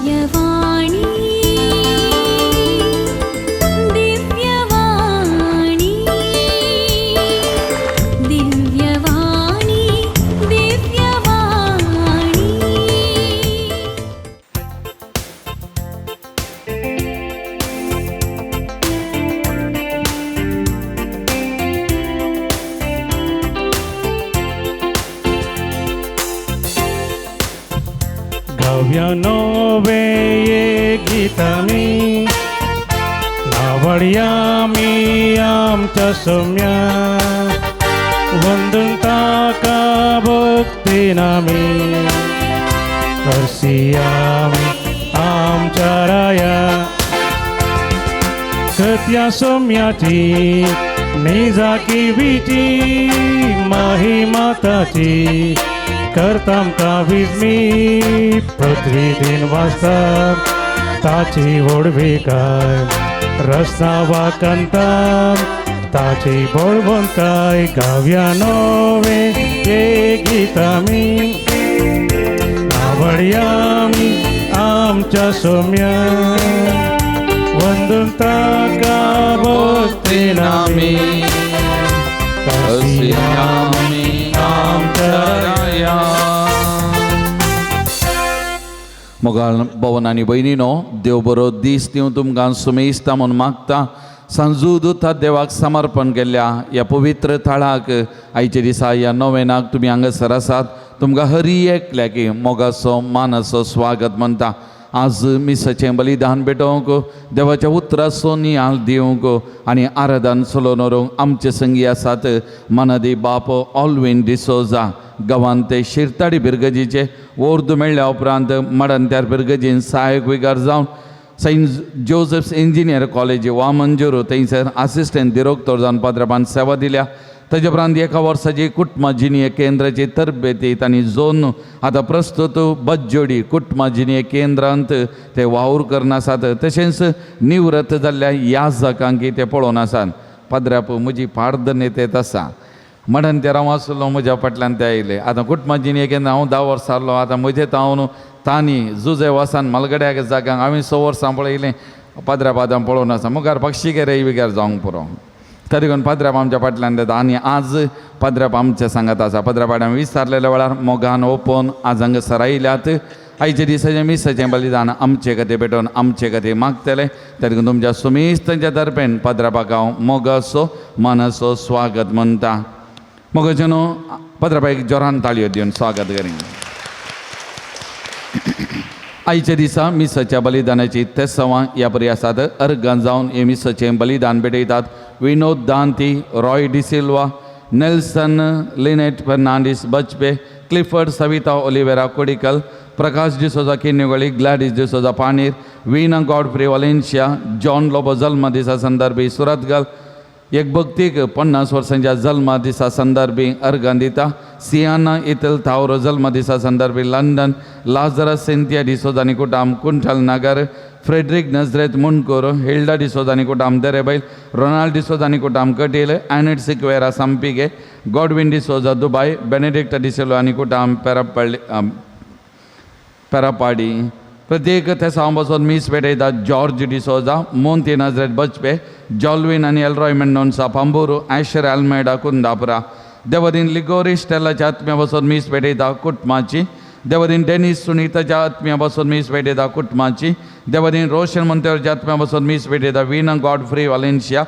दिव्यवाणी दिव्यवाणी दिव्यवाणी दिव्यवाणी। गावया नवे गीतामी नावडयामी आमच्या सोम्या वंदून ताका भक्तीन आमी करसियामी आमच्या राया कत्या सोम्याची निजाकी महिमा ताची करता आमकां विजमी पृथ्वी दिन वाजता ताची व्हडविकाय रस्ता वाकंता ताची बळवंताय गावया नवे हे गीतामी आवडयामी आमच्या सोम्या वंदून ताका भक्तीन आमी करसियामी आमच्या राया। मोगाळ भवन आनी भयणीनो, देव बरो दीस दिवं तुमकां सुमेस्ता म्हूण मागता। सांजू दुता देवाक समर्पण केल्ल्या ह्या पवित्र थळाक आयच्या दिसा ह्या नोवेनाक तुमी हांगासर आसात। तुमकां हरी एकल्याक मोगाचो मानाचो स्वागत म्हणटा। आज मिसाचें बलिदान भेटोवंक, देवाच्या उतराचो नियाळ दिवंक आनी आराधन चलोवन व्हरूंक आमचे संगी आसात मनादी बाप ऑलवीन डिसोजा, गांवांत ते शिरताडी बिरगजीचे ओर्द मेळ्ळ्या उपरांत मडणत्यार बिरगजीन सहायक विगार जावन सेंट जोसेफ्स इंजिनियर कॉलेज वामनजोरू थंयसर असिस्टंट दिरोक्तोर जावन पाद्रपान सेवा दिल्या। ताजे उपरांत एका वर्साची कुटुंब केंद्राची तरबेती तांणी जोन आतां प्रस्तुत बज्जोडी कुटुंब केंद्रांत ते वावर करून आसात। तशेंच निवृत्त जाल्ल्या याजकांक ते पळोवन आसात। पाद्राप म्हजी पार्दनेत येत आसा म्हणून ते हांव आसलो म्हज्या फाटल्यान ते आयले। आतां कुटुंब केंद्र हांव 10 वर्सां आसलो। आतां म्हजे तावन तांणी जुजे वसान मालगड्याक जागांक हांवें 6 वर्सां पळयलें। पाद्राप आतां पळोवन आसा मुखार पक्षीगेर विगार जावंक पुरो तरी करून पाद्राप आमच्या फाटल्यान येता आनी आज पाद्राप आमच्या सांगात आसा। पाद्राप आमी विचारलेल्या वेळार मोगान ओपोवन आज हांगासर आयल्यात। आयच्या दिसाचें मिसाचें बलिदान आमचे खातीर भेटोवन आमचे खातीर मागतले। तरी करून तुमच्या सुमेस्तांच्या दरम्यान पाद्रापाक हांव मोगाचो मानाचो स्वागत म्हणटा। मोगाचें न्हू पाद्रापाक जोरान ताळयो दिवन स्वागत करी। आयच्या दिसा मिसाच्या बलिदानाची तेसवां ह्या परी आसात। अर्गां जावन हे मिसाचें बलिदान भेटयतात Vinod Danti, Roy D'Silva, Nelson Linet Fernandes Bajpe, Clifford Savita Oliveira Kodikal, Prakash D'Souza Kinnigoli, Gladys D'Souza Panir, Veena Godfrey Valencia, John Lobo जल्म दिसा संदर्भी सुरतगल, एक भक्तीक 50 वर्सांच्या जल्म दिसा संदर्भी अर्गां दिता सियाना इतल थावरो जल्म दिसा संदर्भी लंडन, लाजरा सिंथिया डिसोजा आनी कुटाम कुंठल नगर, फ्रेडरीक नजरेत मुंडकोर, हिल्डा डिसोजा आनी कुटाम दरेबैल, रोनाल्ड डिसोजा आनी कुटाम Kateel, Annette Sequeira Sampige, Godwin D'Souza Dubai, Benedicta D'Silva आनी कुटाम पेरापल्ली पेरापाडी। प्रत्येक थेसांव बसून मीस पेटयता जॉर्ज डिसोजा, मोंती नजरेत बचपे, जॉल्विन आनी एलरॉय मेंडोन्सा पांबूर, आयशर आल्मेडा कुंदापुरा। देवदीन लिगोरी स्टेलाच्या आत्म्या बसून मीस पेटयता कुटुंबाची। देवदीन डेनीस सुनीताच्या आत्म्या बसून मीस पेटयता कुटुंबाची। देवदीन रोशन मंतेरच्या आत्म्या बसून मीस पेटयता वीना गॉडफ्री वालेन्शिया।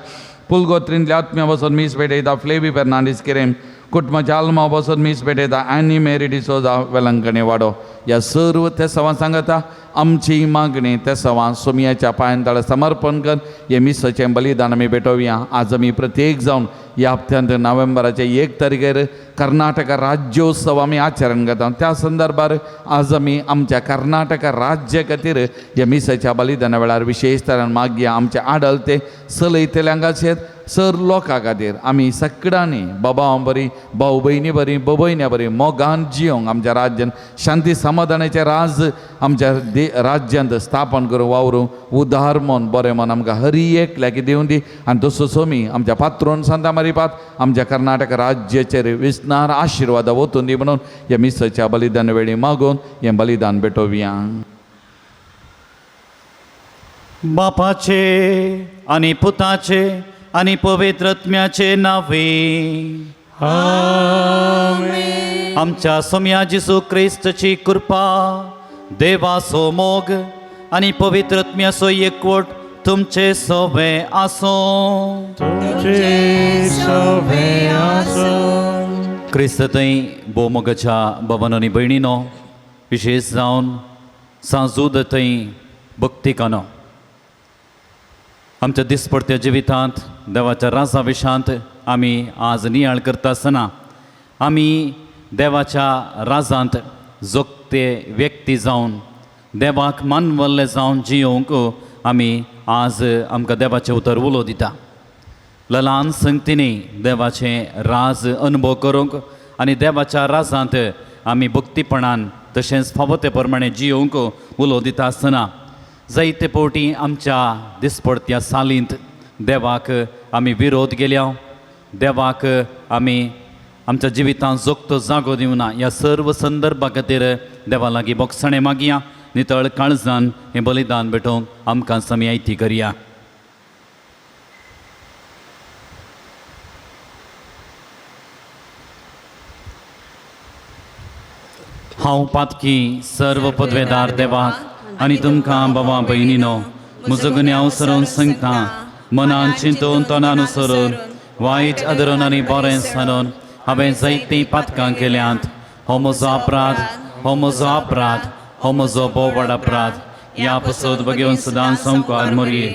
पुलगोत्रींतल्या आत्म्या बसून मीस पेटयता फ्लेवी फेर्नांडीस किरेम। कुटुंबाच्या आल्मा बसून मीस पेटयता ॲनी मेरी डिसोजा वेलंकणी वाडो। ह्या सर्व ते सवां सांगता आमची मागणी ते सवां सोमयाच्या पांयान ताळा समर्पण कर हे मिसाचें बलिदान आमी भेटोवया। आज आमी प्रत्येक जावन ह्या हप्त्यांत नोव्हेंबराचे 1 तारखेर कर्नाटक राज्योत्सव आमी आचरण करता। त्या संदर्भार आज आमी आमच्या कर्नाटक राज्य खातीर ह्या मिसाच्या बलिदाना वेळार विशेश तरान मागया आमचे आडलते चलयतल्यांक सर लोकां खातीर आमी सगळ्यांनी बाबा बरी भाव भयणी बरी भयण्या बरी मोगान जियोंक आमच्या राज्यान शांती समाधानाचें राज आमच्या राज्यांत स्थापन करूंक वावरूंक उदार मन बरें मन आमकां हरी एकल्याक दिवं दी। आनी तसोच आमी आमच्या पात्रोन सांता मारिपात आमच्या कर्नाटक राज्याचेर विस्नार आशिर्वाद वतून दी म्हणून ह्या मिसाच्या बलिदान वेळी मागून हें बलिदान भेटोवया। बापाचे आनी पुताचे आनी पवित्र आत्म्याचे नावे. आमच्या सोम्या जेजू क्रिस्तची कृपा, देवाचो मोग आनी पवित्र आत्म्याचो एकवट तुमचे सोबे आसूं. तुमचे सवे आसूं. क्रिस्त थंय भोवमोगाच्या बाबानो आनी भयणीनो, विशेश जावन सांजूद थंय भक्तिकानो, आमच्या दिसपडत्या जिवितांत देवाच्या राजा विशांत आमी आज नियाळ करता आसतना आमी देवाच्या राजांत जोगते व्यक्ती जावन देवाक मानवल्ले जावन जियोवंक आमी आज आमकां देवाचें उतर उलो दिता. ल्हान संगतींनी देवाचें राज अनुभव करूंक आनी देवाच्या राजांत आमी भक्तीपणान तशेंच फावो ते प्रमाणे जियोवंक उलो दिता आसतना जायते फावटी आमच्या दिसपडत्या सालींत देवाक आमी विरोध केल्या, देवाक आमी आमच्या जिवितांत जोगतो जागो दिवना. ह्या सर्व संदर्भा खातीर देवा लागीं बोगसणें मागया. नितळ काळजान हें बलिदान भेटोवंक आमकां समयायती करया. हांव पातकी सर्व पदवेदार देवाक आनी तुमकां बाबा भयणीनो म्हजो गुन्यांव सरोवन सांगता, मनान चिंतून तोंडान सरून वायट आदरून आनी बरें सांगून हांवें जायतीं पातकां केल्यांत. हो म्हजो अपराध, हो म्हजो अपराध, हो म्हजो भोव व्हड अपराध. ह्या पसत बगेवन सदां संवकार मोरये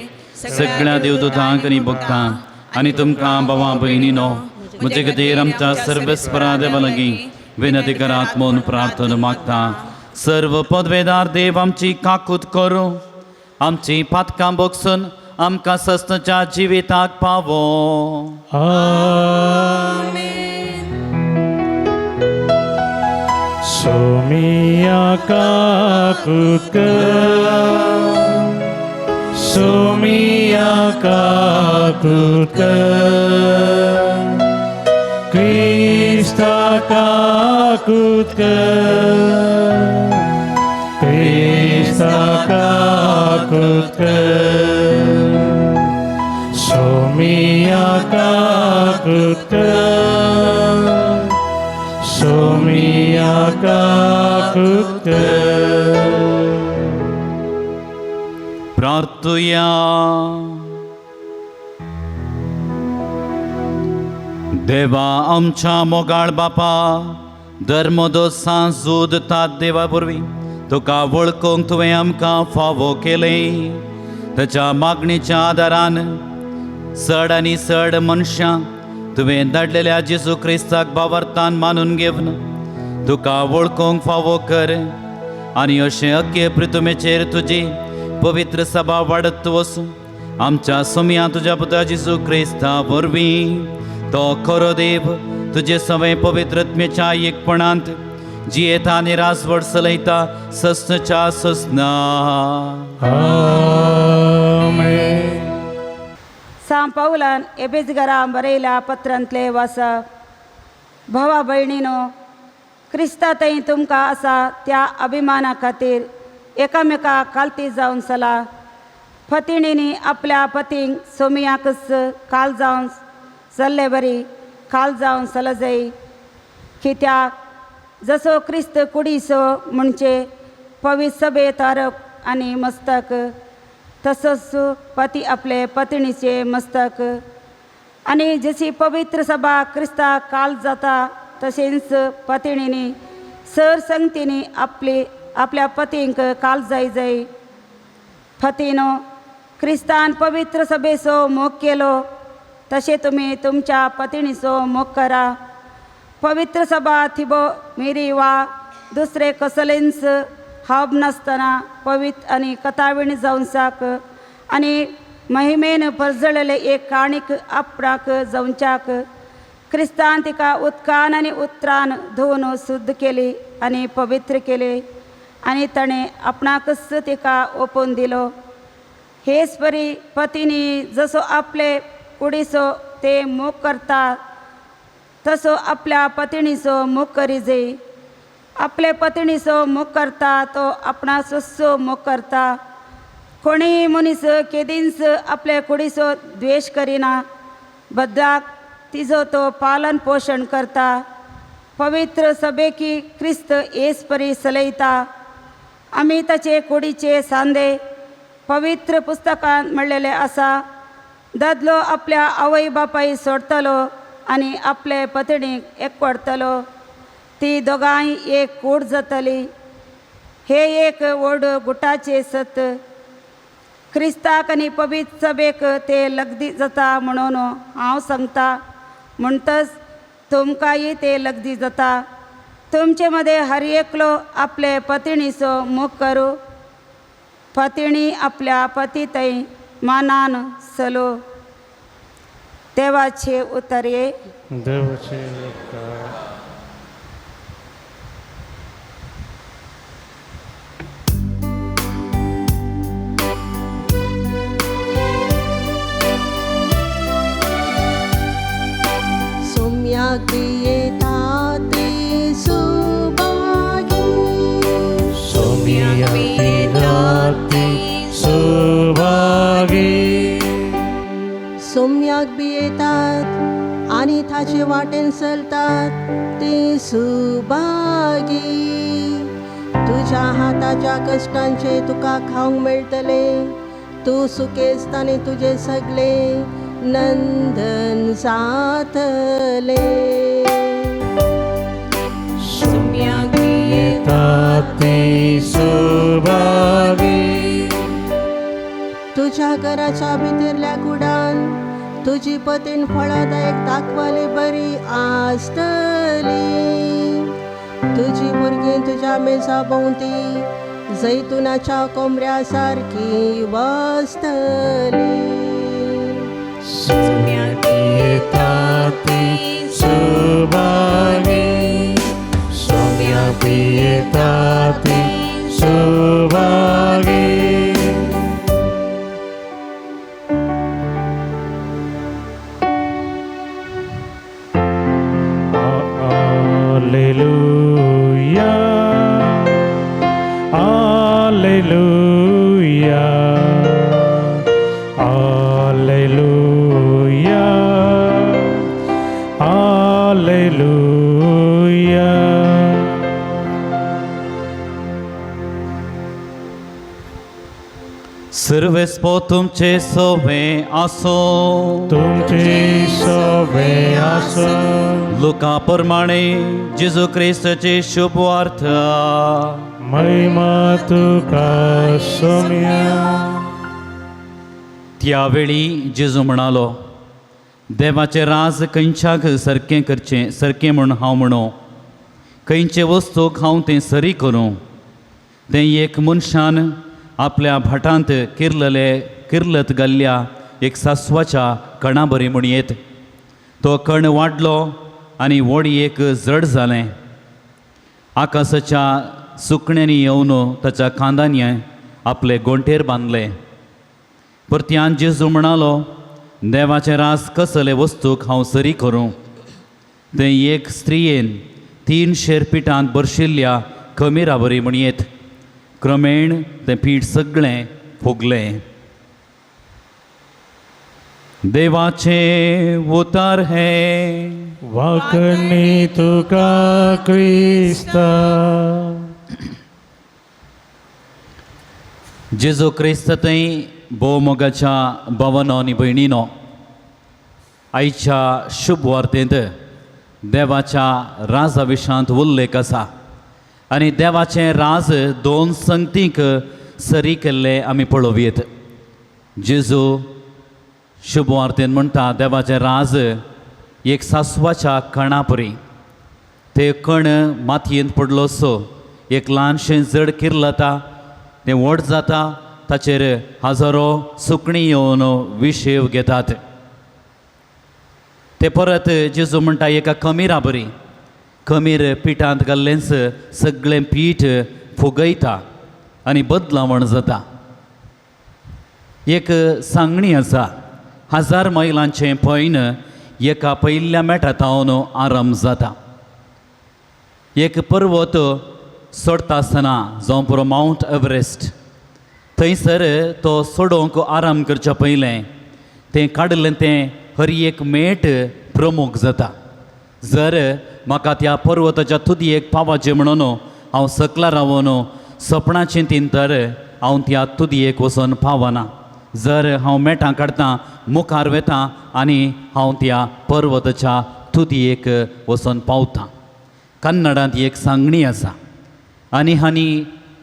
सगळ्या देवदूतांक आनी भक्तांक आनी तुमकां बाबा भयणीनो म्हजे खातीर आमच्या सर्वेस्परा देवा लागीं विनंती करात म्हूण प्रार्थना मागता. सर्व पदवेदार देव आमची काकूत करूं, आमची पातकां बोगसून आमकां सस्नाच्या जिविताक पावो. सोमिया काकूत कर, सोमिया काकूत कर, क्रिस्ता काकूत कर, क्रिस्ता काकूत कर, सोमिया काकूत कर, सोमिया काकूत कर. प्रार्थुया. देवा आमच्या मोगाळ बापा, धर्मदोसां झूद तात देवा वरवीं तुका वळखूंक तुवें आमकां फावो केलें. ताच्या मागणीच्या आदारान चड आनी चड मनशां तुवें धाडलेल्या जेजू क्रिस्ताक बावरतान मानून घेवन तुका वळखूंक फावो कर आनी अशें अख्खे प्रितुमेचेर तुजी पवित्र सभा वाडत वसूं. आमच्या सोम्या तुज्या पुता जेजू क्रिस्ता वरवीं तो खरो देव तुजे सवय पवित्र आत्म्याच्या एकपणांत जियेता आनी राजवट चलयता सस्नच्या सस्ना. आमेन. सां पौलान एबेजगरा बरयल्या पत्रांतले वाचप. भावा भयणीनो, क्रिस्ता थंय तुमकां आसा त्या अभिमाना खातीर एकामेका कालती जावन चला. पतिणींनी आपल्या पतींक सोमियाकच काल जावन चल्ले बरी काल जावन चलजय. कित्याक जसो क्रिस्त कुडीसो म्हणजे पवित्र सभे तारक आनी मस्तक, तसोच पती आपले पत्नीचे मस्तक. आनी जशी पवित्र सभा क्रिस्ताक काल जाता तशेंच पतिणींनी सर संगतींनी आपली आपल्या पतींक काल जाय जाय. पतीनो, क्रिस्तान पवित्र सभेचो मोग केलो तशें तुमी तुमच्या पतिणीचो मोग करा. पवित्र सभा थिबो मिरी वा दुसरे कसलेंच हाब नासतना पवित्र आनी कथाविण जावंचाक आनी महिमेन परजळलेले एक काणीक आपणाक जावच्याक क्रिस्तान तिका उदकान आनी उतरान धुवन शुद्ध केली आनी पवित्र केली आनी ताणें आपणाकच तिका ओपून दिलो. हेच परी पतीनी जसो आपले कुडीचो ते मोग करता तसो आपल्या पतिणीचो मोग करीजय. आपले पतिणीचो मोग करता तो आपणा सस्सो मोग करता. कोणीय मनीस केदींच आपले कुडीचो द्वेश करिना, बदलाक तिजो तो पालन पोशण करता. पवित्र सभेकी क्रिस्त येस परी सलयता. आमी ताचे कुडीचे सांदे. पवित्र पुस्तकांत म्हणलेलें आसा, दादलो आपल्या आवय बापाय सोडतलो आनी आपले पत्नीक एकवडतलो, ती दोगांय एक कूड जातली. हे एक व्हड गुटाचें सत. क्रिस्ताक आनी पवित्र सभेक ते लग्दी जाता म्हणून हांव सांगता, म्हणटच तुमकांय ते लग्दी जाता. तुमचे मदें हर एकलो आपले पत्नीचो मोग करूं, पत्नी आपल्या पती थंय मानान सलो. देवाचे उतरये. देवाचे उपकार. सोम्याक येता ते सुभागी. सोम्याक ती सुभागी. सोम्याक भियेतात आनी ताचे वाटेन चलतात ते सुभागी. तुज्या हाताच्या कश्टांचे तुका खावंक मेळटले, तूं सुकेस्त आनी तुजें सगळें नंदन जातलें. सोम्याक येता ती सुभागी. तुज्या घराच्या भितरल्या कुडान तुजी पतीण फळादायक दाखवाली बरी आसतली. तुजी भुरगीं तुज्या मेजा भोंवती जैतुनाच्या कोमऱ्या सारकी बसतली. सोम्याक येता ती सुभागी. सोम्याक येता ती Subhagi. Alleluia, Alleluia, Alleluia, Alleluia. सर्वेस्पो तुमचे सोवे आसो. तुमचे सवे आसो. लुका प्रमाणे जेजू क्रिस्ताची शुभ वार्ता. महिमा तुका सोम्या. त्यावेळी जेजू म्हणालो, देवाचें राज खंयच्याक सारकें करचें, सारकें म्हूण हांव म्हणू? खंयचे वस्तूक हांव तें सरी करूं? तें एक मनशान आपल्या भाटांत किर्लले किर्लत घाल्ल्या एक सासवाच्या कणा बरी म्हूण येत. तो कण वाडलो आनी व्हड एक जड जालें. आकाशाच्या सुकण्यांनी येवन ताच्या खांदांनी आपले गोंटेर बांदले. परत्यान जेजू म्हणालो, देवाचें रास कसले वस्तूक हांव सरी करूं? तें एक स्त्रियेन 3 शेर पिठांत भरशिल्ल्या कमिरा बरी म्हण येत. क्रमेण तें पीठ सगळें फुगलें. देवाचें उतार हें. वाकणी तुका क्रिस्ता. जेजू क्रिस्त थंय भोवमोगाच्या भावानो आनी भयणीनो, आयच्या शुभ वार्तेंत देवाच्या राजा विशांत उल्लेख आसा आनी देवाचें राज दोन संगतींक सरी केल्ले आमी पळोवयेत. जेजू शुभ वार्तेन म्हणटा, देवाचें राज एक सासवाच्या कणा परी. ते कण मातयेंत पडलो सो एक ल्हानशें जड किर्लता, तें व्हड जाता, ताचेर हजारो सुकणीं येवन विशेव घेतात. ते परत जेजू म्हणटा, एका कमिरा बरी. कमीर पिठांत घाल्लेंच सगळें पीठ फुगयता आनी बदलावण जाता. एक सांगणी आसा, 1000 मैलांचें पैन एका पयल्या मेटा थावन आरंभ जाता. एक पर्वत चडटा आसतना, जावं पुरो मावंट एव्हरेस्ट, थंय थंयसर तो सोडोवंक आराम करच्या पयलें तें काडलें तें हर एक मेट प्रमुख जाता. जर म्हाका त्या पर्वताच्या तुदयेक पावाचें म्हणून हांव सकला रावन सपनां चिंतीन तर हांव त्या तुदयेक वचून पावना. जर हांव मेटां काडटां मुखार वेता आनी हांव त्या पर्वताच्या तुदयेक वचून पावतां. कन्नडांत एक सांगणी आसा, आनी हांणी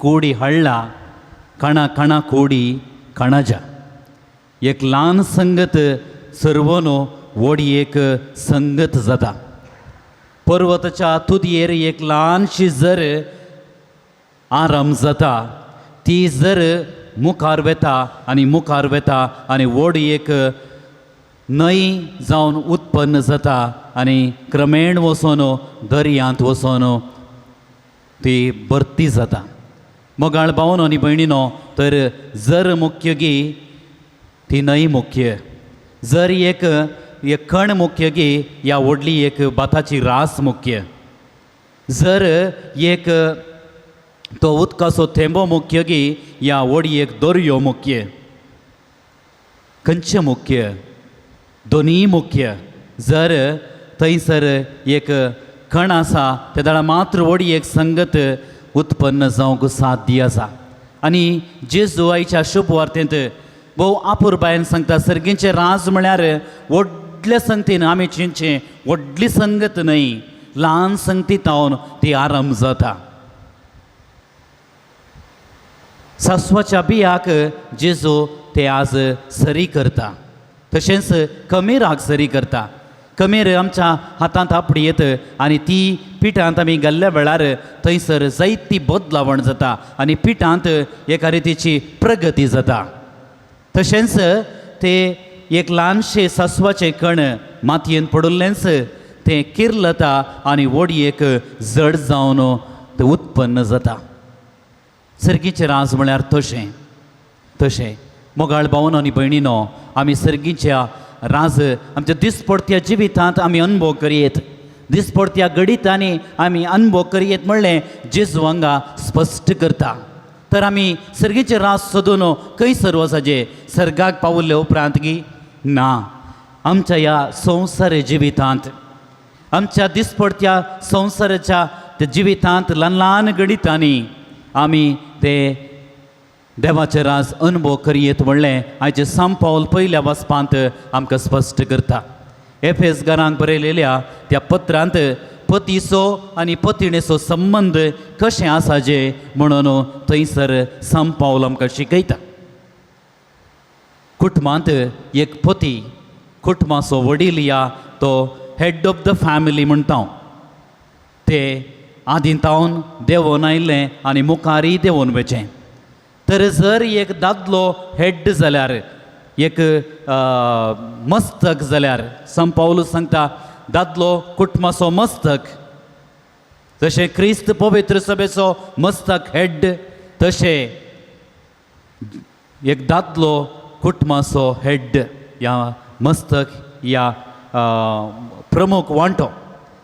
कोडी हाडला कणा कणा कोडी कणाजा. एक ल्हान संगत सर्वनो व्हड एक संगत जाता. पर्वताच्या तुदयेर एक ल्हानशी जर आराम जाता ती जर मुखार वेता आनी मुखार वेता आनी व्हड एक न्हंय जावन उत्पन्न जाता आनी क्रमेण वचून दर्यांत वचून ती भरती जाता. मोगाळ भावनो आनी भयणीनो, तर जर मुख्य गी ती न्हंय मुख्य, जर एक एक कण मुख्य गी या व्हडली एक भाताची रास मुख्य, जर एक तो उदकाचो थेंबो मुख्य गी या व्हड एक दर्यो मुख्य, खंयचें मुख्य? दोनूय मुख्य. जर थंयसर एक कण आसा ते वेळार मात्र व्हड एक संगत उत्पन्न जावंक साध्य आसा. आनी जेजू आयच्या शुभ वार्तेंत भोव आपुरबायेन सांगता, सर्गीचें राज म्हळ्यार व्हडल्या संगतीन आमी चिंतचें व्हडली संगत न्हय, ल्हान संगती तावन ती आरंभ जाता. सासवाच्या बियाक जेजू ते आज सरी करता, तशेंच कमेराक सरी करता. कमेर आमच्या हातांत आपडी येत आनी ती पिठांत आमी घाल्ल्या वेळार थंयसर जायती बदलावण जाता आनी पिठांत एका रितीची प्रगती जाता. तशेंच ते एक ल्हानशें सासवाचें कण मातयेन पडिल्लेंच तें किर्लता आनी व्हड एक जड जावन तें उत्पन्न जाता. सर्गीचें राज म्हळ्यार तशें तशें. मोगाळ भावन आनी भयणीनो, आमी सर्गीच्या राज आमच्या दिसपडत्या जिवितांत आमी अनुभव करयेत, दिसपडत्या घडितांनी आमी अनुभव करयेत म्हणलें जेजू हांगा स्पश्ट करता. तर आमी सर्गीचें राज सोदून खंयसर वचचें? सर्गाक पावल्ले उपरांत गी ना, आमच्या ह्या संवसार जिवितांत, आमच्या दिसपडत्या संवसाराच्या त्या जिवितांत ल्हान ल्हान घडितांनी आमी ते देवाचें राज अनुभव करयेत म्हणलें आयचें सांत पावल पयल्या वाचपांत आमकां स्पश्ट करता. एफेस घरांक बरयलेल्या त्या पत्रांत पतीचो आनी पतिणेचो संबंद कशें आसा जे म्हणून थंयसर सांत पावल आमकां शिकयता. कुटुंबांत एक पती कुटुंबाचो वडील या तो हेड ऑफ the family म्हणटा हांव, ते आदीं तावन देंवोन आयिल्लें आनी मुखारय देंवोन वचें. तर जर एक दादलो हेड जाल्यार, एक मस्तक जाल्यार, सांत पावलू सांगता दादलो कुटुंबाचो मस्तक, जशें क्रिस्त पवित्र सभेचो मस्तक हेड, तशें एक दादलो कुटुंबाचो हेड या मस्तक या प्रमुख वांटो.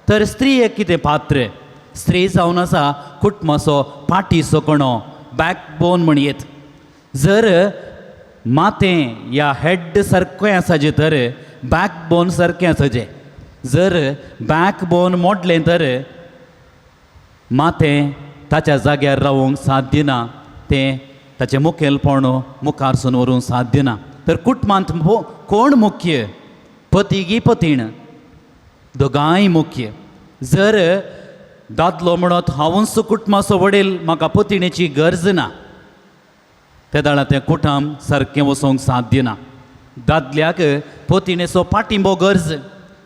तर स्त्री एक कितें पात्र, स्त्री जावन आसा कुटुंबाचो पाटीचो कणो, बॅकबोन म्हणयेत. जर माथें या हेड सारकें आसा तर बॅकबोन सारकें आसाचें, जर बॅकबोन मोडलें तर माथें ताच्या जाग्यार रावूंक साध्य ना, तें ताचें मुखेलपण मुखारसून व्हरूंक साध्य ना. तर कुटुंबांत कोण मुख्य? पती गी पतीण? दोगांय मुख्य. जर दादलो म्हणत हांवूच कुटुंबाचो वडील, म्हाका पतिणेची गरज ना, तेदळा तें कुटुंब सारकें वचोंक साध्य ना. दादल्याक पतिणेचो पाटिंबो गरज,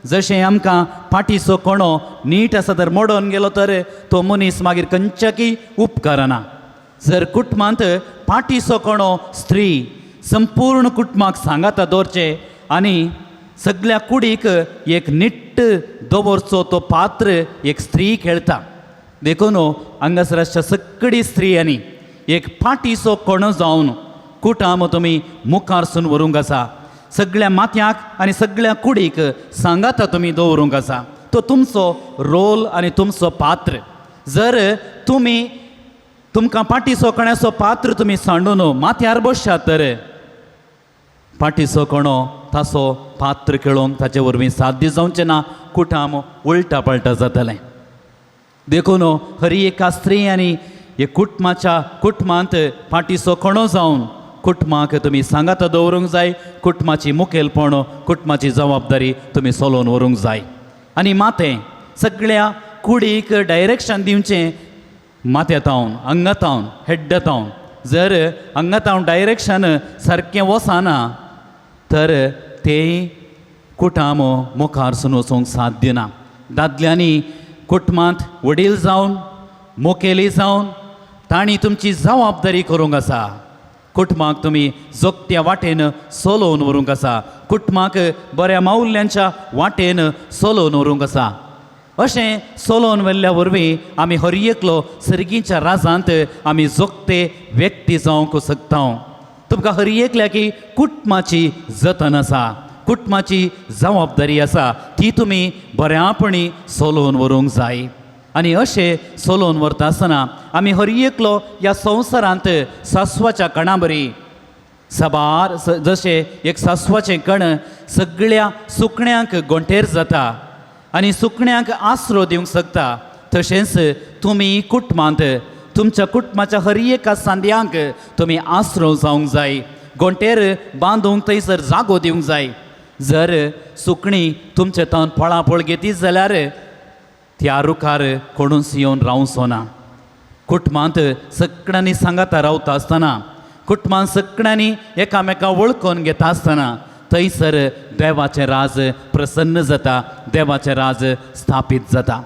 जशें आमकां पाटीचो कणो नीट आसा तर मोडोन गेलो तर तो मनीस मागीर खंयच्याकय उपकारना. जर कुटुंबांत पाटीचो कणो स्त्री संपूर्ण कुटुंबाक सांगाता दवरचें आनी सगळ्या कुडीक एक निट्ट दवरचो तो पात्र एक स्त्री खेळटा. देखून हांगासर आसच्या सगळी स्त्रियांनी एक पाटीचो कणो जावन कुटुंब तुमी मुखारसून व्हरूंक आसा, सगळ्या माथ्याक आनी सगळ्या कुडीक सांगाता तुमी दवरूंक आसा. तो तुमचो रोल आनी तुमचो पात्र. जर तुमी तुमकां पाटीचो कण्याचो पात्र तुमी सांडून माथ्यार बसशात तर पाटीचो कणो ताचो पात्र खेळोवंक ताचे वरवीं साध्य जावचें ना, कुटाम उलटा पलटा जातलें. देखून हरी एका स्त्री आनी हे कुटुंबाच्या कुटुंबांत पाटीचो कणो जावन कुटुंबाक तुमी सांगाता दवरूंक जाय. कुटुंबाची मुखेलपण, कुटुंबाची जबाबदारी तुमी चलोवन व्हरूंक जाय. आनी माथें सगळ्या कुडीक डायरेक्शन दिवचें माथ्यातावन, अंगातावन, हेड्डातावन. जर अंगातावन डायरेक्शन सारकें वचना तर तें कुटाम मुखार सून वचूंक साध्य ना. दादल्यांनी कुटुंबांत वडील जावन, मुखेली जावन तांणी तुमची जबाबदारी करूंक आसा. कुटुंबाक तुमी जोगत्या वाटेन चलोवन व्हरूंक आसा. कुटुंबाक बऱ्या माउल्यांच्या वाटेन चलोवन व्हरूंक आसा. अशें चलोवन व्हेल्ल्या वरवीं आमी हर एकलो सर्गीच्या राजांत आमी जोगते व्यक्ती जावंक शकता. तुमकां हर एकल्याकी कुटुंबाची जतन आसा, कुटुंबाची जबाबदारी आसा, ती तुमी बऱ्यापणी चलोवन व्हरूंक जाय. आनी अशें चलोवन व्हरता आसतना आमी हर एकलो ह्या संवसारांत सासवाच्या कणा बरी साबार जशें एक सासवाचें कण सगळ्या सुकण्यांक गोंटेर जाता आनी सुकण्यांक आसरो दिवंक शकता, तशेंच तुमी कुटुंबांत तुमच्या कुटुंबाच्या हर एका सांद्यांक तुमी आसरो जावंक जाय. गोंटेर बांदूंक थंयसर जागो दिवंक जाय. जर सुकणीं तुमचे तावन फळाफळ घेतीत जाल्यार त्या रुखार कोणूच येवन रावचो ना. कुटुंबांत सगळ्यांनी सांगाता रावता आसतना, कुटुंबांत सगळ्यांनी एकामेका वळखून घेता आसतना थंयसर देवाचें राज प्रसन्न जाता, देवाचें राज स्थापीत जाता.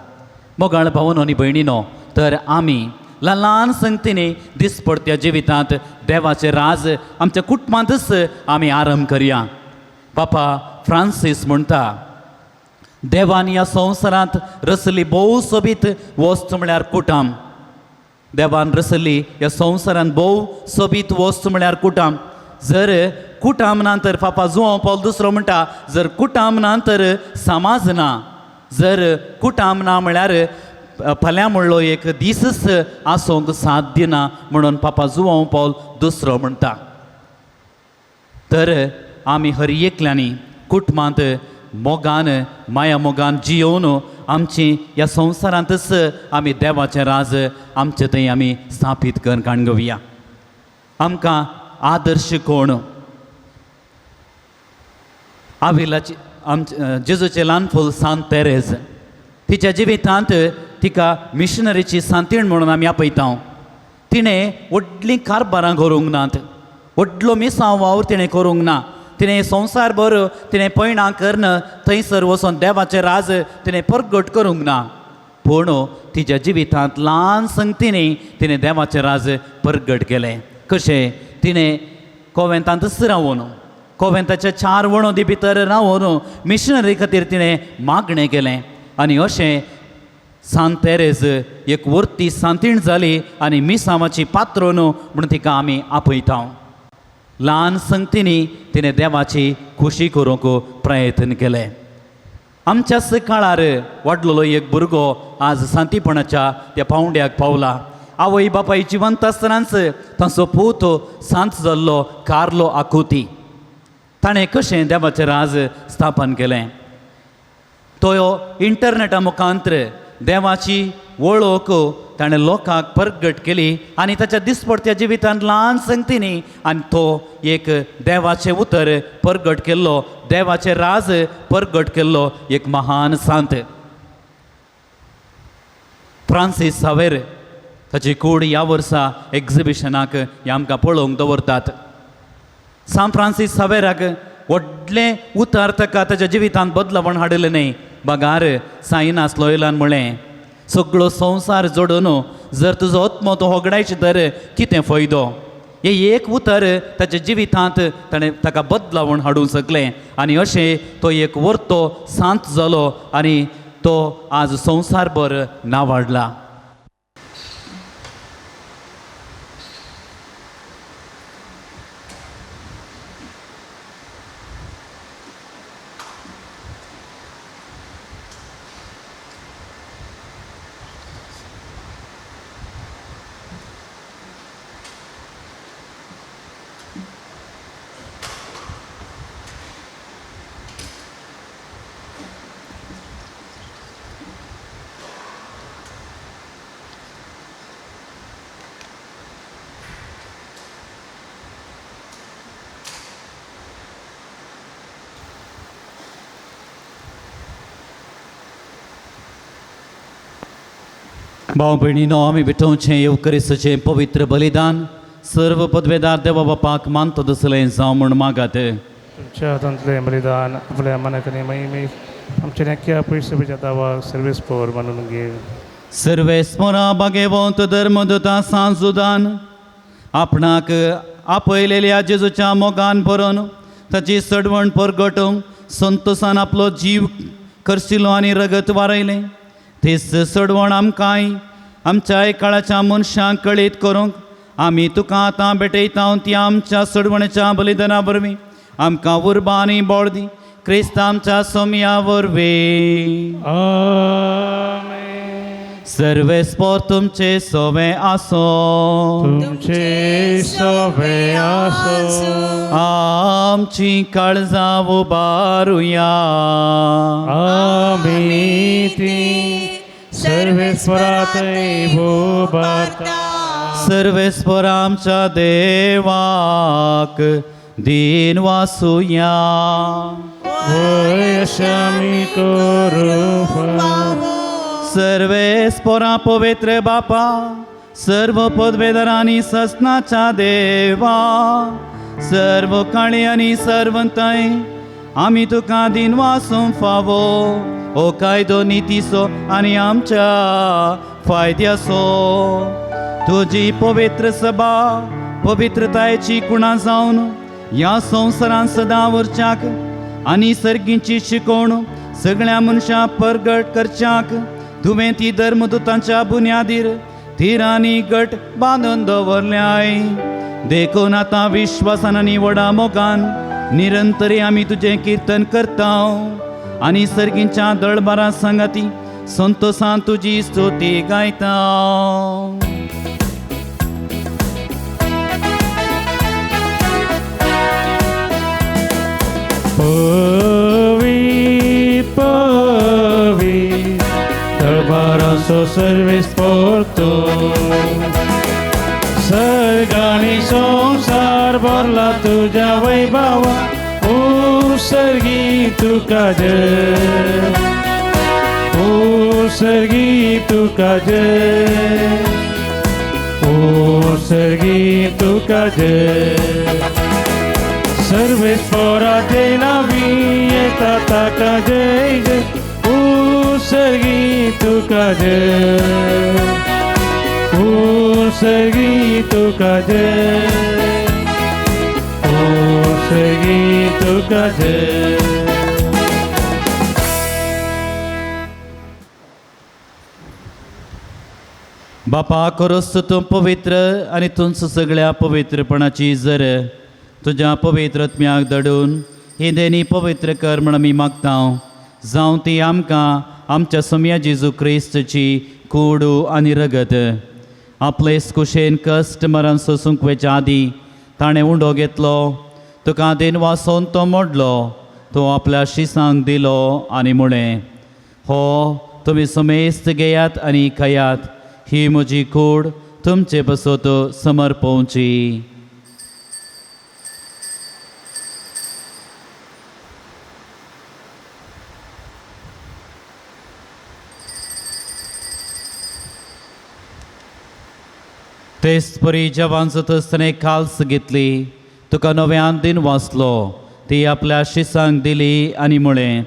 मोगाळ भावनो आनी भयणीनो, तर आमी ल्हान ल्हान संगतींनी दिसपडत्या जिवितांत देवाचें राज आमच्या कुटुंबांतच आमी आरंभ करया. पापा फ्रांसीस म्हणटा, देवान ह्या संवसारांत रचली भोव सोबीत वस्त म्हळ्यार कुटाम. देवान रचली ह्या संवसारांत भोव सोबीत वस्त म्हळ्यार कुटाम. जर कुटाम ना तर पापा जुआंव पावल दुसरो म्हणटा, जर कुटाम ना तर समाज ना. जर कुटाम ना म्हळ्यार फाल्यां म्हणलो एक दीसच आसूंक साध्य ना म्हणून पापा जुआंव पावल दुसरो म्हणटा. तर आमी हर एकल्यांनी कुटुंबांत मोगान, माया मोगान जियोवन आमची ह्या संवसारांतच आमी देवाचें राज आमचे थंय आमी स्थापीत करून काणगोवया. आमकां आदर्श कोण? आविलाची आमचे जेजूचें ल्हान फूल सांत तेरेज, तिच्या जिवितांत तिका मिशनरीची सांतीण म्हणून आमी आपयता. तिणें व्हडलीं कारबारां करूंक नात, व्हडलो मिसांव वावर तिणें करूंक ना. तिणें संवसारभर तिणें पयणां करून थंयसर वचून देवाचें राज तिणें परगट करूंक ना. पूण तिच्या जिवितांत ल्हान संगतींनी तिणें देवाचें राज परगट केलें. कशें? तिणें कोवेंतांतच रावून, कोवेंताच्या 4 वणोदी भितर रावून मिशनरी खातीर तिणें मागणें केलें. आनी अशें सांत तेरेज एक वर्ती सांतीण जाली आनी मिसांवाची पात्रोन म्हणून तिका आमी आपयता. ल्हान संगतींनी तिणें देवाची खोशी करूंक प्रयत्न केले. आमच्याच काळार वाडलेलो एक भुरगो आज सांतीपणाच्या त्या पावंड्याक पावला. आवय बापाय जिवंत आसतनाच तांचो पूत सांत जाल्लो कार्लो आकुती. ताणें कशें देवाचें राज स्थापन केलें? तो इंटरनेटा मुखांत्र देवाची वळख ताणें लोकांक परगट केली आनी ताच्या दिसपडत्या जिवितांत ल्हान संगतींनी आनी तो एक देवाचें उतर परगट केल्लो, देवाचें राज परगट केल्लो एक महान सांत फ्रांसीस सावेर. ताची कूड ह्या वर्सा एग्जिबिशनाक हे आमकां पळोवंक दवरतात. सांत फ्रांसीस सावेराक व्हडलें उतर ताका ताच्या जिवितांत बदलावण हाडलें न्हय. बगार साईनास लोयलान म्हळें, सगळो संवसार जोडून जर तुजो आत्मो तूं होगडायचे तर कितें फायदो? हें एक उतर ताच्या जिवितांत ताणें ताका बदलावण हाडूंक शकलें आनी अशें तो एक वर्तो सांत जालो आनी तो आज संवसारभर नावाडला. भाव भयणीनो, आमी भेटोवचें येवकरिसाचें पवित्र बलिदान सर्व पदवेदार देवा बापाक मानतो तसलें जावं म्हूण मागात. तुमच्या हातांतलें बलिदान आपल्या मनाक आनी महिमे आमच्या नक्या पयशे दावा सर्वीस पवर म्हणून घे. सर्वेस्मरा बागेवंत धर्मदूता सांजुदान आपणाक आपयलेल्या जेजूच्या मोगान भरून ताची सडवण परगटूंक संतोसान आपलो जीव खर्चिलो आनी रगत वारयलें. तीच सडवण आमकांय आमच्याय काळाच्या मनशांक कळीत करूंक आमी तुका आतां भेटयता. ती आमच्या सडवणेच्या बलिदाना वरवीं आमकां उर्बा आनी बळ दी, क्रिस्त आमच्या सोमया वरवीं. आमेन. सर्वेस्पोर तुमचे सोवे आसो. तुमचे सवे आसो. आमची काळजां उबारुया. आमी ती सर्वेस्वरातय उबारता. सर्वेस्पोर आमच्या देवाक दीन वासुया. वयशामी करू. सर्वेस्पोरा पवित्र बापा, सर्व पदवेदारांनी ससनाच्या देवा, सर्व काळी आनी सर्वंताय आमी तुका दीन वासूंक फावो ओ कायदो नितीचो आनी आमच्या फायद्याचो. तुजी पवित्र सभा पवित्रतायेची कुणां जावन ह्या संवसारांत सदां उरच्याक आनी सर्गींची शिकवण सगळ्या मनशां परगट करच्याक तुवें ती धर्मदूतांच्या बुन्यादीर थिरांनी गट बांदून दवरल्याय. देखून आतां विश्वासान आनी व्हडा मोगान निरंतरी आमी तुजें किर्तन करता आनी सर्गींच्या दळबारा सांगाती संतोसान तुजी स्तुती गायता. पवी पवी दरबाराचो सर्वीस पोरतो, सर्गानी संवसार भरला तुज्या वैभवा. ओ सर्गी तुका जय, ओ सर्गी तुका जय, ओ सर्गी तुका जय. सर्वेस्पोराचे नावी येता ताका जय जय. ओ सर्गी तुका जय, ओ सर्गी तुका जय, ओ सर्गी तुका जय. बापा करोस तूं पवित्र आनी तुमचो सगळ्या पवित्रपणाची जर तुज्या पवित्र आत्म्याक धाडून ही देणी पवित्र कर म्हण आमी मागता. जावं ती आमकां आमच्या सोम्या जेजू क्रिस्तची कुडू आनी रगत. आपले कुशेन कश्ट मरण सोसूंक वयच्या आदीं ताणें उंडो घेतलो, तुका देन वासोवन तो मोडलो, तो आपल्या शिसांक दिलो आनी म्हळें, हो तुमी समेस्त घेयात आनी खायात, ही म्हजी कूड तुमचे पासत समर्पोवची. तेच परी जेवण जाता काल्स घेतली, तुका नव्यान दिन वाचलो, ती आपल्या शिसांक दिली आनी म्हळें,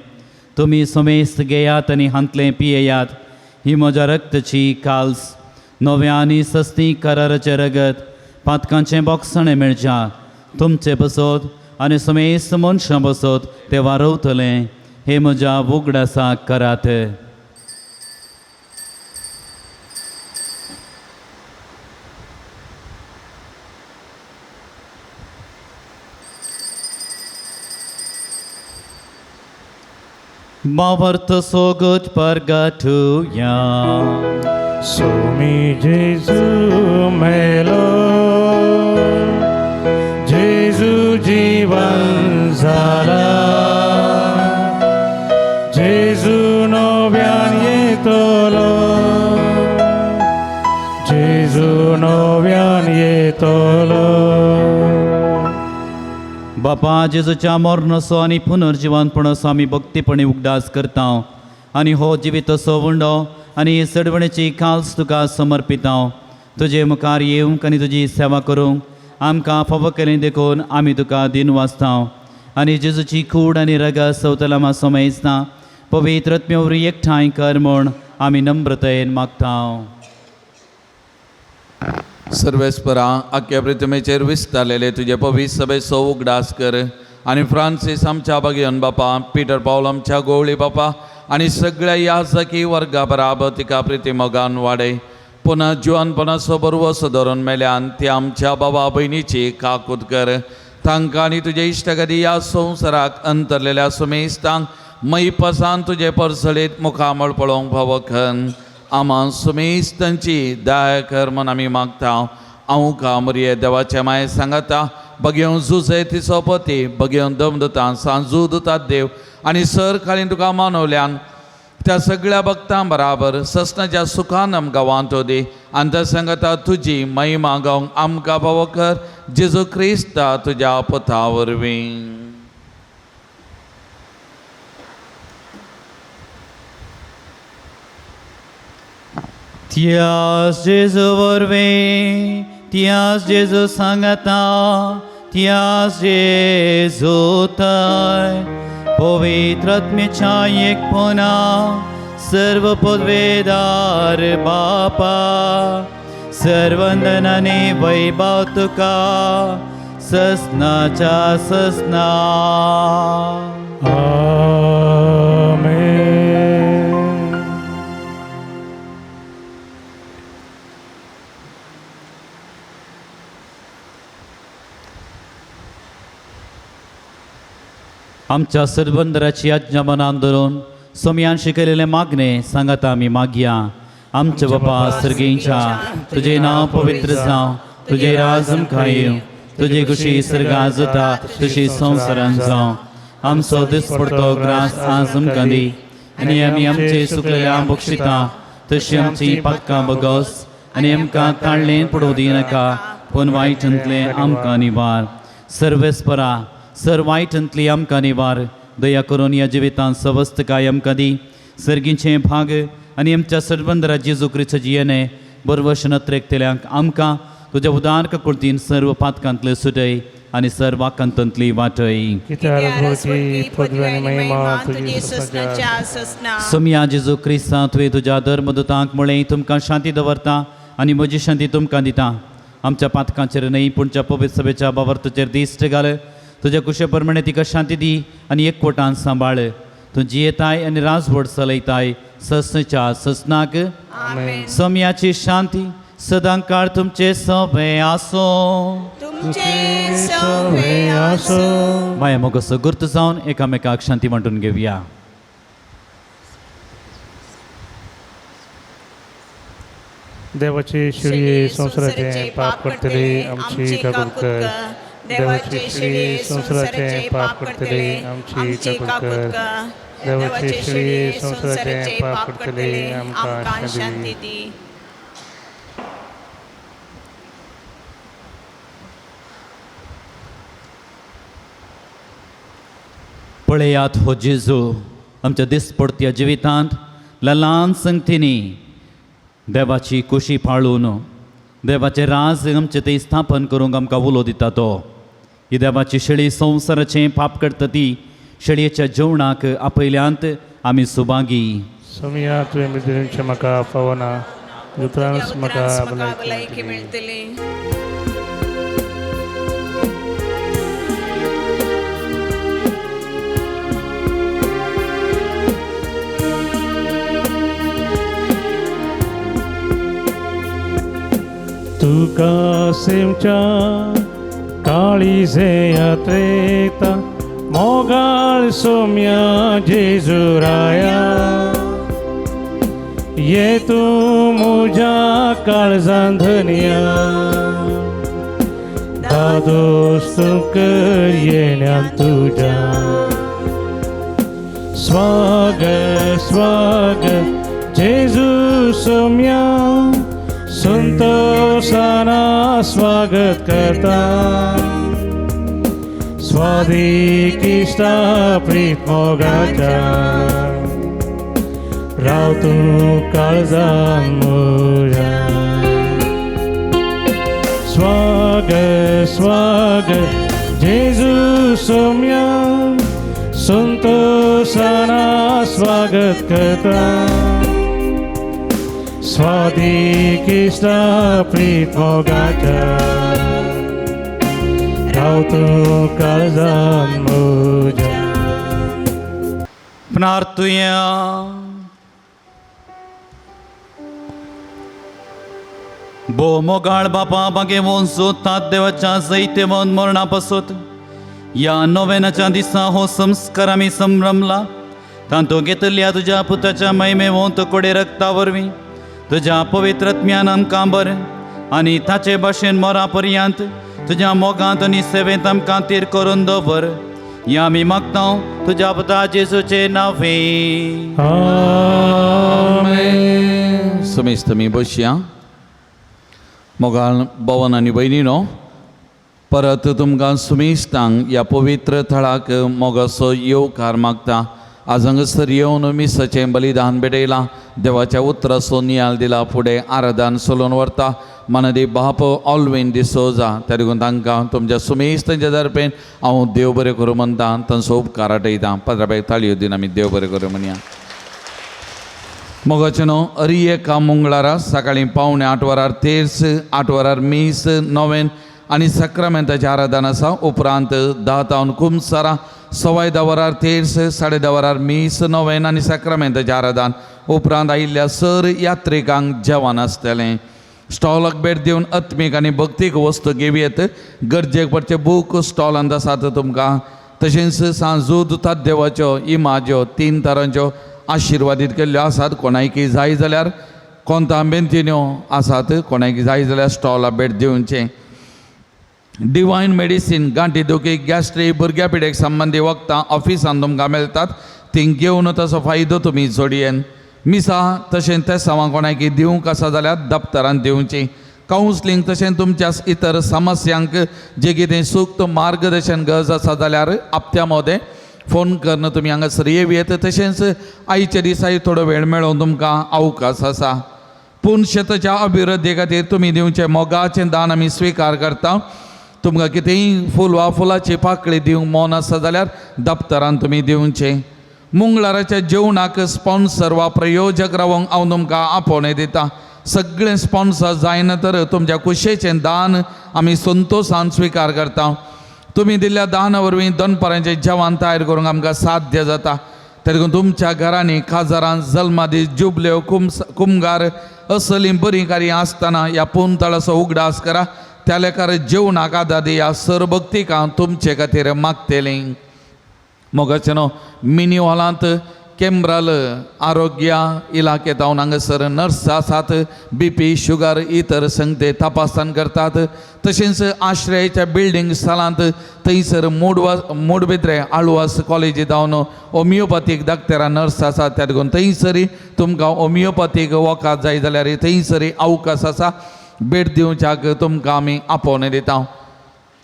तुमी समेस्त घेयात आनी हांतलें पियेयात, ही म्हज्या रक्तची काल्स, नव्या आनी सस्ती कराराचें रगत, पातकांचें बोगसणें मेळच्या तुमचे बसत आनी समेस्त मनशां बसत तें वारवतलें. हे म्हज्या उगडासाक करात. भावार्थ सोगत परगटुया. सोमी जेजू मेलो, जेजू जीवन जाला, जेजू नव्यान येतलो, जेजू नव्यान येतलो. बापा जेजूच्या मरणाचो आनी पुनर्जिवनपणाचो आमी भक्तीपणी उगडास करता आनी हो जिवीत असो उंडो आनी सडवणेची काल्स तुका समर्पितांव. तुजे मुखार येवंक आनी तुजी सेवा करूंक आमकां फावो केलें देखून आमी तुका दिन वाचतांव. आनी जेजूची कूड आनी रगत सवतलामा समयसना पवित्र आत्म्या वरवीं एकठांय कर म्हूण आमी नम्रतायेन मागतांव. सर्वेस्परा आख्या पृथ्वीचेर विस्तारलेले तुजे पवित्र सभेचो उगडास कर आनी फ्रांसीस आमच्या बागेवन बापा, पिटर पावल आमच्या गोवळी बापा आनी सगळ्या याजकी वर्गा बराबर तिका प्रिती मोगान वाडय. पुनः जिवनपणाचो बरवसो धरून मेल्यान ती आमच्या बाबा भयणीची काकूत कर. तांकां आनी तुजे इश्टगदी ह्या संवसाराक अंतरलेल्या सुमेस्तांक मैपसान तुजे परसळीत मुखामळ पळोवंक फावो खन आमा सुमेस्तांची दया कर म्हूण आमी मागता. हांव कामरिये देवाच्या माये सांगता बगेवन जुजे तिचो पती बगेवन दमदता सांजू दुतात देव आनी सर खालीन तुका मानवल्यान त्या सगळ्या भक्तां बराबर ससनाच्या सुखान आमकां वांटो दी आनी त्या सांगता तुजी महिमा गावंक आमकां फावो कर जेजू क्रिस्ता तुज्या पुता वरवीं. त्यास जेजू वरवीं, त्यास जेजू सांगता, त्यास जेजू थंय पवित्र आत्म्याच्या एकपणा सर्व पदवेदार बापा सर्वंदनाने वैभव तुका ससनाच्या ससना. आमेन. आमच्या सरबंदराची आज्ञा मनान धरून सोमयान शिकयलेलें मागणें सांगात आमी मागया. आमच्या बापा सर्गींच्या तुजें नांव पवित्र जावं, तुजें राज आमकां येवं, तुजी खुशी सर्गां जाता तशी संवसारान जावं. आमचो दिसपडतो ग्रास आज आमकां दी आनी आमी आमचे सुकलेल्या बक्षिता तशी आमची पातकां बगस आनी आमकां ताळ्ळें पडोवं दिनाका पूण वायटांतलें आमकां निवार. सर्वेस्परा सर वायटांतली आमकां निवार. दया करून ह्या जिवितांत सवस्तकाय आमकां दी. सर्गीचें भाग आनी आमच्या सरबंदरा जेजू क्रिस्ताची येणें बरवश नत्रेकतल्यांक आमकां तुज्या उदार ककुळतीन सर्व पातकांतले सुटय आनी सर्व आकांतांतली वाटय. कित्याक पदवी आनी महिमा तुजी ससनाच्या ससना. सोमया जेजू क्रिस्ता तुवें तुज्या धर्मदूतांक म्हळें तुमकां शांती दवरता आनी म्हजी शांती तुमकां दिता. आमच्या पातकांचेर न्हय पूण ज्या पवित्र सभेच्या बाबर्तचेर दिश्ट घाल. तुज्या कुशे प्रमाणे तिका शांती दी आनी एकवटान सांबाळ. तूं जियेताय आनी राजवट चलयताय ससच्या ससनाक. सोमयाची शांती सदां काळ तुमचे सभे आसूं. तुमचे सवे आसूं. माया मोगाचो गुर्त जावन एकामेकाक शांती वांटून घेवया. देवाची शिळये संवसाराचें पाप करतली आमची काकूत कर. देवाची शिळये संवसाराचें पाप करतली आमची काकूत कर. देवाची शिळये संवसाराचें पाप करतली आमकां शांती दी. दी. पळयात हो जेजू आमच्या दिसपडत्या जिवितांत ल्हान संगतींनी देवाची कुशी पाळून देवाचें राज आमचें थंय स्थापन करूंक आमकां उलो दिता तो. ही देवाची शेळी संवसाराचें पाप करता ती शेळयेच्या जेवणाक आपयल्यांत आमी सुभागी. सोमया तुवें भितरचें म्हाका फावना उतरांच म्हाका म्हाका भलायकी भलायकी मेळटली. मेळटली. तुका सेमच्या काळीजे यात्रेता मोगाळ सोम्या जेजुराया ये तूं म्हज्या काळजान धनया दादोस तुमकां येण्यान तुज्या स्वागत स्वागत जेजू सोम्या संतोषाना स्वागत करता स्वादिकिश्टा प्रीत मोगाच्या राव तूं काळजान म्हज्या. स्वागत स्वागत जेजू सोम्या, संतोषाना स्वागत करता. स्वादी इश्टा प्रीत मोगाच्या, राव तूं काळजान म्हज्या. प्रार्थुया. भोव मोगाळ बापा बागेवन सोदतात देवाच्या जैतेवन मरणा पासत ह्या नोवेनाच्या दिसा हो संस्कार आमी संभ्रमला. तांतूं घेतल्या तुज्या पुताच्या महिमेवंत कोडे रक्ता वरवीं तुज्या पवित्र आत्म्यान आमकां बरें आनी ताचे भाशेन मरा पर्यंत तुज्या मोगांत आनी सेवेंत आमकां तीर करून दवर. ह्या आमी मागता तुज्या पुता जेजूचे नांवे. आमेन. समेस्त मी बसया. मोगाळ भवन आनी भयणीनो, परत तुमकां सुमेस्तांक ह्या पवित्र थळाक मोगाचो येवकार मागता. आज हांगासर येवन मिसाचें बलिदान भेटयलां, देवाच्या उतराचो नियाल दिला, फुडें आराधन चलोवन व्हरता मानदी बाप ऑलवीन डिसोजा. त्या देखून तांकां तुमच्या सुमेस्तांच्या दरपेन हांव देव बरें करूं म्हणटा, तांचो उपकार आटयता. पाद्रा ताळयो दिवन आमी देव बरें करूं म्हणया. मोगाचें न्हू हरी एका मंगळारा सकाळीं 7:45 वरार तेर्स, 8 वरार मीस, नोवेन आनी सक्रामेंताचें आराधन आसा. उपरांत 10 तावन कुमसारां, 10:15 वरार तेर्स, 10:30 वरार मीस, नोवेन आनी सक्रामेंताचें आराधन. उपरांत आयिल्ल्या सर यात्रिकांक जेवण आसतलें. स्टॉलाक भेट दिवन आत्मीक आनी भक्तीक वस्तू घेवयेत. गरजेक पडचे बूक स्टॉलांत आसात तुमकां. तशेंच सांजूद देवाच्यो इमाज्यो 3 तरांच्यो आशिर्वादीत केल्ल्यो आसात. कोणायकी जाय जाल्यार कोंता बेंतिन्यो आसात, कोणायकी जाय जाल्यार स्टॉला भेट दिवचें. डिवायन मेडिसीन गांठी दुखी, गॅस्ट्रीक, भुरग्या पिडेक संबंदी वखदां ऑफिसान तुमकां मेळटात, ती घेवन ताचो फायदो तुमी जोडयेन. मिसा तशें तेसांवां कोणायकी दिवंक आसा जाल्यार दप्तरान दिवची. कावन्सलींग तशें तुमच्या इतर समस्यांक जें कितें सूक्त मार्गदर्शन गरज आसा जाल्यार आपत्या मदें फोन करून तुमी हांगासर येवयेत. तशेंच आयच्या दिसाय थोडो वेळ मेळोवन तुमकां अवकाश आसा. पूण शेताच्या अभिवृद्धी खातीर तुमी दिवचें मोगाचें दान आमी स्विकार करता. तुमकां कितेंय फूल वा फुलाची पाकळी दिवंक मन आसा जाल्यार दप्तरान तुमी दिवचें. मंगळाराच्या जेवणाक स्पॉन्सर वा प्रयोजक रावंक हांव तुमकां आपोवणें दिता. सगळें स्पॉन्सर जायना तर तुमच्या कुशेचें दान आमी संतोशान स्विकार करता. तुमी दिल्ल्या दाना वरवीं दनपारांचें जेवण तयार करूंक आमकां साध्य जाता. तरी तुमच्या घरांनी काजारान जल्मादीस, जुबल्यो, कुमगार असलीं बरीं कार्यां आसतना ह्या पुंतळाचो उगडास करा. त्या लेखार जेवणाक आदार दिया. सरभक्तिकां तुमचे खातीर मागतलीं. मोगाचें न्हू मिनी हॉलांत केम्ब्राल आरोग्य इलाखेंत हांव हांगासर नर्स आसात, बीपी, शुगर इतर संगते तपासण करतात. तशेंच आश्रयाच्या बिल्डींग स्थलांत थंयसर मोडबिद्रे आळवास कॉलेजींत हांव होमियोपॅथीक डाक्टरां नर्स आसात. त्या देखून थंयसर तुमकां होमियोपॅथीक वखद जाय जाल्यार थंयसर अवकाश आसा. भेट दिवच्याक तुमकां आमी आपोवणें दिता.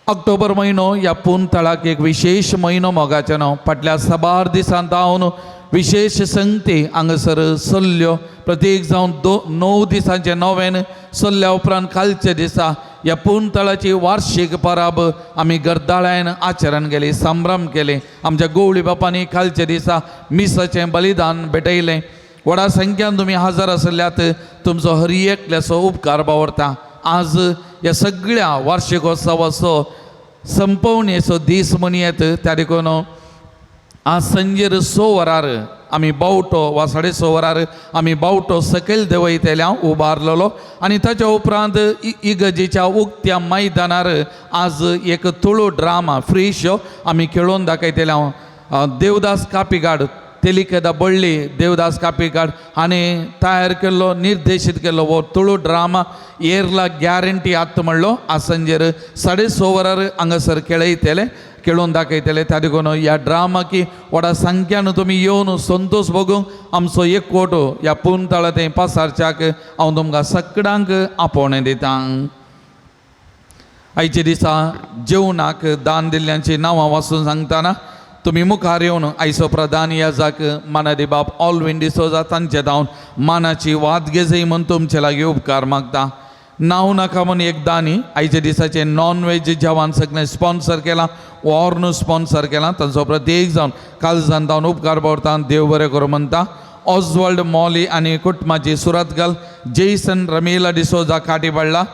ऑक्टोबर म्हयनो ह्या पुनतळाक एक विशेश म्हयनो मोगाचें न्हू. फाटल्या साबार दिसांत हांव विशेश संगती हांगासर सल्ल्यो. प्रत्येक जावन 9 दिसांचें नोवेन सल्ल्या उपरांत कालच्या दिसा ह्या पुनतळाची वार्षीक परब आमी गर्दाळ्यान आचरण केली, संभ्रम केले. आमच्या गोवळी बापांनी कालच्या दिसा मिसाचें बलिदान भेटयलें. व्हडा संख्यान तुमी हजर आसल्यात, तुमचो हर एकल्याचो उपकार बावरता. आज ह्या सगळ्या वार्षिकोत्सवाचो संपवणेचो दीस म्हणयेत. त्या देखून आज संजेर 6 वरार आमी बावटो वा 6:30 वरार आमी बावटो सकयल देंवयतल्या उबारलेलो आनी ताच्या उपरांत इगर्जेच्या उक्त्या मैदानार आज एक तुळू ड्रामा फ्री शो आमी खेळोवन दाखयतले. देवदास कापिगाड तेलिकेदा बळ्ळी देवदास कापिगाड हाणें तयार केल्लो निर्देशीत केल्लो हो तुळू ड्रामा एरला गॅरंटी आत्त म्हणलो आज संजेर 6:30 वरार हांगासर खेळयतले, खेळोवन दाखयतले. त्या देखून ह्या ड्रामाकी व्हडा संख्यान तुमी येवन संतोश भोगूंक आमचो एकवट ह्या पुनतळा थंय पासारच्याक हांव तुमकां सगळ्यांक आपोवणें दितां. आयच्या दिसा जेवणाक दान दिल्ल्यांची नांवां वाचून सांगतना तुमी मुखार येवन आयचो प्रधान याजाक मानादी बाप ऑलविन डिसोजा तांचे धांवन मानाची वाद घेजय म्हूण तुमचे लागीं उपकार मागता. नांव नाका म्हूण एक दानी आयच्या दिसाचें नॉन वेज जेवण सगळें स्पॉन्सर केलां, वॉर्न स्पॉन्सर केलां. तांचो प्रत्येक जावन कालजान जावन उपकार पावता. देव बरें करूं म्हणटा. ऑजवर्ल्ड मॉली आनी कुटुंबाची सुरतगल, जेसन रमेला डिसोजा काटीपाडला,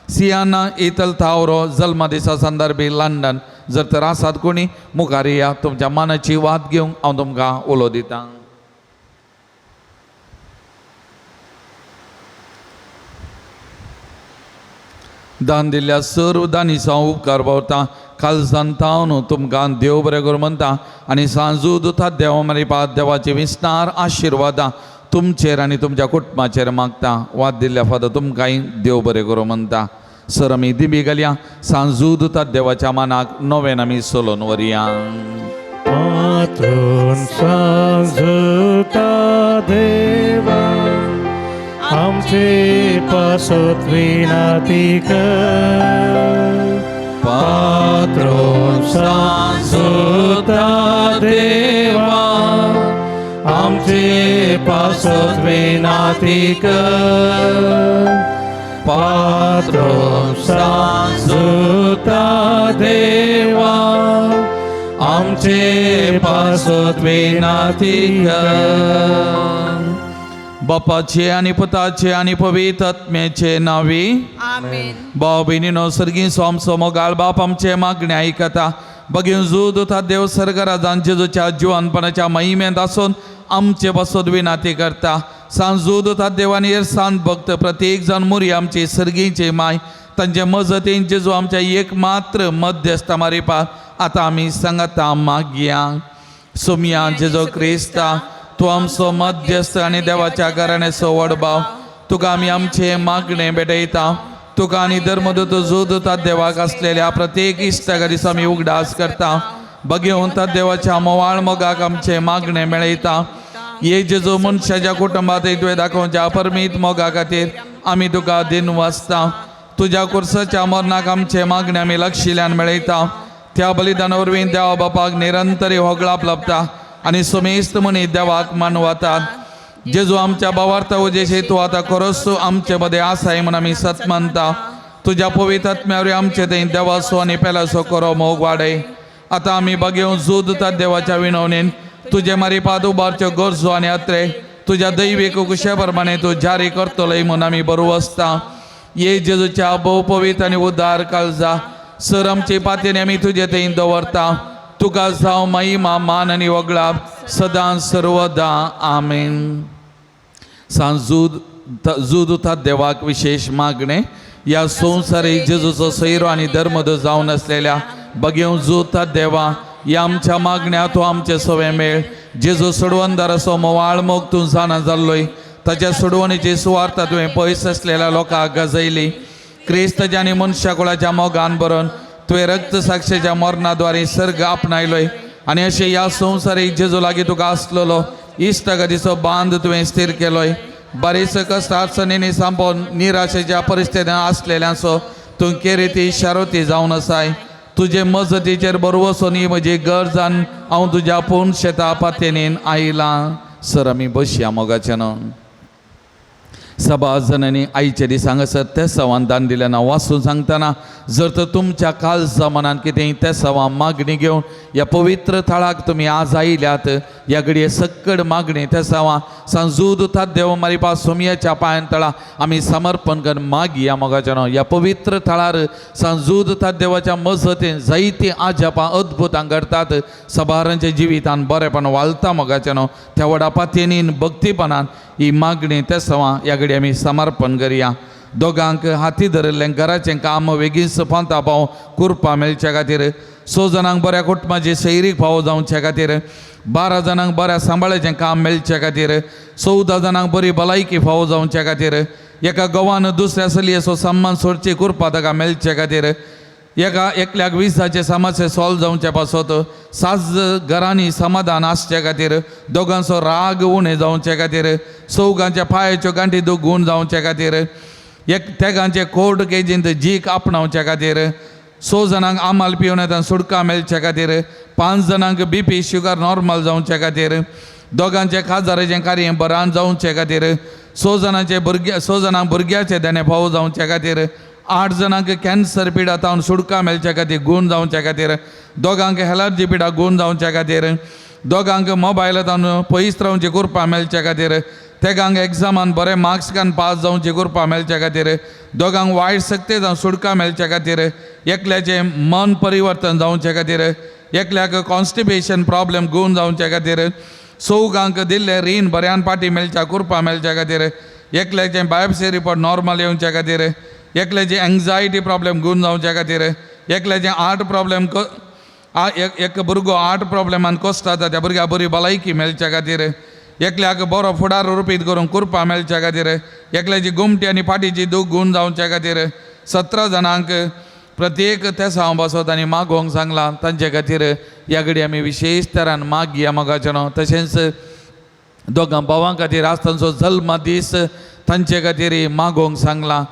सियाना एतल थावरो जल्मा दिसा संदर्भी लंडन. जर तर आसात कोणी मुखार या, तुमच्या मनाची वाद घेवंक हांव तुमकां उलो दितां. दान दिल्ल्या सर्व दानीचो हांव उपकार पावता. कालसान तावन तुमकां देव बरें करूं म्हणटा आनी सांजू दुता देवा मारिपात देवाचे विस्तार आशिर्वादां तुमचेर आनी तुमच्या कुटुंबाचेर मागता. वाद दिल्ल्या फादर तुमकांय देव बरें करूं म्हणटा. सर आमी दिमी घालया. सांजू दुता देवाच्या मानाक नव्यान आमी सोलोन व्हरया. पात्रोन सांजुता देवा आमचे पासत विनाती कर. पात्रोन सांजुता देवा आमचे पासत विनाती कर. पात्रोन सांजुता देवा आमचे पासत विनाती कर. बापाचे आनी पुताचे आनी पवित्र आत्म्याचे नांवी आमेन. भाव भयणीनो, सर्गीं सोमसो मोगाळ बाप आमचे मागणे आयकता. बगीन जूद उता देव सर्गराजान जेजूच्या जिवानपणाच्या महिमेंत आसून आमचे पासत विनाती करता. सांजूद उता देवान सांत भक्त प्रत्येक जाण मुरी आमची सर्गींची माय तांचे मजतीन जेजू आमच्या एक मात्र मध्यस्थ मारिपा आतां आमी सांगता मागया. सोमया जेजू क्रिस्ता, तूं आमचो मध्यस्थ आनी देवाच्या घराण्याचो व्हड भाव, तुका आमी आमचे मागणे भेटयता. तुका आनी धर्मदूत जोदता देवाक आसलेल्या प्रत्येक इश्टा दिसा आमी उगडास करता. बगेवन ता देवाच्या मोवाळ मोगाक आमचे मागणे मेळयता. ये जेजू मनशाच्या कुटुंबात तुवें दाखोवच्या परमीत मोगा खातीर आमी तुका दिन वाचता. तुज्या कुर्साच्या मरणाक आमचे मागणे आमी लक्षिल्यान मेळयता. त्या बलिदाना वरवीं देवा बापाक निरंतरी होगळाप लाबता आनी सुमेस्त मनी देवाक मानवतात. जेजू आमच्या भावार्थ उजेशी तूं आतां खरोच आमचे मदें आसाय म्हूण आमी सत मानता. तुज्या पवित्र आत्म्या आमचे थंय देवाचो आनी पेल्याचो करो मोग वाडय. आतां आमी बगेवन जोदतात देवाच्या विनवणेन तुजे मारिपाद उबारच्यो गरजो आनी अत्रे तुज्या दैवीक कुशे प्रमाणे तूं जारी करतलोय म्हूण आमी बरो आसता. ये जेजूच्या भोव पवित्र आनी उदार काळजा सर आमची पातयेन आमी तुजे थंय दवरता. तुका जावं महिमा मान आनी वगळाप सदां सर्वदा. आमेन. सांजूद जुदुता देवाक विशेष मागणे ह्या संवसारीक जेजूचो सैरो आनी धर्मद जावन आसलेल्या बगेवन जुता देवा ह्या आमच्या मागण्या तूं आमचे सवे मेळ. जेजू सोडवणदाराचो मोवाळ मोग तूं जाणा जाल्लोय. ताच्या सोडवणीची सुवार्ता तुवें पयस आसलेल्या लोकांक गजयली. क्रिस्ताच्या आनी मनशा कुळाच्या मोगान बरोवन तुवें रक्त साक्षेच्या मरणाद्वारे सर्ग आपणायलोय आनी अशें ह्या संवसारीक जेजू लागीं तुका आसलेलो इश्टागतीचो बांद तुवें स्थीर केलोय. बारीस कश्ट अडचणींनी सांपोवन निराशेच्या परिस्थितीन आसलेल्यांचो तूं केरेती शारोती जावन आसाय. तुजे मजतीचेर बरो वचून ही म्हजी गरज आनी हांव तुज्या पूर्ण शेता पातयेन आयलां. सर आमी बसया मोगाच्यान. सभा जननी आयचे दीस हांगासर तेसांवान दान दिलें ना वाचून सांगतना जर तर तुमच्या काळजा मनान कितेंय तेसांवां मागणी घेवन ह्या पवित्र थळाक तुमी आज आयल्यात, ह्या घडये सक्कड मागणी तेसांवां सांजूद देव मारिपा सोमयाच्या पांयान तळा आमी समर्पण करून मागया मोगाच्या. ह्या पवित्र थळार सांजूद देवाच्या मजतीन जायतीं आजापां अद्भुतां घडतात. सभारांच्या जिवितान बरेपण वालता मोगाच्यानो. त्या व्हडा पातयेनीन भक्तीपणान ही मागणी तेसांवां ह्या घडये आमी समर्पण करया. दोगांक हाती धरिल्लें घराचें काम वेगींच पांता पाव कुरपा मेळच्या खातीर, 6 जाणांक बऱ्या कुटुंबाची सैरीक फावो जावचे खातीर, 12 जाणांक बऱ्या सांबाळाचें काम मेळचे खातीर, 14 जाणांक बरी भलायकी फावो जावचे खातीर, एका गोवान दुसऱ्या चलयेचो सम्मान सोडची कुरपा ताका मेळचे खातीर, एका एकल्याक विजाचे समस्या सॉल्व जावचे पासत, 7 घरांनी समाधान आसचे खातीर, दोगांचो राग उणें जावचे खातीर, चौगांच्या पांयाच्यो गांठी दुगून जावचे खातीर, एक तेगांचे कोर्ट केजींत जीक आपणावचे खातीर, 6 जाणांक आमाल पिवन येता सुटका मेळच्या खातीर, 5 जाणांक बीपी शुगर नॉर्मल जावचे खातीर, दोगांचे खाजदाराचें कार्य बरान जावचे खातीर, 6 जाणांचे भुरगे 6 जाणांक भुरग्याचे देणे फावो जावचे खातीर, 8 जाणांक कॅन्सर पिडा तावन सुटका मेळच्या खातीर गूण जावच्या खातीर, दोगांक एलर्जी पिडा गूण जावच्या खातीर, दोगांक मोबायल तावन पयस रावची कृपा मेळच्या खातीर, तेगांक एग्जामान बरे मार्क्स घालून पास जावची कृपा मेळच्या खातीर, दोगांक वायट शक्ती जावन सुटका मेळच्या खातीर, एकल्याचें मन परिवर्तन जावचे खातीर, एकल्याक कॉन्स्टिपेशन प्रॉब्लम गूण जावचे खातीर, चौगांक दिल्लें रीण बऱ्यान पाटी मेळच्या कृपा मेळच्या खातीर, एकल्याचें बायोप्सी रिपोर्ट नॉर्मल येवच्या खातीर, एकल्याची एंग्जायटी प्रॉब्लम गूण जावच्या खातीर, एकल्याचें हार्ट प्रॉब्लम एक भुरगो हार्ट प्रॉब्लमान कोसता त्या भुरग्याक बरी भलायकी मेळच्या खातीर, एकल्याक बरो फुडार रुपीत करून कृपा मेळच्या खातीर, एकल्याची गोमटी आनी फाटीची दूख गूण जावच्या खातीर, 17 जाणांक प्रत्येक तेसांव बसत आनी मागोवंक सांगलां तांचे खातीर ह्या घडी आमी विशेश तरान मागया मोगाचें न्हू. तशेंच दोगां भावां खातीर आज तांचो जल्म दीस तांचे खातीर मागोवंक सांगलां,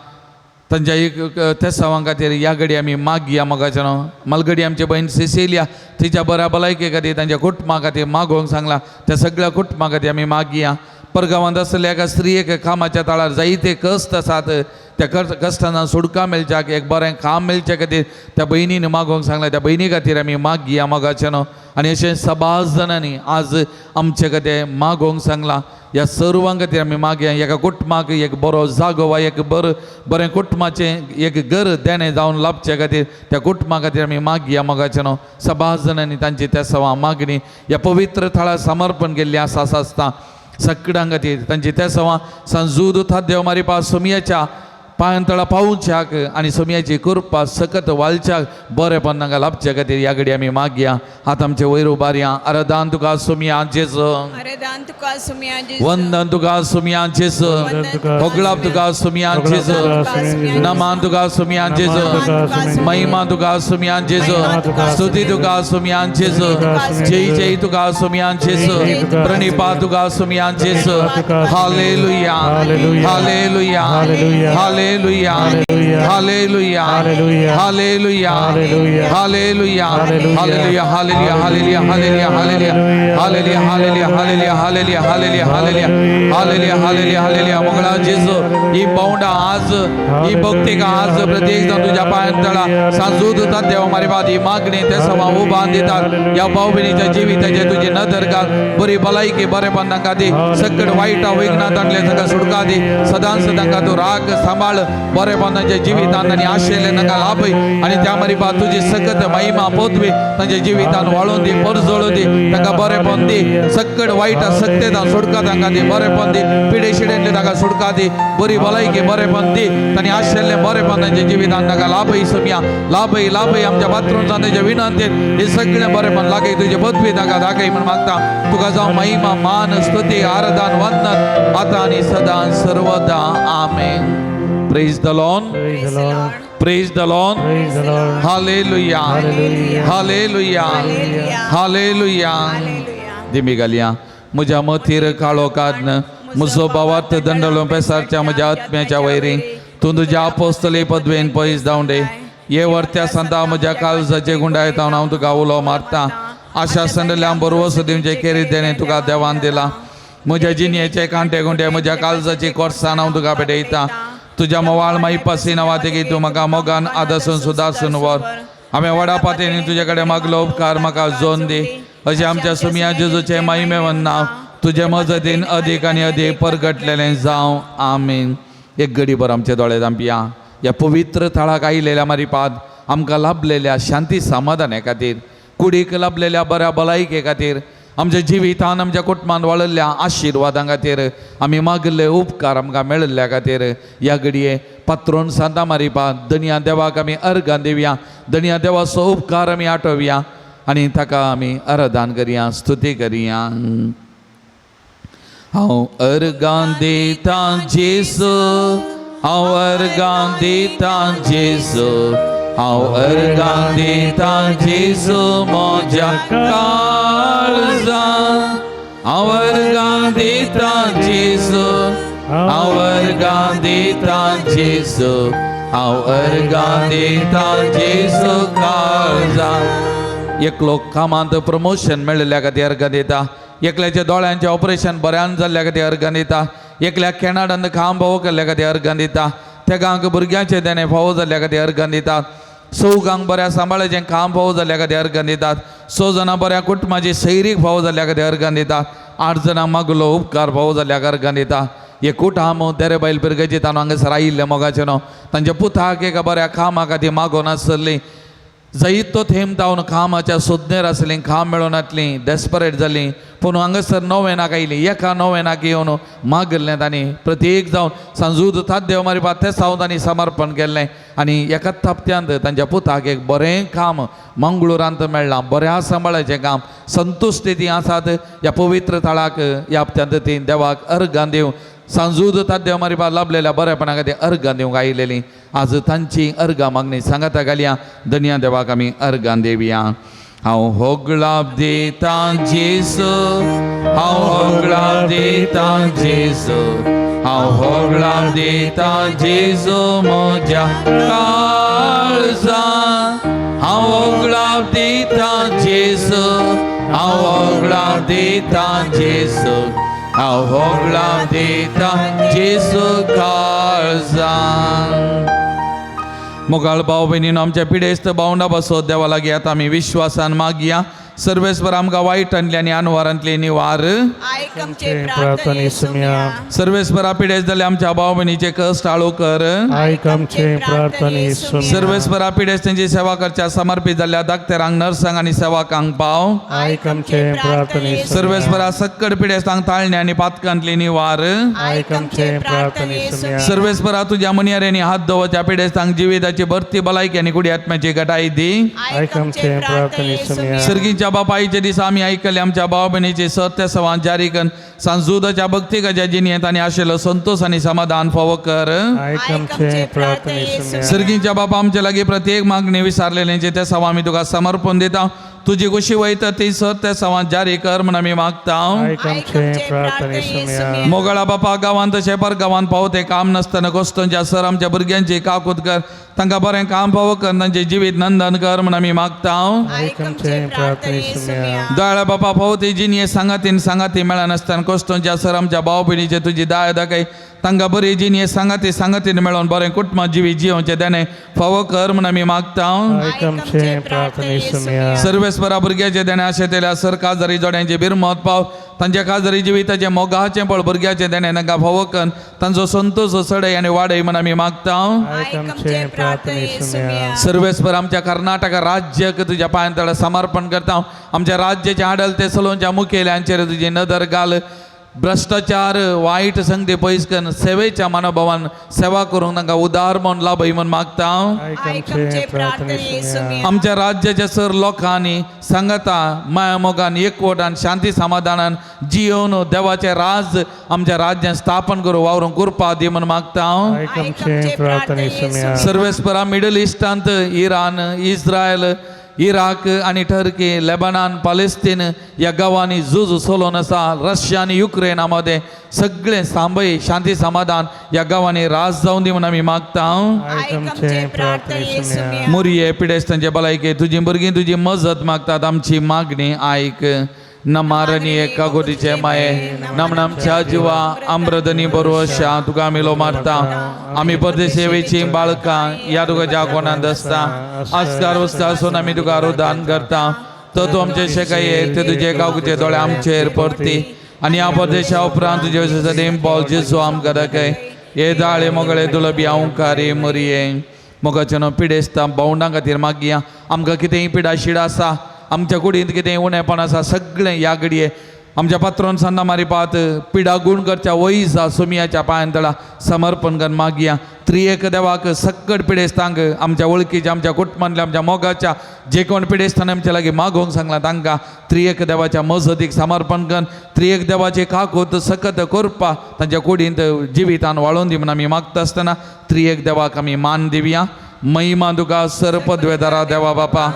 तांच्या एक तेसांवां खातीर ह्या घडी आमी मागया मोगाचें न्हू. मालगडी आमची भयण सिसिलिया तिच्या बऱ्या भलायके खातीर तांच्या कुटुंबा खातीर मागोवंक सांगलां, त्या सगळ्या कुटुंबा खातीर आमी मागया. परगांवांत आसलेल्या एका स्त्रियेक कामाच्या ताळार जायते कश्ट आसात, त्या कश्टांना सुटका मेळच्याक एक बरें काम मेळचे खातीर त्या भयणीन मागोवंक सांगलां, त्या भयणी खातीर आमी मागया मोगाचें न्हू. आनी अशें सबाज जाणांनी आज आमचे खातीर मागोवंक सांगलां, ह्या सर्वां खातीर आमी मागया. एका कुटुंबाक एक बरो जागो वा एक बरें कुटुंबाचें एक घर देणें जावन लाभचे खातीर त्या कुटुंबा खातीर आमी मागया मोगाचें न्हू. सबाज जाणांनी तांची त्या सवा मागणी ह्या पवित्र थळार समर्पण केल्ली आसा आसता सगळ्यां खातीर तांची त्या सवा सांजूद देव मारिपा सोमयाच्या पांयतळा पावच्याक आनी सोमयाची कृपा सकत वालच्याक बरेपण तांकां लाभच्या खातीर ह्या घडी आमी मागया. हात आमचे वयर उबारया. आराधन तुका सोमया जेजू, आराधन तुका सोमया जेजू, वंदन तुका सोमया जेजू, होगळाप तुका सोमया जेजू, नमान तुका सोमया जेजू, महिमा तुका सोमया जेजू, स्तुती तुका सोमया जेजू, जय जय तुका सोमया जेजू, प्रणिपा तुका सोमया जेजू. Hallelujah, hallelujah, hallelujah, hallelujah, hallelujah, hallelujah, hallelujah, hallelujah, hallelujah, hallelujah, hallelujah, hallelujah, hallelujah, hallelujah, hallelujah, hallelujah, hallelujah, hallelujah, hallelujah. Mangala जेजू, ही पावंडा आज, ही भक्ती आज प्रत्येक जण तुझ्या पांयान तळा सांजू दितात देवा मारी बाद ही मागणी ते सवा उबान दितात. ह्या भाव भयणीच्या जिविताचे तुझी नदर घाल, बरी भलायकी बरेपण तांकां दी, सगळं वायट विघ्नांत आणले तांकां सुटका दी, सदांच तांकां तूं राख सांबाळ, बरेपण तांच्या जिवितांत आनी आशिल्लें तांकां लाभय आनी त्या मारी बाद तुजी सकत महिमा पदवी तांच्या जिवितान वाळून दी, परजळून दी, तांकां बरेपण दी, सगळं वायट सत्तेतान सुटका तांकां दी, बरेपण दी, पिडे शिडेंतले तांकां सुटका दी, बरी भलायकी बरेपण दी, तांणी आशिल्लें बरेपण तांच्या जिवितान तांकां लाभय सोमया, लाभय लाभय. आमच्या बाथरूम तांच्या विनंतीन हे सगळें बरेपण लागय तुजे पदवी तांकां दाखय म्हण मागता. तुका जावं महिमा मान स्तुती आराधन वंदन आतां आनी सदां सर्वदा. आमेन. Praise the Lord. Praise the Lord. Praise the Lord. Praise the Lord. Hallelujah. Hallelujah. Hallelujah. दिमी घालया. म्हज्या मतीर काळो काडन म्हजो भावार्थ दंडलो पेसारच्या म्हज्या आत्म्याच्या वैरी तूं तुज्या आपोस्तली पदवेन पयस धांवडे ये वर्त्या संता म्हज्या काळजाचे गुंडायता हांव तुका उलो मारता. आशा संदल्या बरवस दिवचे केरी देणे तुका देवान दिला. म्हज्या जिणयेचे कांटे गुंडे म्हज्या काळजाची कोर्सान हांव तुका भेटयता. तुज्या मोवाळ माई पसीना वातेकी तूं म्हाका मोगान आदसून सुदासून व्हर. हांवें व्हडा पातयेन तुजे कडेन मागलो उपकार म्हाका जोन दी. अशें आमच्या सुमया जेजूचें महिमेवन नांव तुजे मजतीन अदीक आनी अदीक परगटलेलें जावं. आमीन. एक गडीभर आमचे दोळे धांपया. ह्या पवित्र थळाक आयिल्ल्या मारिपाद आमकां लाभलेल्या शांती समाधाना खातीर, कुडीक लाभलेल्या बऱ्या भलायके खातीर, आमच्या जिवितान आमच्या कुटुंबान वाळिल्ल्या आशिर्वादां खातीर, आमी मागिल्ले उपकार आमकां मेळिल्ल्या खातीर ह्या घडये पात्रोन सांता मारिपा दनया देवाक आमी अर्गां दिवया. दनया देवाचो उपकार आमी आठोवया आनी ताका आमी आराधन करया, स्तुती करया. हांव अर्गां दितां जेजू, हांव अर्गां दितां जेजू, हांव अर्गां दितां जेजू म्हज्या काळजान. हांव अर्गां दितां जेजू, हांव अर्गां दितां जेजू, हांव अर्गां दिता जेजू काळजा. एकलो कामांत प्रमोशन मेळिल्ल्या खातीर अर्गां दिता, एकल्याच्या दोळ्यांचें ऑपरेशन बऱ्यान जाल्ल्या खातीर अर्गां दिता, एकल्याक कॅनडांत काम फावो केल्ल्या खातीर अर्गां दिता, तेगांक भुरग्यांचें देणें फावो जाल्ल्या खातीर अर्गां दिता, चौगांक बऱ्या सांबाळाचें काम फावो जाल्ल्या खातीर अर्गां दितात, 6 जाणां बऱ्या कुटुंबाची सैरीक फावो जाल्ल्या खातीर अर्गां दितात, 8 जाणां मागलो उपकार फावो जाल्ल्या अर्गां दिता. एकूट हांव तेरे बायल पिरगेची ताणो हांगासर आयिल्लें मोगाचें न्हू तांच्या पुताक एका बऱ्या कामा खातीर मागोन आसली, जैतो थेंब तावन कामाच्या सोदनेर आसलीं, काम मेळोनातलीं, डेस्परेट जालीं, पूण हांगासर नोवेनाक आयलीं. एका नोवेनाक येवन मागिल्लें तांणी प्रत्येक जावन सांजूद ताद्देव मारिपा तें सावन तांणी समर्पण केल्लें आनी एकाच हप्त्यांत तांच्या पुताक एक बरें काम मंगळुरांत मेळ्ळां, बऱ्या सांबाळाचें काम. संतुश्टी तीं आसात ह्या पवित्र थळाक. ह्या हप्त्यांत तीं देवाक अर्गां दिवन सांजूद ताद्देव मारिपा लाभलेल्या बरेपणा खातीर अर्गां दिवंक आयलेलीं. आज तांची अर्गां मागणी सांगाता घालया. धनया देवाक आमी अर्गां देवया. हांव होगळाप दिता जेजू, हांव होगळाप दिता जेजू, हांव होगळाप दिता जेजू म्हज्या काळजा. हांव होगळाप दिता जेजू, हांव होगळाप दिता जेजू, हांव होगळाप दिता जेजू काळजा. मोगाळ भाव भयणीनो, आमच्या पिडेस्त भावंडा बसत देवा लागीं आतां आमी विश्वासान मागया. सर्वेस्पर आमकां वायटांतली आनी अनवारांतली निवार. आयक आमचे प्रार्थने सुम्या. सर्वेस्परा पिडेस्त जाल्ले आमच्या भाव भयणीचे कश्ट आळो कर. आयक आमचे प्रार्थने सुम्या. सर्वेस्परा पिडेस्तांची सेवा करच्या समर्पित जाल्ल्या डाक्टरांक, नर्सांक आनी सेवकांक पाव. आयक आमचे प्रार्थने सुम्या. सर्वेस्परा सक्कड पिडेस्तांक ताळणे आनी पातकांतली निवार. आयक आमचे प्रार्थने सुम्या. सर्वेस्परा तुज्या मनियारेनी हात दवरच्या पिडेस्तांक जिविताची भरती भलायकी आनी कुडी आत्म्याची घटाय दी. आयक आमचे प्रार्थने सुम्या. सर्गीच्या बापाईच्या दिसा आमी आयकले आमच्या भाव भयणीचे सत्य सवान जारी करून सांजुदाच्या भक्ती गजा जिणेंत आनी आशिल्लो संतोष आनी समाधान फावो कर. आयक आमचे प्रार्थने सुम्या. सर्गीच्या बापा, आमच्या लागीं प्रत्येक मागणी विसारलेल्यांचे ते सवा आमी तुका समर्पण दिता. तुजी कुशी वयता ती सत्य सवान जारी कर म्हण आमी मागता. आयक आमचे प्रार्थने सुम्या. मोगळा बापा, गांवांत तशें परगांवांत पावते काम नासतना गोश्टोंच्या सर आमच्या भुरग्यांची काकूत कर, तांकां बरें काम फावो कर, तांचें जिवीत नंदन कर म्हण आमी मागता. आयक आमचे प्रार्थने सुम्या. दयाळा बापा, फावती जिणये सांगातीन सांगाती मेळनासतना कोश्टोंच्या सर आमच्या भाव भयणीचे तुजी दया दाखय, तांकां बरी जिणये सांगाती सांगातीन मेळोन बरें कुटुंब जिवीत जियोवचें देणें फावो कर म्हण आमी मागता. आयक आमचे प्रार्थने सुम्या. सर्वेस्परा भुरग्याचें देणें आशेतल्या सर काजारी जोड्यांचे बिरमत पाव, तांच्या काजारी जिविताचें मोगाचें बळ भुरग्याचें देणें तांकां फावो कर, तांचो संतोश सडय आनी वाडय म्हण आमी मागता. आयक आमचे प्रार्थने सुम्या. सर्वेस्पर आमच्या कर्नाटक राज्याक तुज्या पांयां तळा समर्पण करता. आमच्या राज्याचे आडलते सलोनच्या मुखेल्यांचेर तुजी नदर घाल. भ्रश्टाचार वायट संगती पयस करून सेवेच्या मनोभावान सेवा करूंक तांकां उदार म्हूण लाभय म्हूण मागता. आयक आमचे प्रार्थने सुम्या. आमच्या राज्याच्या सर लोकांनी सांगता माया मोगान एकवटान शांती समाधानान जियोन देवाचें राज आमच्या राज्यान स्थापन करूं वावरूंक कृपा दी म्हूण मागता. आयक आमचे प्रार्थने सुम्या. सर्वेस्परा मिडल इस्टांत इराण, इस्रायल, इराक आनी टर्की, लेबनान, पालेस्तीन ह्या गांवांनी झूज चलोवन आसा. रशिया आनी युक्रेना मदें सगळें सांबय शांती समाधान ह्या गांवांनी राज जावं दी म्हूण आमी मागता. आयक आमचे प्रार्थने सुम्या. मुरये पिडेस्तांचे भलायके तुजी भुरगीं तुजी मजत मागतात. आमची मागणी आयक. नमारणी एका गोटीचे माये नमनामच्या जिवा आम्रदनी बरोवशा तुका आमी लो मारता. आमी परदेशेवेची बाळकां ह्या तुका ज्या कोणांत आसता आजकार वस्ता आसून आमी तुका रुदान करता. तर तूं आमचे शेकाये ते तुजे काकुचे दोळे आमचेर परती आनी ह्या परदेशा उपरांत तुजे सदेम बॉल जेजू आमकां दाखय. हे दाळे मोगळे दुलबी अंकारी मुरये मोगाचे न्हू पिडेस्ता भावंडां खातीर मागया. आमकां कितेंय पिडा शिडा आसा, आमच्या कुडींत कितेंय उणेपण आसा, सगळें ह्या घडये आमच्या पात्रोन संदा मारिपात पिडा गुण करच्या वैजा सुमियाच्या पांयां तळा समर्पण करून मागया. त्रियेक देवाक सक्कड पिडेस्तांक आमच्या वळखीच्या, आमच्या कुटुंबांतल्या, आमच्या मोगाच्या जे कोण पिडेस्तान आमच्या लागीं मागोवंक सांगला तांकां त्रियेक देवाच्या मजतीक समर्पण करून त्रियेक देवाचे काकूत सकत करपा तांच्या कुडींत जिवितान वाळोवन दी म्हूण आमी मागता आसतना त्रियेक देवाक आमी मान दिवया. महिमा तुका सर पदवेदारा देवा बापा,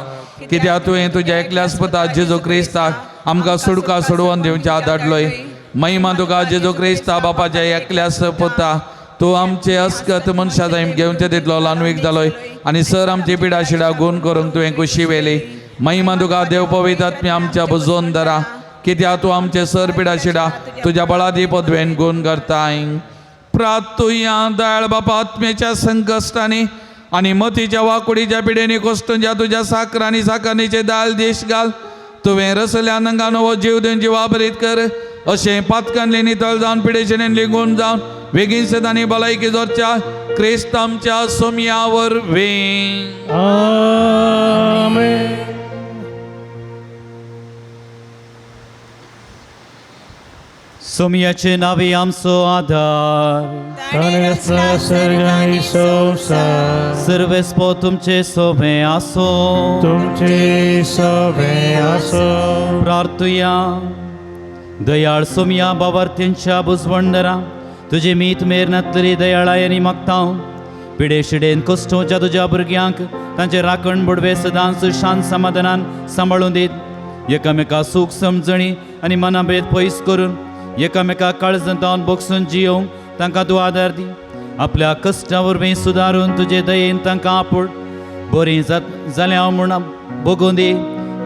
कित्याक तुवें तुज्या एकल्याच पुता जेजू क्रिस्ताक आमकां सुडका सोडोवन दिवच्या धाडलोय. महिमा तुका जेजू क्रिस्ता बापाच्या एकल्याच पुता तूं आमचे अस्कत मनशा जाय घेवचे तितलो लानवीक जालोय आनी सर आमची पिडा शिडा गुण करूंक तुवें खुशी वेली. महिमा तुका देव पवित्र आमच्या बुजोवन धरा, कित्याक तूं आमचे सर पिडा शिडा तुज्या बळादी पदवेन गुण करताय. प्रातुया दयाळ बापा आत्म्याच्या संकश्टांनी आनी मतीच्या वाकुडीच्या पिडेनी कोश्टूंच्या तुज्या साकर आनी साकरणीचे दाल देश घाल. तुवें रसल्या नंगा नवो जीव दिवन जिवा भरीत कर, अशें पातकांनी नितळ जावन पिडेशेन लिंगून जावन बेगीन सदांनी भलायकी जोरच्या क्रिस्त आमच्या सोमया वरवीं. आमेन. सोमयाचे नावे आमचो आधार, ताणें रचला सर्ग आनी संवसार. सर्वेस्पो तुमचे सोबे आसो. तुमचे सोबे आसो. प्रार्थुया. दयाळ सोमया बाबार्थ्यांच्या बुजवंडरा तुजे मीत मेर नातली दयाळाय आनी मागता पिडे शिडेन कश्टोच्या तुज्या भुरग्यांक तांचे राखण बुडवे सदांच शांत समाधानान सांबाळून दीत, एकामेका सूख समजणी आनी मनाभेद पयस करून एकामेका काळजांत बगसून जियोवंक तांकां तूं आदार दी. आपल्या कश्टा वरवीं सुदारून तुजे दयेन तांकां आपूण बरीं जात जाल्या म्हूण बगून दी.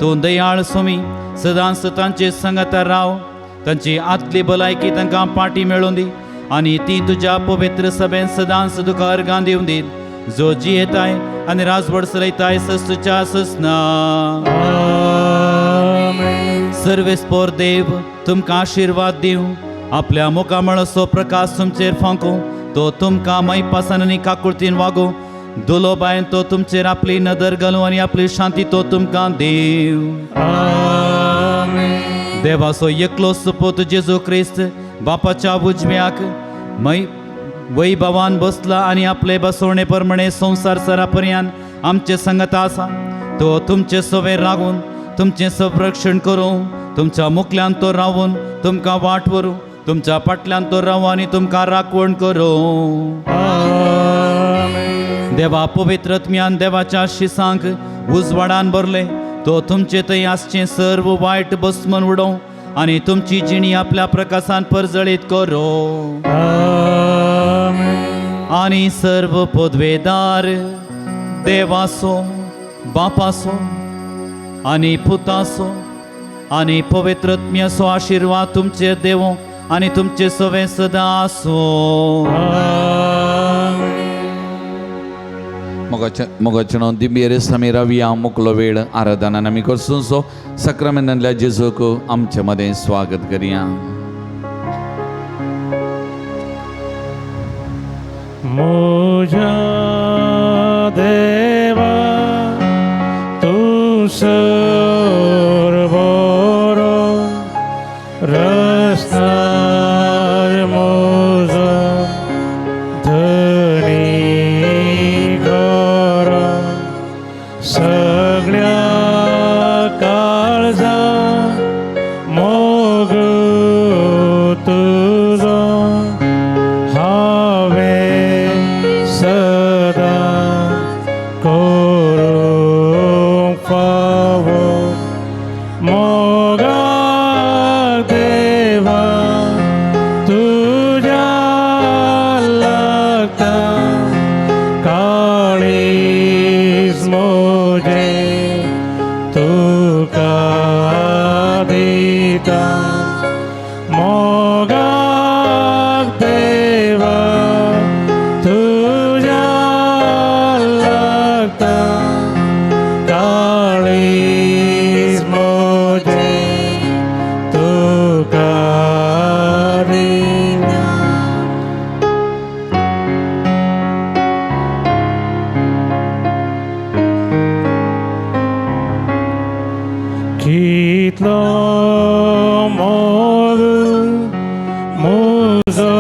तूं दयाळ सोमी सदांच तांचे संगता राव, तांची आतली भलायकी तांकां पाटी मेळून दी आनी ती तुज्या पवित्र सभेन सदांच तुका अर्गां दिवन दी, जो जियेताय आनी राजवड चलयताय सस्तुच्या ससना. आमेन. सर्वेस्पोर देव तुमकां आशिर्वाद दिवं, आपल्या मुखामळाचो प्रकाश तुमचेर फांकूं, तो तुमकां मैपासान आनी काकुळतीन वागूं, दुलोबायन तो तुमचेर आपली नदर घालूं आनी आपली शांती तो तुमकां दिवं. आमेन. देवाचो एकलो सुपूत जेजू क्रिस्त बापाच्या उजव्याक मै वैभवान बसला आनी आपले बसवणे प्रमाणे संवसार सरापर्यान आमचे संगत आसा. तो तुमचे सवे रावून तुमचें संरक्षण करूं, तुमच्या मुखल्यान तो रावून तुमकां वाट व्हरूं, तुमच्या फाटल्यान तो रावूं आनी तुमकां राखवण करूं. आमेन. देवा पवित्र आत्म्यान देवाच्या शिसांक उजवाडान भरले, तो तुमचे थंय आसचें सर्व वायट बसमन उडोवं आनी तुमची जिणी आपल्या प्रकाशान परजळीत करूं. आमेन. आनी सर्व पदवेदार देवासो बापासो आनी पुतासो आनी पवित्र आत्म्याचो आशिर्वाद तुमचेर देवो आनी तुमचे सवे सदां आसूं. मोगाचें दिंबेर आमी रावया. मुकलो वेळ आराधनान आमी करसूं. सक्रामेंतांतल्या जेजूक आमचे मदें स्वागत करया. म्हज्या देवा तूं सर बरो, रस्तार म्हजो धनी खरो, सगळ्या काळजा मोग तुजो हांवें सदां करूंक फावो. मोगाक देवा तुज्या लागता काळीज म्हजें तुका दिता. मोगाक देवा तुज्या लागता काळीज म्हजें तुका दिता. कितलो मोग म्हजो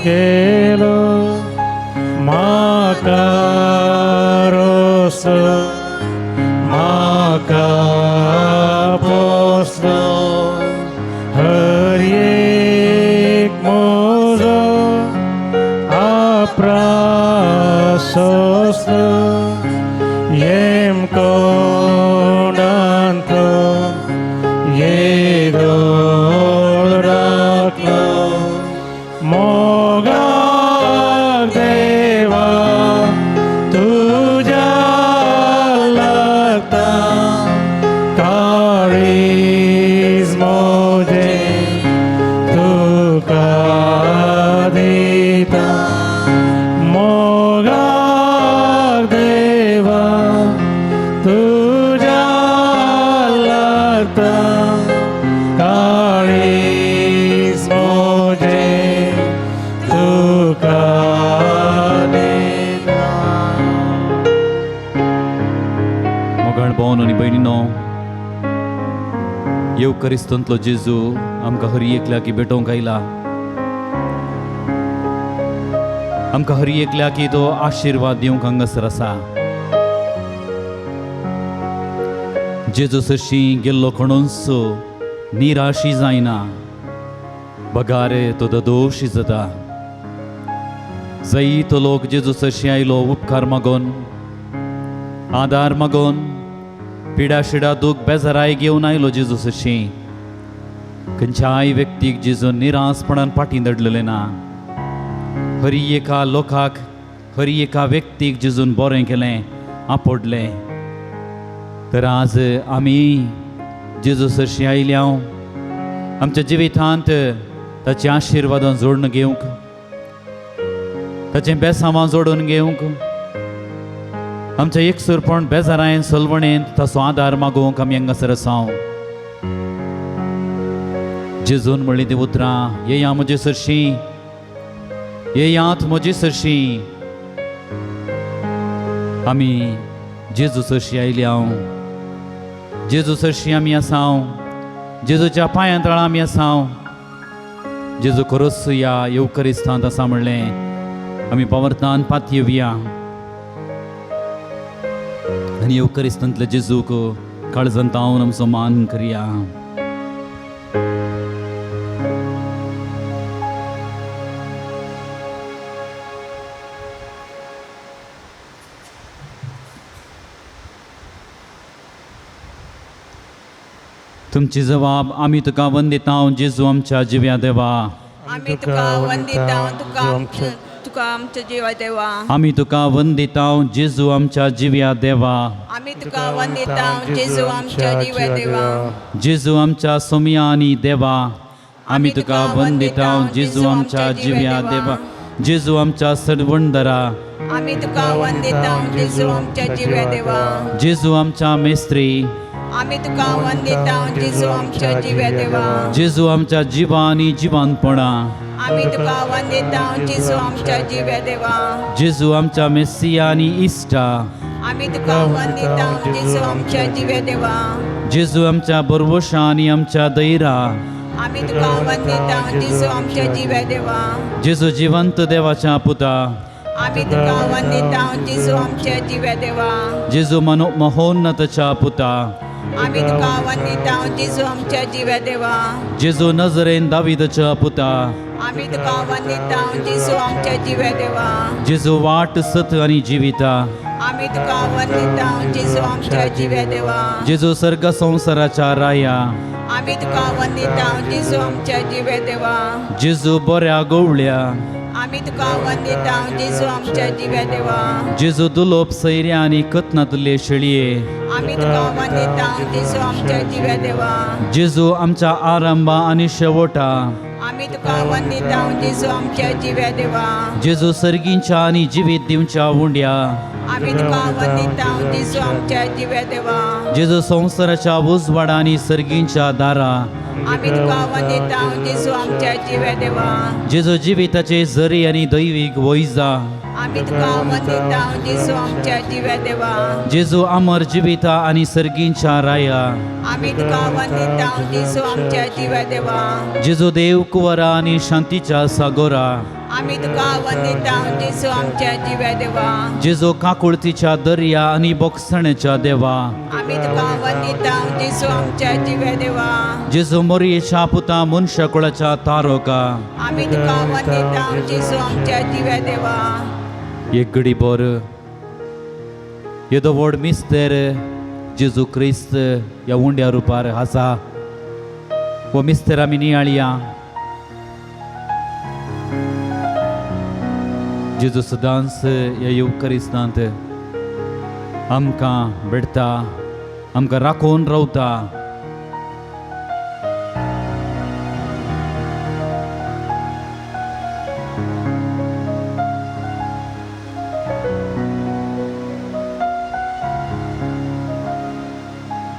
केलो, म्हाका रोसलो म्हाका पोसलो, हर एक म्हजो आपरास सोंसलो, येमकोंडांतलो येदोळ राखलो. मोगाक आतां काळीज म्हजें तुका दिता. मोगाळ भोवन आनी भयणीनो, येवकरिस्तांतलो जेजू आमकां हरी एकल्याकी भेटोवंक आयला. आमकां हरी एकल्याकी तो आशिर्वाद दिवंक हांगासर आसा. जेजू सरशी गेल्लो कोणूच निराशी जायना, बगार तो ददोशी जाता. जय तो लोक जेजू सरशी आयलो उपकार मागोन, आदार मागोन, पिडा शिडा दूख बेजाराय घेवन आयलो जेजू सरशी. खंयच्याय व्यक्तीक जेजू निरासपणान फाटीं दडलेलें ना. हरी एका लोकाक, हरी एका व्यक्तीक जेजून बरें केलें, आपडलें. तर आज आमी जेजू सरशी आयल्या आमच्या जिवितांत ताची आशिर्वादां जोडून घेवंक, ताचें बेसांवां जोडून घेवंक, आमच्या एकसुरपण बेजारायन सलवणेंत ताचो आदार मागोवंक आमी हांगासर आसा. जेजून म्हणलीं ती उतरां, येया म्हजे सरशी, येयात म्हजे सरशी. आमी जेजू सरशी आयल्या, जेजू सरशी आमी आसा, जेजूच्या पांयां तळा आमी आसा. जेजू खरोच ह्या येवकरिस्तांत आसा म्हणलें आमी पावर्तान पातयेवया आनी येवकरिस्तांतल्या जेजूक काळजांत तावन आमचो मान करया. तुमची जबाब आमी तुका वंदिता जेजू आमच्या जिव्या देवा. आमी तुका वंदिता, तुका आमच्या जिवा देवा. आमी तुका वंदिता जेजू आमच्या जिव्या देवा. आमी तुका वंदिता जेजू आमच्या जिव्या देवा. जेजू आमच्या सोमया आनी देवा. आमी तुका वंदिता जेजू आमच्या जिव्या देवा. जेजू आमच्या सरवणदरा. आमी तुका वंदिता जेजू आमच्या जिव्या देवा. जेजू आमच्या मेस्त्री. आमी तुका वंदिता जेजू आमच्या जिव्या देवा. जेजू आमच्या जिवा आनी जिवानपणा. आमी तुका वंदिता जेजू आमच्या जिव्या देवा. जेजू आमच्या मेस्सिया आनी इश्टा. आमी तुका वंदिता जेजू आमच्या जिव्या देवा. जेजू आमच्या बरवशा आनी आमच्या दैरा. आमी तुका वंदिता जेजू आमच्या जिव्या देवा. जेजू जिवंत देवाच्या पुता. आमी तुका वंदिता जेजू आमच्या जिव्या देवा. जेजू मनो महोन्नतच्या पुता. आमी तुका वंदिता जेजू आमच्या जिव्या देवा. जेजू नजरेन दावीदच्या पुता. आमी तुका वंदिता जेजू आमच्या जिव्या देवा. जेजू वाट सत आनी जिविता. आमी तुका वंदिता जेजू आमच्या जिव्या देवा. जेजू सर्ग संवसाराच्या राया. आमी तुका वंदिता जेजू आमच्या जिव्या देवा. जेजू बऱ्या गोवळ्या. आमी तुका वंदिता जेजू आमच्या जिव्या देवा. जेजू दुलोप सैऱ्या आनी कथनातले शेळये. आमी तुका वंदिता जेजू आमच्या जिव्या देवा. जेजू आमच्या आरंभा आनी शेवटा. आमी तुका वंदिता जेजू आमच्या जिव्या देवा. जेजू सर्गींच्या आनी जिवीत दिवच्या उंड्या. आमी तुका वंदिता जेजू आमच्या जिव्या देवा. जेजू संवसाराच्या उजवाडा आनी सर्गींच्या दारा. आमी तुका वंदिता जेजू आमच्या जिव्या देवा. जेजू जिविताचे झरी आनी दैवीक वैजा. आमी तुका वंदिता जेजू आमच्या जिव्या देवा. जेजू अमर जिविता आनी सर्गींच्या राया. आमी तुका वंदिता जेजू आमच्या जिव्या देवा. जेजू देव कुंवरा आनी शांतीच्या सागोरा. आमी तुका वंदिता जेजू आमच्या जिव्या देवा. जेजू काकुळतीच्या दर्या आनी बोगसण्याच्या देवा. आमी तुका वंदिता जेजू आमच्या जिव्या देवा. जेजू मोरयेच्या पुता मनशाकुळाच्या तारोका. आमी तुका वंदिता जेजू आमच्या जिव्या देवा. एक घडी बर येदो व्हड मिस्तेर जेजू क्रिस्त ह्या उंड्या रुपार आसा. हो मिस्तेर आमी नियाळया. जेजू सदांच ह्या येवकरिस्तांत आमकां भेटता, आमकां राखून रावता.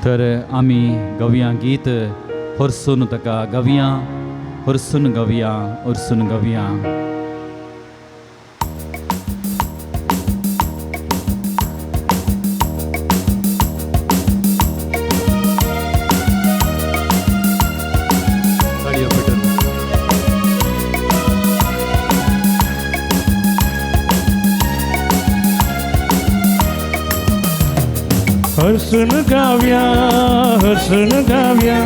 तर आमी गवया गीत हरसून ताका गवया, हरसून गवया, हरसून गवया. हर्षण गाव्या, हर्षण गाव्या,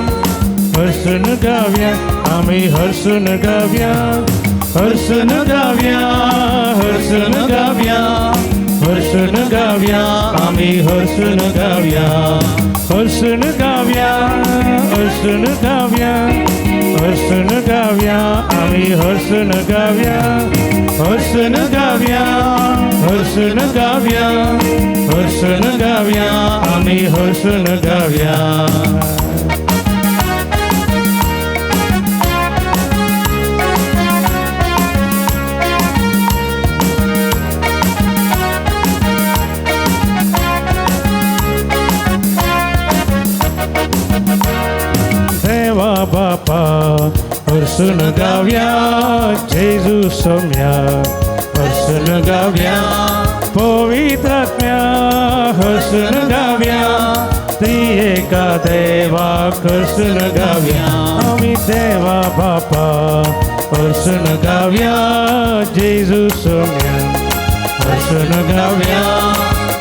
हर्षण गाव्या, आम्ही हर्षण गाव्या, हर्षण गाव्या, हर्षण गाव्या, हर्षण गाव्या, आम्ही हर्षण गाव्या, हर्षण गाव्या, हर्षण गाव्या, हर्षण गाव्या, आम्ही हर्षण गाव्या, हर्षण गाव्या, हर्षण गाव्या, हर्षण गाव्या, आम्ही हर्षण गाव्या. देवा बापा हर्षण गाव्या, जेजू सोम्या हर्षण गाव्या, पवित्रात्म्या हर्षण गाव्या, त्रिएका देवा हर्षण गाव्या, आम्ही देवा बापा हर्षण गाव्या, जेजू सोम्या हर्षण गाव्या,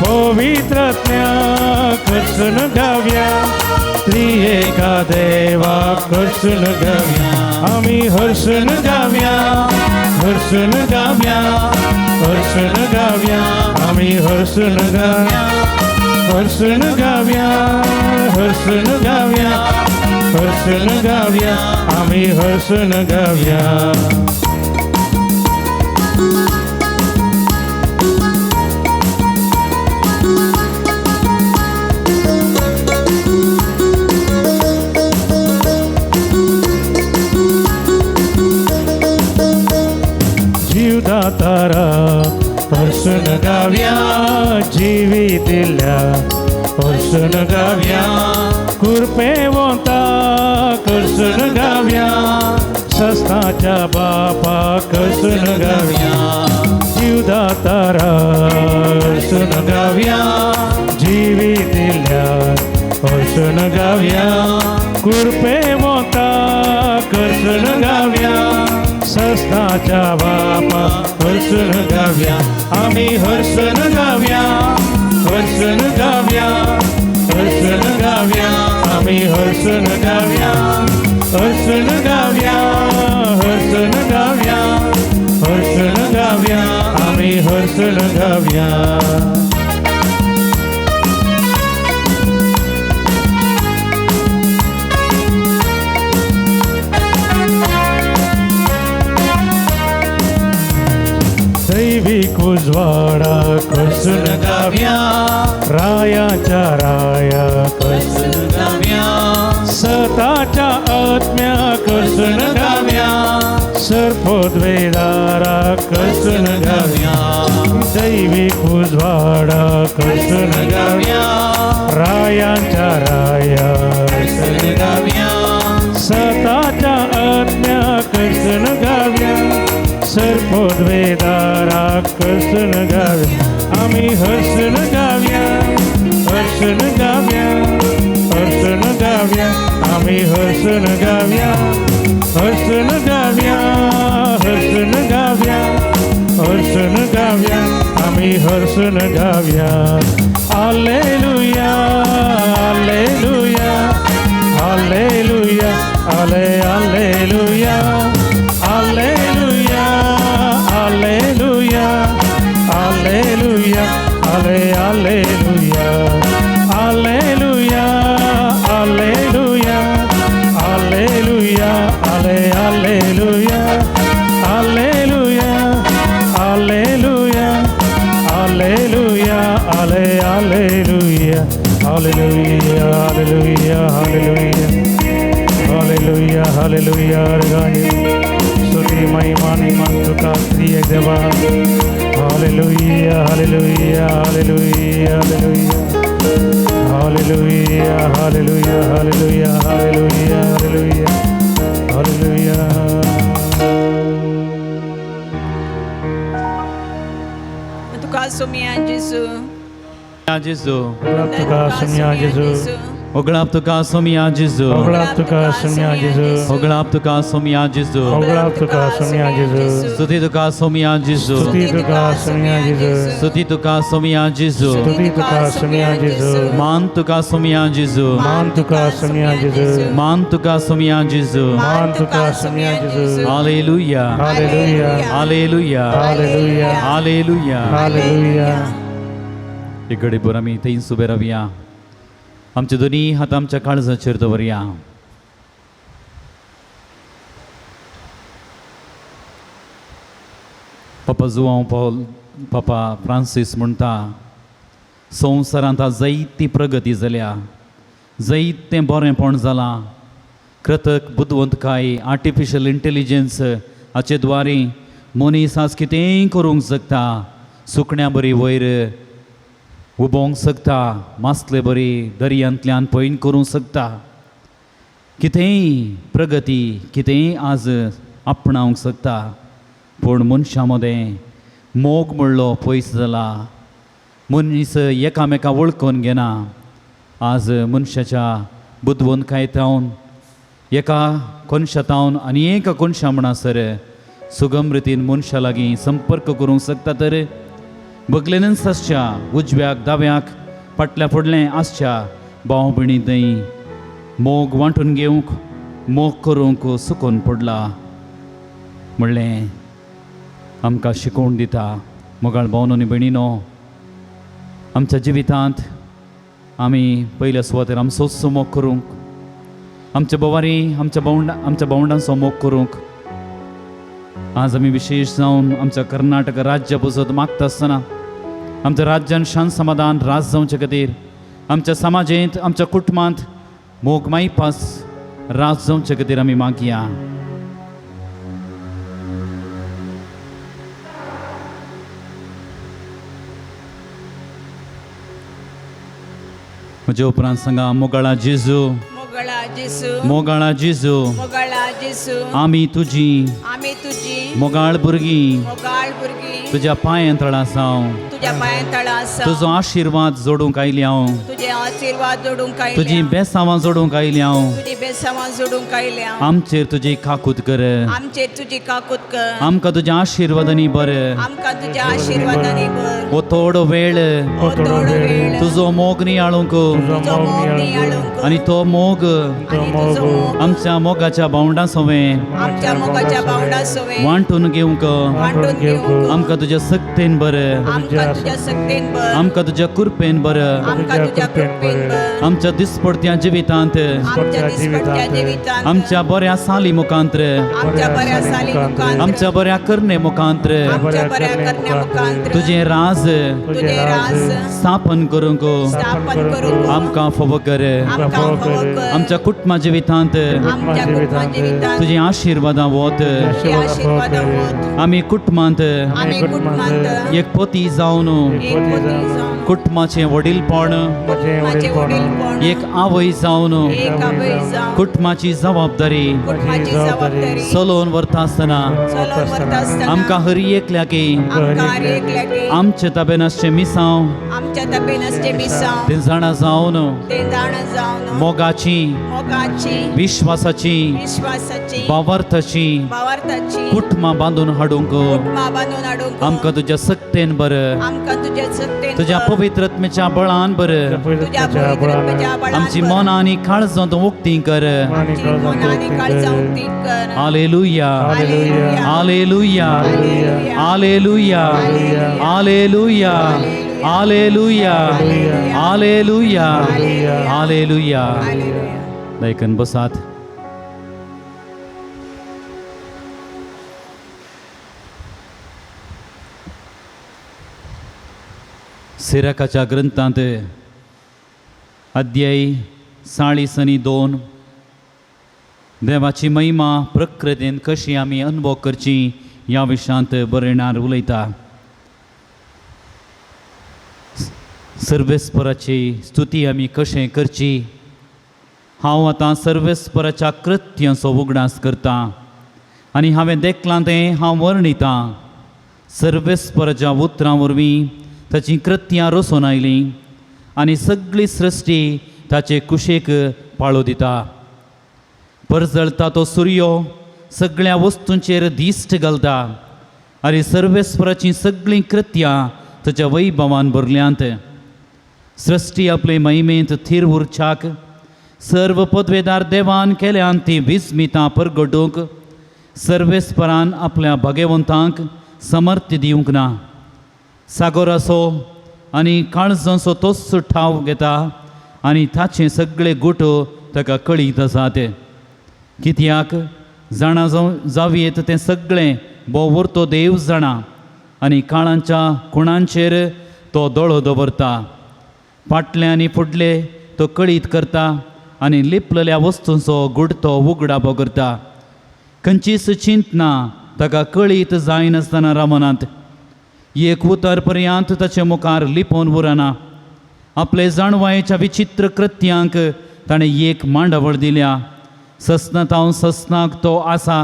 पवित्रात्म्या हर्षण गाव्या, त्रिएका देवा हर्षण गाव्या, आम्ही हर्षण गाव्या, हर्षण गाव्या, हर्षण गाव्या, आम्ही हर्षण गाव्या, हर्षण गाव्या, हर्षण गाव्या, हर्षण गाव्या, आम्ही हर्षण गाव्या. जीवदातारा हर्षण गाव्या, जीवी दिल्या हर्षण गाव्या, कृपेवंता हर्षण गाव्या, सस्ताच्या बापा हर्षण गाव्या, जीवदातारा हर्षण गाव्या, जीवी दिल्या हर्षण गाव्या, कृपेवंता हर्षण गाव्या, सस्ताच्या बापा हर्षण गाव्या, आम्ही हर्षण गाव्या, हर्षण गाव्या, हर्षण गाव्या, आम्ही हर्षण गाव्या, हर्षण गाव्या, हर्षण गाव्या, हर्षण गाव्या, आम्ही हर्षण गाव्या. दैविक उजवाडा हर्षण गाव्या, रायाच्या राया हर्षण गाव्या, सताच्या आत्म्या हर्षण गाव्या, सर्पोद्वेदारा हर्षण गाव्या, दैविक उजवाडा हर्षण गाव्या, रायांच्या राया हर्षण गाव्या, सताच्या आत्म्या हर्षण गाव्या, सर्पोद्वेदारा हर्षण गाव्या, आम्ही हर्षण गाव्या, हर्षण गाव्या, हर्षण गाव्या, आम्ही हर्षण गाव्या, हर्षण गाव्या, हर्षण गाव्या, हर्षण गाव्या, आम्ही हर्षण गाव्या. Hallelujah, hallelujah, hallelujah, आले hallelujah, hallelujah, hallelujah, hallelujah, आले hallelujah, hallelujah, hallelujah, hallelujah, आले हालेलुया, हालेलुया, हालेलुया, हालेलुया, आले hallelujah, hallelujah, hallelujah, hallelujah, hallelujah, hallelujah. स्तुती महिमा मान तुका प्रिय देवा. Hallelujah, hallelujah, hallelujah, hallelujah, Hallelujah, hallelujah, hallelujah, hallelujah, hallelujah, hallelujah. तुका सोमया जेजू. जेजू. होगळाप तुका सोमया जेजू. होगळाप तुका सोमया जेजू. होगळाप तुका सोमया जेजू. होगळाप तुका सोमया जेजू. होगळाप तुका सोमया जेजू. स्तुती तुका सोमया जेजू. स्तुती तुका सोमया जेजू. स्तुती तुका सोमया जेजू. स्तुती तुका सोमया जेजू. मान तुका सोमया जेजू. मान तुका सोमया जेजू. मान तुका सोमया जेजू. मान तुका सोमया जेजू. Hallelujah. Hallelujah. Hallelujah. Hallelujah. Hallelujah. Hallelujah. एक घडीभर आमी थंयच उबे रावया. आमचे दोनी हात आमच्या काळजाचेर दवरया. पापा जुवांव पावल पापा फ्रांसीस म्हणटा, संवसारांत आज जायती प्रगती जाल्या, जायतें बरेंपण जालां, कृतक बुदवंतकाय, आर्टिफिशल इंटेलिजन्स हाचे द्वारे मनीस आज कितेंय करूंक शकता. सुकण्या बरी वयर उबोवंक शकता, मासले बरी दर्यांतल्यान पयण करूंक शकता. कितेंय प्रगती, कितेंय आज आपणावंक शकता, पूण मनशां मदें मोग म्हणलो पयस जाला. मनीस एकामेका वळखून घेना. आज मनशाच्या बुदवंतकायेंत एका कोनशातावन आनी एका कोनशा म्हणसर सुगम रितीन मनशा लागीं संपर्क करूंक शकता, तर बगलेनच आसच्या, उजव्याक दाव्याक, फाटल्या फुडलें आसच्या भाव भयणी थंय मोग वांटून घेवंक, मोग करूंक सुकून पडला म्हणलें आमकां शिकोवन दिता. मोगाळ भावनो आनी भयणीनो, आमच्या जिवितांत आमी पयल्या सुवातेर आमचोच मोग करूंक, आमच्या बोवारी, आमच्या भावंडा, आमच्या भावंडांचो मोग करूंक आज आमी विशेश जावन आमच्या कर्नाटक राज्य पसत मागता आसतना आमच्या राज्यान शांत समाधान राज जावचे खातीर, आमच्या समाजेंत, आमच्या कुटुंबांत मोग मायपास राज जावचे खातीर आमी मागया. म्हज्या उपरांत सांगा, मोगाळा जेजू. मोगळा जेसू. मोगाळा जेजू. मोगळा जेसू. आमी तुजी आमी तुजी मोगाळ भुरगीं. मोगाळ भुरगीं. तुज्या पांयां तळा आसा. तुज्या पांयां तळा आसा. तुजो आशिर्वाद जोडूंक आयली हांव. तुजे आशिर्वाद जोडूंक आयल्या. तुजी बेसांवां जोडूंक आयली हांव. तुजी बेसांवां जोडूंक आयल्या. आमचेर तुजी काकूत कर. आमचेर तुजी काकूत कर. आमकां तुज्या आशिर्वादांनी बर. आमकां तुज्या आशिर्वादांनी भर. हो थोडो वेळ हो थोडो वेळ तुजो मोग नियाळूंक तुजो मोग नियाळूंक आनी तो मोग आनी तुजो मोग आमच्या मोगाच्या भावंडां सवें आमच्या मोगाच्या भावंडां सवें वांटून घेवंक वांटून घेवंक आमकां तुज्या सक्तेन बर. आमकां तुज्या सक्तेन भर. आमकां तुज्या कृपेन बर. आमकां तुज्या कृपेन भर. आमच्या दिसपडत्या जिवितांत आमच्या दिसपट्ट्या जिवितांत आमच्या बऱ्या साली मुखांत्र आमच्या बऱ्या साली मुखांत आमच्या बऱ्या करणे मुखांत्र आमच्या बऱ्या करण्या मुखांत तुजें राज तुजें राज स्थापन करूंक स्थापन करूंक आमकां फावो कर. आमकां फावो कर. आमच्या कुटुंबा जिवितांत आमच्या कुटुंबा जिवितांत तुजी आशिर्वादां वत. तुजी आशिर्वादां वत. आमी कुटुंबांत आमी कुटुंबांत एक पती जावन एक पती जावन कुटुंबाचें वडीलपण कुटुंबाचें वडीलपण एक आवय जावन एक आवय जावन कुटुंबाची जबाबदारी कुटुंबाची जबाबदारी चलोवन व्हरता आसतना चलोवन व्हरता आसतना आमकां हर एकल्याकी आमकां हर एकल्याक आमचे ताबेन आसचें मिसांव आमच्या ताबेन आसचें मिसांव तें जाणा जावन तें जाणा जावन मोगाची, मोगाची, विश्वासाची, विश्वासाची, भावार्थाची भावार्थाची कुटुंबां बांदून हाडूंक कुटुंबां बांदून हाडूंक आमकां तुज्या सक्तेन बर, आमकां तुज्या सक्तेन तुज्या भर, पवित्रत्मेच्या बळान बर, तुज्या पवित्रत्मेच्या बळान आमची भर, मनां आनी काळजां तूं उक्ती कर. आमची मनां आनी काळजां उक्ती कर. Hallelujah. Hallelujah. Hallelujah. Hallelujah. Hallelujah. Hallelujah. Hallelujah. Hallelujah. दयकन बसात. सिराकाच्या ग्रंथांत अध्याय 42 देवाची महिमा प्रकृतीन कशी आमी अनुभव करची ह्या विशयांत बरयणार उलयता. सर्वेस्पराची स्तुती आमी कशें करची? हांव आतां सर्वेस्पराच्या कृत्यांचो उगडास करतां आनी हांवें देखलां तें हांव वर्णितां. सर्वेस्पराच्या उतरां वरवीं ताचीं कृत्यां रचून आयलीं आनी सगळी सृश्टी ताचे कुशेक पाळो दिता. परजळता तो सुर्यो सगळ्या वस्तूंचेर दिश्ट घालता आनी सर्वेस्पराचीं सगळीं कृत्यां ताच्या वैभवान भरल्यांत. सृश्टी आपले महिमेंत थीर उरच्याक सर्व पदवेदार देवान केल्यान ती विस्मितां परगटूंक सर्वेस्परान आपल्या भागेवंतांक समर्थ्य दिवंक ना. सागोराचो आनी काळजांचो तोच ठाव घेता आनी ताचे सगळे गुट ताका कळीत आसात. कित्याक जाणा जावयेत तें सगळें भोव देव जाणा आनी काळांच्या खुणांचेर तो दोळो दवरता. फाटले आनी फुडले तो कळीत करता आनी लिपलेल्या वस्तूंचो गुडतो उगडापो करता. खंयचीच चिंतना ताका कळीत जायनासतना रावनात. एक उतर पर्यंत ताचे मुखार लिपोवन उरना. आपले जाणवायेच्या विचित्र कृत्यांक ताणें एक मांडावळ दिल्या. सस्नातावन सस्नाक तो आसा.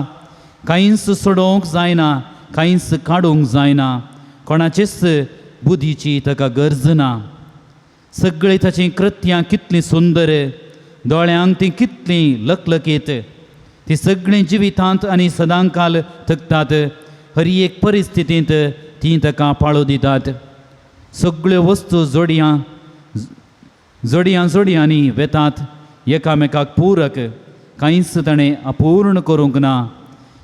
कांयच सोडोवंक जायना, कांयच काडूंक जायना. कोणाचेच बुद्धीची ताका गरज ना. सगळीं ताचीं कृत्यां कितलीं सुंदर, दोळ्यांक तीं कितलीं लकलकीत. ती सगळीं जिवितांत आनी सदांकाल थकतात. हर एक परिस्थितींत तीं ताका पाळो दितात. सगळ्यो वस्तू जोडयां जोडयां जोडयांनी वेतात एकामेकाक पूरक. कांयच ताणें अपूर्ण करूंक ना.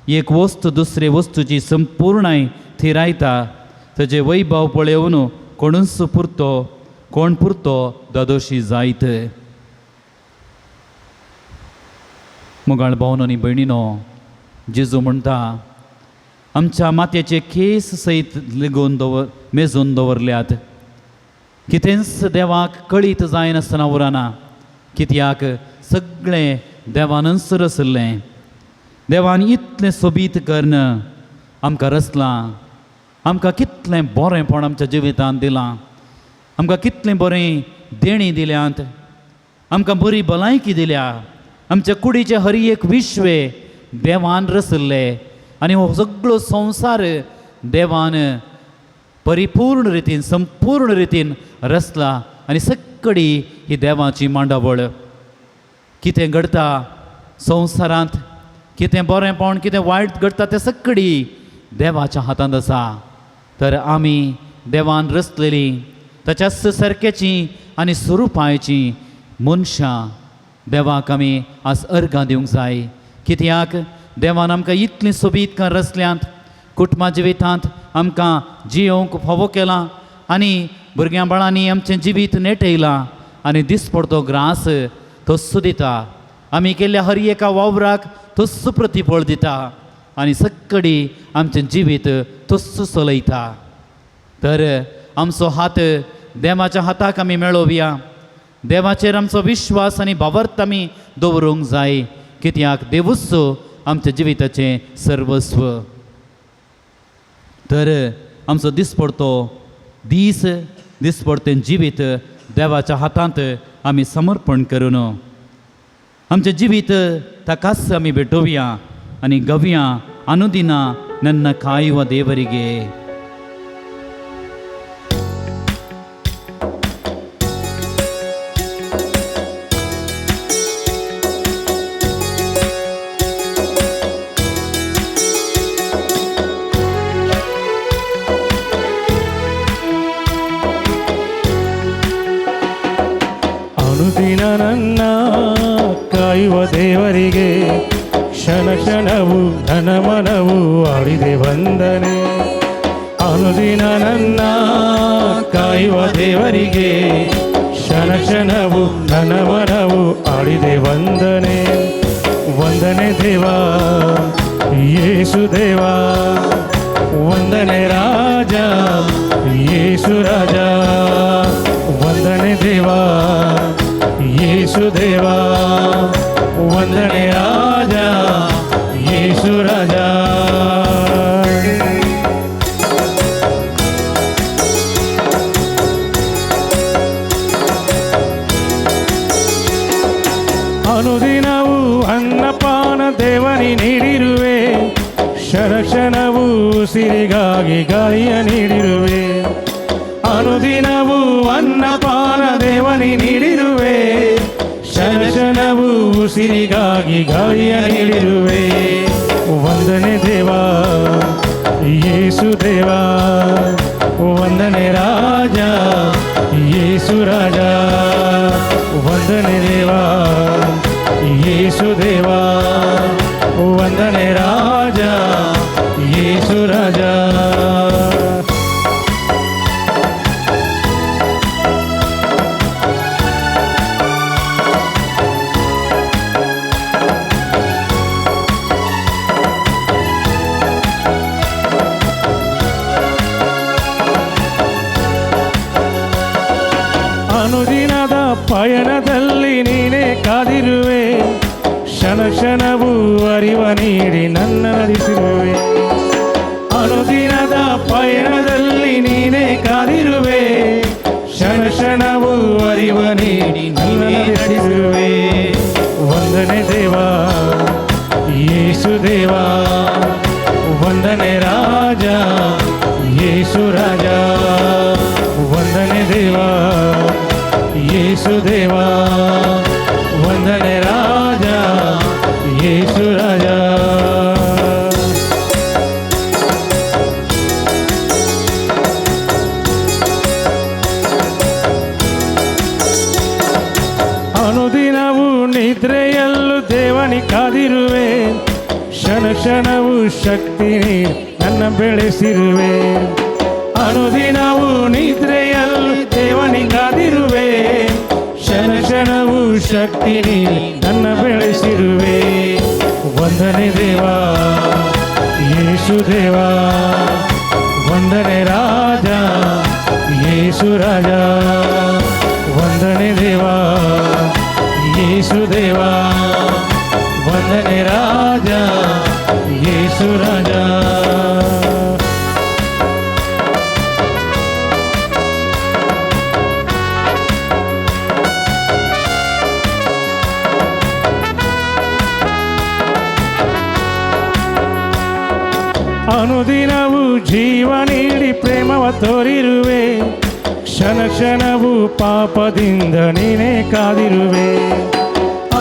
एक वस्तू दुसरे वस्तूची संपूर्णाय थिरायता. ताजे वैभव पळोवन कोणूच पुरतो कोण पुरतो दादोशी जायत. मोगाळ भावन आनी भयणीनो, जेजू म्हणटा आमच्या मातयेचे केस सयत लेगून दवर मेजून दवरल्यात. कितेंच देवाक कळीत जायनासतना उरना. कित्याक सगळें देवानच रचल्लें. देवान इतलें सोबीत करून आमकां रचलां. आमकां कितलें बरेंपण आमच्या जिवितांत दिलां. आमकां कितलें बरें देणीं दिल्यांत. आमकां बरी भलायकी दिल्या. आमच्या कुडीचे हर एक विश्वे देवान रचल्ले आनी हो सगळो संवसार देवान परिपूर्ण रितीन संपूर्ण रितीन रचला आनी सगळी ही देवाची मांडावळ. कितें घडटा संवसारांत, कितें बरेंपण कितें वायट घडटा तें सगळी देवाच्या हातांत आसा. तर आमी देवान रचलेली ताच्याच सारकेची आनी स्वरुपायची मनशां देवाक आमी आज अर्गां दिवंक जाय. कित्याक देवान आमकां इतलीं सोबीत रचल्यांत. कुटुंबा जिवितांत आमकां जियोवंक फावो केलां आनी भुरग्यां बाळांनी आमचें जिवीत नेटयलां आनी दिसपडतो ग्रास तस्सो दिता. आमी केल्ल्या हर एका वावराक तस्सो प्रतिफळ दिता आनी सगळी आमचें जिवीत तस्सो चलयता. तर आमचो हात देवाच्या हाताक आमी मेळोवया. देवाचेर आमचो विश्वास आनी भावार्थ आमी दवरूंक जाय. कित्याक देवूच आमच्या जिविताचें सर्वस्व. तर आमचो दिसपडतो दीस दिसपडतें जिवीत देवाच्या हातांत आमी समर्पण करून आमचें जिवीत ताकाच आमी भेटोवया आनी गवया अनुदिना नन्न कायुವ देवರಿಗೆ. ಅನುದಿನ ನನ್ನ ಕಾಯುವ ದೇವರಿಗೆ ಕ್ಷಣ ಕ್ಷಣವು ನನ್ನ ಮನವು ಆಡಿದೆ ವಂದನೆ. ಅನುದಿನ ನನ್ನ ಕಾಯುವ ದೇವರಿಗೆ ಕ್ಷಣ ಕ್ಷಣವು ನನ್ನ ಮನವು ಆಡಿದೆ ವಂದನೆ. ವಂದನೆ ದೇವಾ ಯೇಸು ದೇವಾ, ವಂದನೆ ರಾಜ ಯೇಸು ರಾಜ. ವಂದನೆ ದೇವಾ ಯೇಸು ದೇವಾ, ವಂದನೆ ರಾಜ ಯೇಸು ರಾಜ. ಅನುದಿನವೂ ಅನ್ನಪಾನ ದೇವನಿ ನೀಡಿರುವೆ, ಕ್ಷಣ ಕ್ಷಣವೂ ಉಸಿರಿಗಾಗಿ ಗಾಳಿಯ ನೀಡಿರುವೆ. ಅನುದಿನವೂ ಅನ್ನಪಾನ ದೇವನಿ ನೀಡಿರುವೆ, ಕ್ಷಣ ಕ್ಷಣವೂ ಉಸಿರಿಗಾಗಿ ಗಾಳಿಯ ನೀಡಿರುವೆ. ವಂದನೆ ದೇವಾ ಯೇಸು ದೇವಾ, ವಂದನೆ ರಾಜ ಯೇಸು ರಾಜ. ವಂದನೆ ದೇವಾ ಯೇಸು ದೇವಾ, ವಂದನೆ ರಾಜ ಯೇಸು ರಾಜ. ಅನುದಿನದ ಪಯಣದಲ್ಲಿ ನೀನೇ ಕಾದಿರುವೆ, ಕ್ಷಣ ಕ್ಷಣವೂ ಅರಿವ ನೀಡಿ ನನ್ನ ನಡೆಸಿರುವೆ. ಅನುದಿನದ ಪಯಣದಲ್ಲಿ ನೀನೇ ಕಾದಿರುವೆ, ಕ್ಷಣ ಕ್ಷಣವೂ ಅರಿವ ನೀಡಿ ನನ್ನ ನಡೆಸಿರುವೆ. ವಂದನೆ ದೇವಾ ಯೇಸು ದೇವಾ, ವಂದನೆ ರಾಜ ಯೇಸು ರಾಜ. ವಂದನೆ ದೇವಾ ಯೇಸು ದೇವಾ, ವಂದನೆ ರಾಜ ಯೇಸು ರಾಜ. ಅನುದಿನವೂ ನಿದ್ರೆಯಲ್ಲೂ ದೇವನಿ ಕಾದಿರುವೆ, ಕ್ಷಣ ಕ್ಷಣವೂ ಶಕ್ತಿ ನೀಡಿ ನನ್ನ ಬೆಳೆಸಿರುವೆ. ಅನುದಿನವೂ ನಿದ್ರೆಯಲ್ಲೂ ದೇವನಿ ಕಾದಿರುವೆ, ಕ್ಷಣ ಕ್ಷಣವೂ ಶಕ್ತಿ ನೀಡಿ ನನ್ನ ಬೆಳೆಸಿರುವೆ. ವಂದನೆ ದೇವಾ ಯೇಸು ದೇವಾ, ವಂದನೆ ರಾಜ ಯೇಸು ರಾಜ. ವಂದನೆ ದೇವಾ ಯೇಸು ದೇವಾ, ವಂದನೆ ರಾಜ ಯೇಸು ರಾಜ. ಅನುದಿನವೂ ಜೀವ ನೀಡಿ ಪ್ರೇಮವ ತೋರಿರುವೆ, ಕ್ಷಣ ಕ್ಷಣವೂ ಪಾಪದಿಂದ ನೀನೇ ಕಾದಿರುವೆ.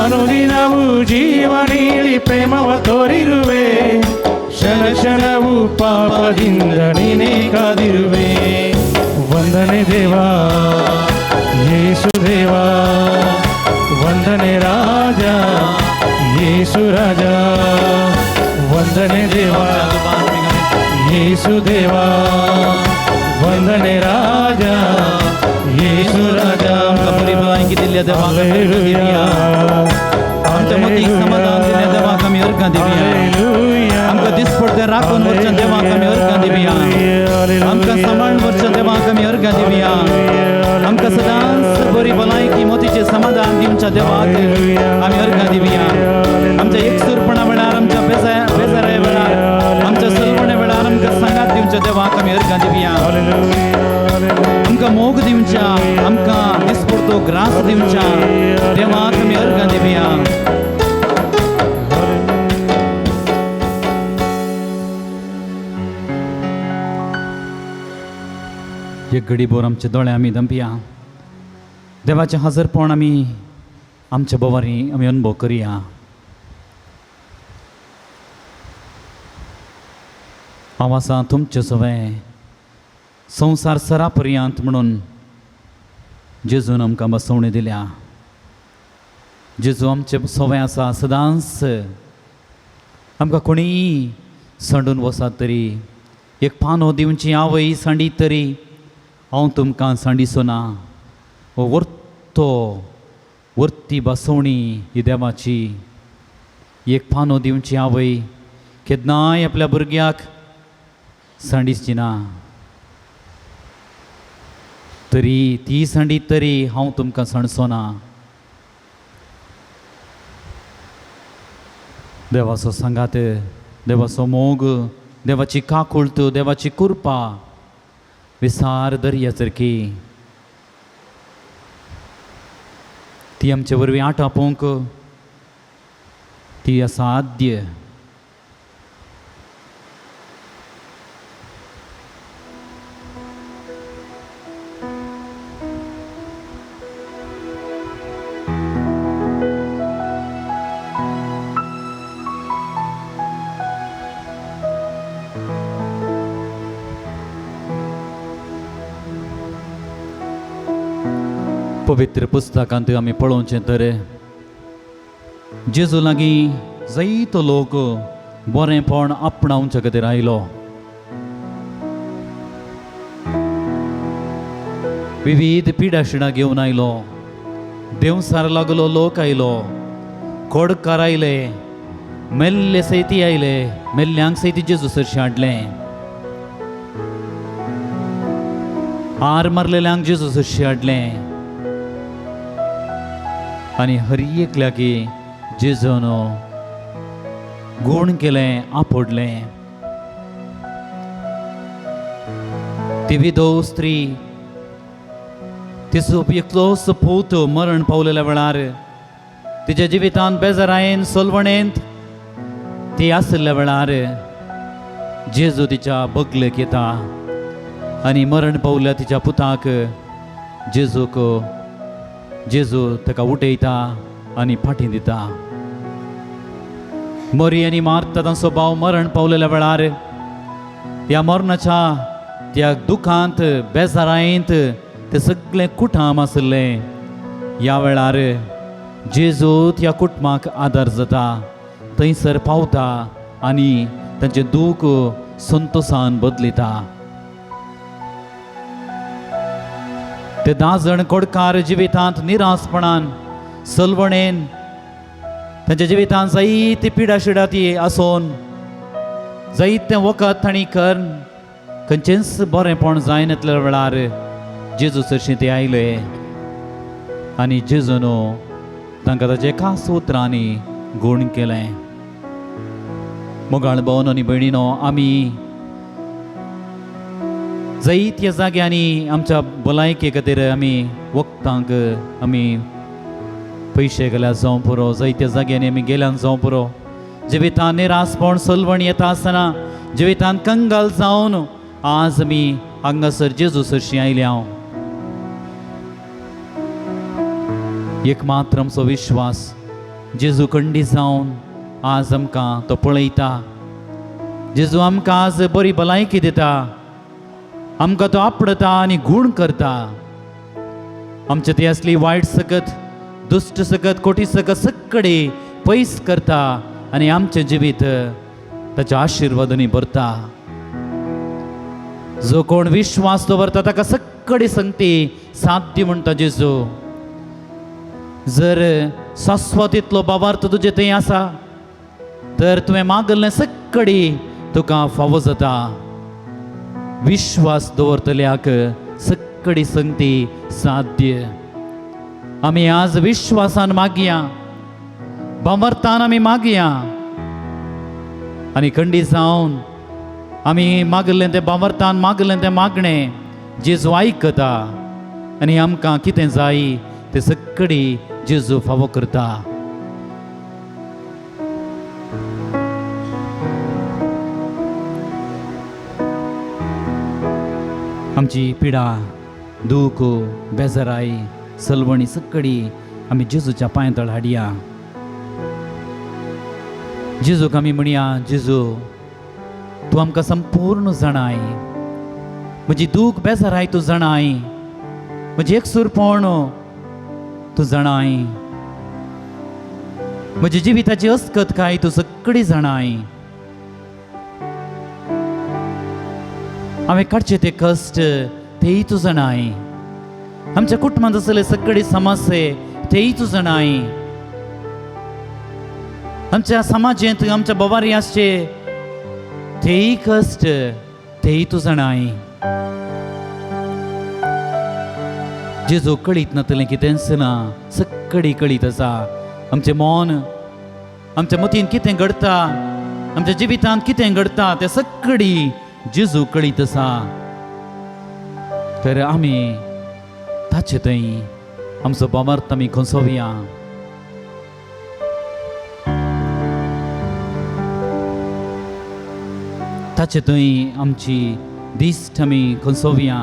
ಅನುದಿನವೂ ಜೀವ ನೀಡಿ ಪ್ರೇಮವ ತೋರಿರುವೆ, ಕ್ಷಣ ಕ್ಷಣವೂ ಪಾಪದಿಂದ ನೀನೇ ಕಾದಿರುವೆ. ವಂದನೆ ದೇವಾ ಯೇಸು ದೇವಾ, ವಂದನೆ ರಾಜ ಯೇಸು ರಾಜ. ವಂದನೆ ದೇವಾ ಯೇಸು ದೇವಾ, ವಂದನೆ ರಾಜ ಯೇಸು ರಾಜ. आमच्या मतीक समाधान दिल्या देवाक आमी अर्घां दिवया. आमकां दिसपडतें राखून वरच्या देवाक आमी अर्घां दिवया. आमकां सांबाळून वरच्या देवाक आमी अर्घां दिवया. आमकां सदांच बरी भलायकी मोतीचें समाधान दिवच्या देवाक आमी अर्घां दिवया. आमच्या एकसूरपणा वेळार, आमच्या बेजारा वेळार, आमच्या सलवणे वेळार आमकां सांगात दिवच्या देवाक आमी अर्घां दिवया. आमकां मोग दिवच्या, आमकां दिसपडतो ग्रास दिवच्या देवाक आमी अर्घां दिवया. एक घडीभर आमचे दोळे आमी दंपया. देवाचें हजरपण आमी आमच्या बोवारी आमी अनुभव करया. हांव आसा तुमचे सवें संवसार सरा पर्यंत म्हणून जेजून आमकां बसवणी दिल्या. जेजू आमचे सवें आसा सदांच. आमकां कोणीय सांडून वसात तरी, एक पानो दिवची आवय सांडीत तरी हांव तुमकां सांडिसो ना. हो वर्तो वर्ती बसवणी ही देवाची. एक पानो दिवची आवय केन्नाय आपल्या भुरग्याक सांडिसची ना, तरी ती सांडीत तरी हांव तुमकां सांडचो ना. देवाचो सांगात, देवाचो मोग, देवाची काकुळट, देवाची कृपा विसार दर्या सारकी ती आमचे वरवीं आटापोवंक ती असाध्य. पवित्र पुस्तकांत आमी पळोवचें तर जेजू लागीं जायतो लोक बरेंपण आपणावचे खातीर आयलो. विविध पिडाशिणां घेवन आयलो, देंवसार लागलो लोक आयलो, खोडकार आयले, मेल्ले सयती आयले, मेल्ल्यांक सयती जेजू सरशी हाडलें, हार मारलेल्यांक जेजू सरशी हाडलें आनी हर एकल्याकी जेजून गूण केलें, आपडलें. ती विधव स्त्री तिचो एकलोच पूत मरण पावलेल्या वेळार तिच्या जिवितांत बेजारायेन सोलवणेंत ती आशिल्ल्या वेळार जेजू तिच्या बगलेक येता आनी मरण पावल्या तिच्या पुताक जेजूक जेजू ताका उठयता आनी फाटीं दिता. मरी आनी मारता तांचो भाव मरण पावलेल्या वेळार त्या मरणाच्या त्या दुखांत बेजारायेंत ते सगळें कुटाम आशिल्लें. ह्या वेळार जेजू त्या कुटुंबाक आदार जाता, थंयसर पावता आनी तांचें दूख संतोसान बदलिता. ते 10 जाण कोडकार जिवितांत निरासपणान सलवणेन तांच्या जिवितांत जायती पिडा शिडा ती आसून जायतें वखद तांणी करून खंयचेंच बरेंपण जायनातल्या वेळार जेजू सरशी ते आयले आनी जेजून तांकां ताचे खास उतरांनी गूण केलें. मोगाळ भोवन आनी भयणीनो, आमी जायत्या जाग्यांनी आमच्या भलायके खातीर आमी वखदांक आमी पयशे गेल्यार जावं पुरो, जायत्या जाग्यांनी आमी गेल्यान जावं पुरो. जिवितांत निरासपण सलवण येता आसतना जिवितांत कंगाल जावन आज आमी हांगासर जेजू सरशी आयल्या. एक मात्र आमचो विश्वास जेजू कंडी जावन आज आमकां तो पळयता. जेजू आमकां आज बरी भलायकी दिता, आमकां तो आपडता आनी गूण करता. आमचे ती असली वायट सकत, दुश्ट सकत, कोटी सकत सगळे पयस करता आनी आमचें जिवीत ताच्या आशिर्वादांनी भरता. जो कोण विश्वास दवरता ताका सगळे संगती साध्य म्हणटा जेजू. जर शाश्वतींतलो बाबार्थ तुजे थंय आसा तर तुवें मागल्लें सगळे तुका फावो जाता. विश्वास दवरतल्याक सगळी संगती साध्य. आमी आज विश्वासान मागया, बाबर्थान आमी मागया आनी खंडी जावन आमी मागलें तें बाबर्थान मागलें तें मागणें जेजू आयकता आनी आमकां कितें जाय तें सगळी जेजू फावो करता. आमची पिडा, दूख, बेजाराय, सलवणी सगळी आमी जेजूच्या पांय तळ हाडया. जेजूक आमी म्हणया, जेजू तूं आमकां संपूर्ण जाणाय, म्हजी दूख बेजाराय तूं जाणाय, म्हजी एकसूरपण तूं जाणाय, म्हज्या जिविताची अस्कत काय तूं सगळी जाणाय. हांवें काडचे ते कश्ट तेय तूं जाणाय, आमच्या कुटुंबांत आसले सगळे समस्ये तेय तूं जाणाय, आमच्या समाजेंत आमच्या बोवारी आसचे तेय कश्ट तेय तूं जाणाय. जेजू कळीत नातलें कितेंच ना, सगळी कळीत आसा. आमचें मन, आमच्या मतीन कितें घडटा, आमच्या जिवितांत कितें घडटा तें सगळी जेजू कळीत आसा. तर आमी ताचे थंय आमचो बाबार्थ आमी खोसोवया. ताचे थंय आमची दिश्ट आमी खंसोवया.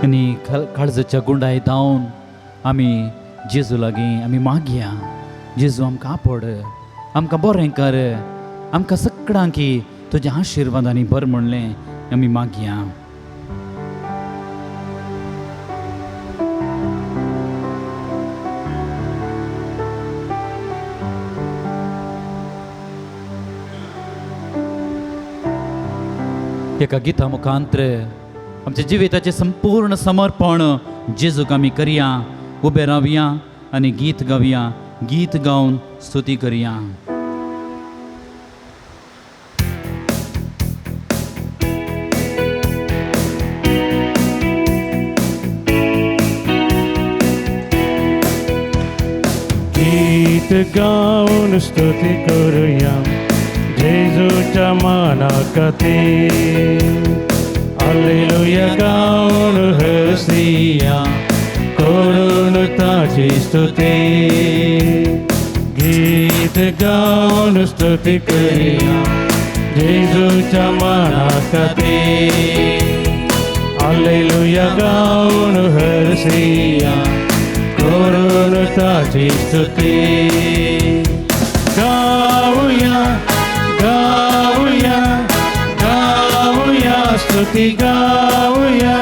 आनी काळजाच्या गुंडाय धांवन आमी जेजू लागीं आमी मागया. जेजू आमकां आपड, आमकां बरें कर, आमकां सगळ्यांकी तुज्या आशिर्वादांनी भर म्हणलें आमी मागया. एका गिता मुखांत्र आमच्या जिविताचें संपूर्ण समर्पण जेजूक आमी करया. उबे रावया आनी गीत गावया, गीत गावन स्तुती करया. गीत गाऊन स्तुती करूया जेजूच्या मानाखातीर. हालेलुया गाऊन हसिया करून ताची स्तुती. गीत गाऊन स्तुती करूया जेजूच्या मानाखातीर. हालेलुया गाऊन हसिया करून ताची स्तुती. गाऊया गाऊया गाऊया स्तुती गाऊया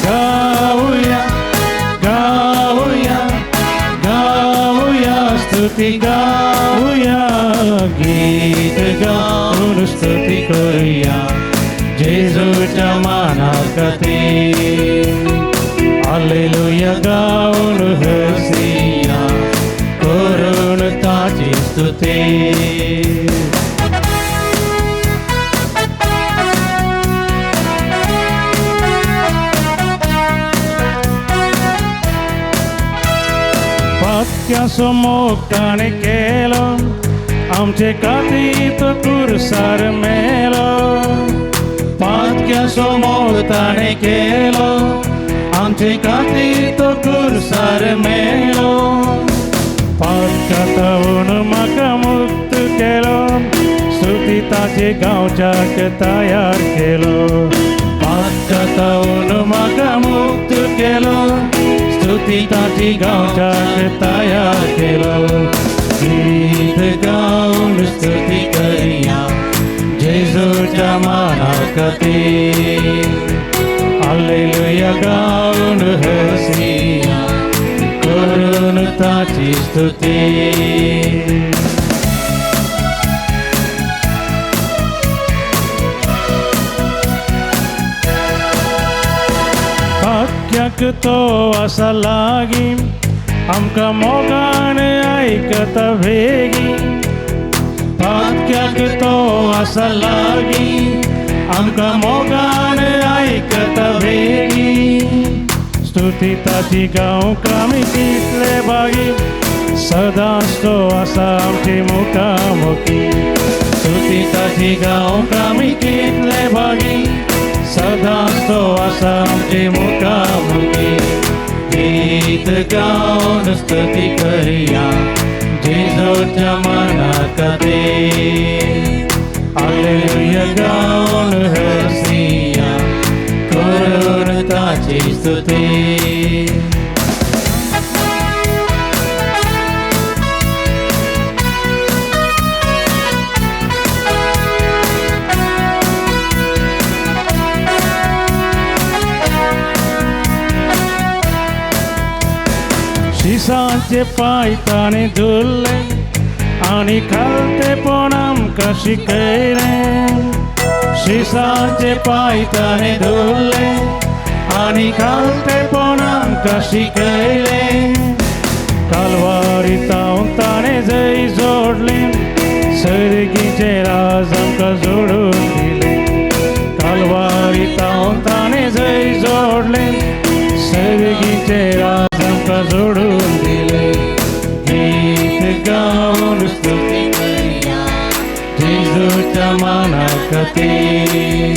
गाऊया गाऊया गाऊया स्तुती गाऊया. गीत गाऊन स्तुती करूया जेजूच्या मानाखातीर. हालेलुया गाऊन हसिया करून ताची स्तुती. पात्याचो मोग ताणें केलो आमचे खातीर तो कुर्सार मेलो. पातक्याचो मोग ताणें केलो आमचे खातीर तो कुर्सार मेलो. पातकांतून म्हाका मुक्त केलो स्तुती ताचे गांवच्याक तयार केलो. पातकांतून म्हाका मुक्त केलो स्तुती ताची गांवच्याक तयार केलो. गीत गाऊन स्तुती करया जेजूच्या मानाखातीर. हालेलुया गाऊन हसिया करून ताची स्तुती. पाक्याक तो आसा लागीं आमकां मोगान आयकता वेगीं. पाक्याक तो आसा लागीं आमकां मोगान आयकता वेगीं. स्तुती ताची गावंक आमी कितले बागी सदांच तो आसा आमचे मुखामुखी. स्तुती ताची गावंक आमी कितले बागी सदांच तो आसा आमचे मुखामुखी. गीत गाऊन स्तुती करया जेजूच्या मानाखातीर. हालेलुया गाऊन हसिया करून ताची स्तुती. शिसांचे पांय ताणें धुल्ले आनी खालतेपण आमकां शिकयलें. शिसांचे पांय ताणें धुल्ले आनी खालतेपण आमकां शिकयलें. कालवारी तावन ताणें जय जोडलें सर्गीचें राज आमकां जोडून दिलें. कालवारी तावन ताणें जय जोडलें सर्गीचें राज आमकां जोडून दिलें. गीत गाऊन स्तुती करया जेजूच्या मानाखातीर.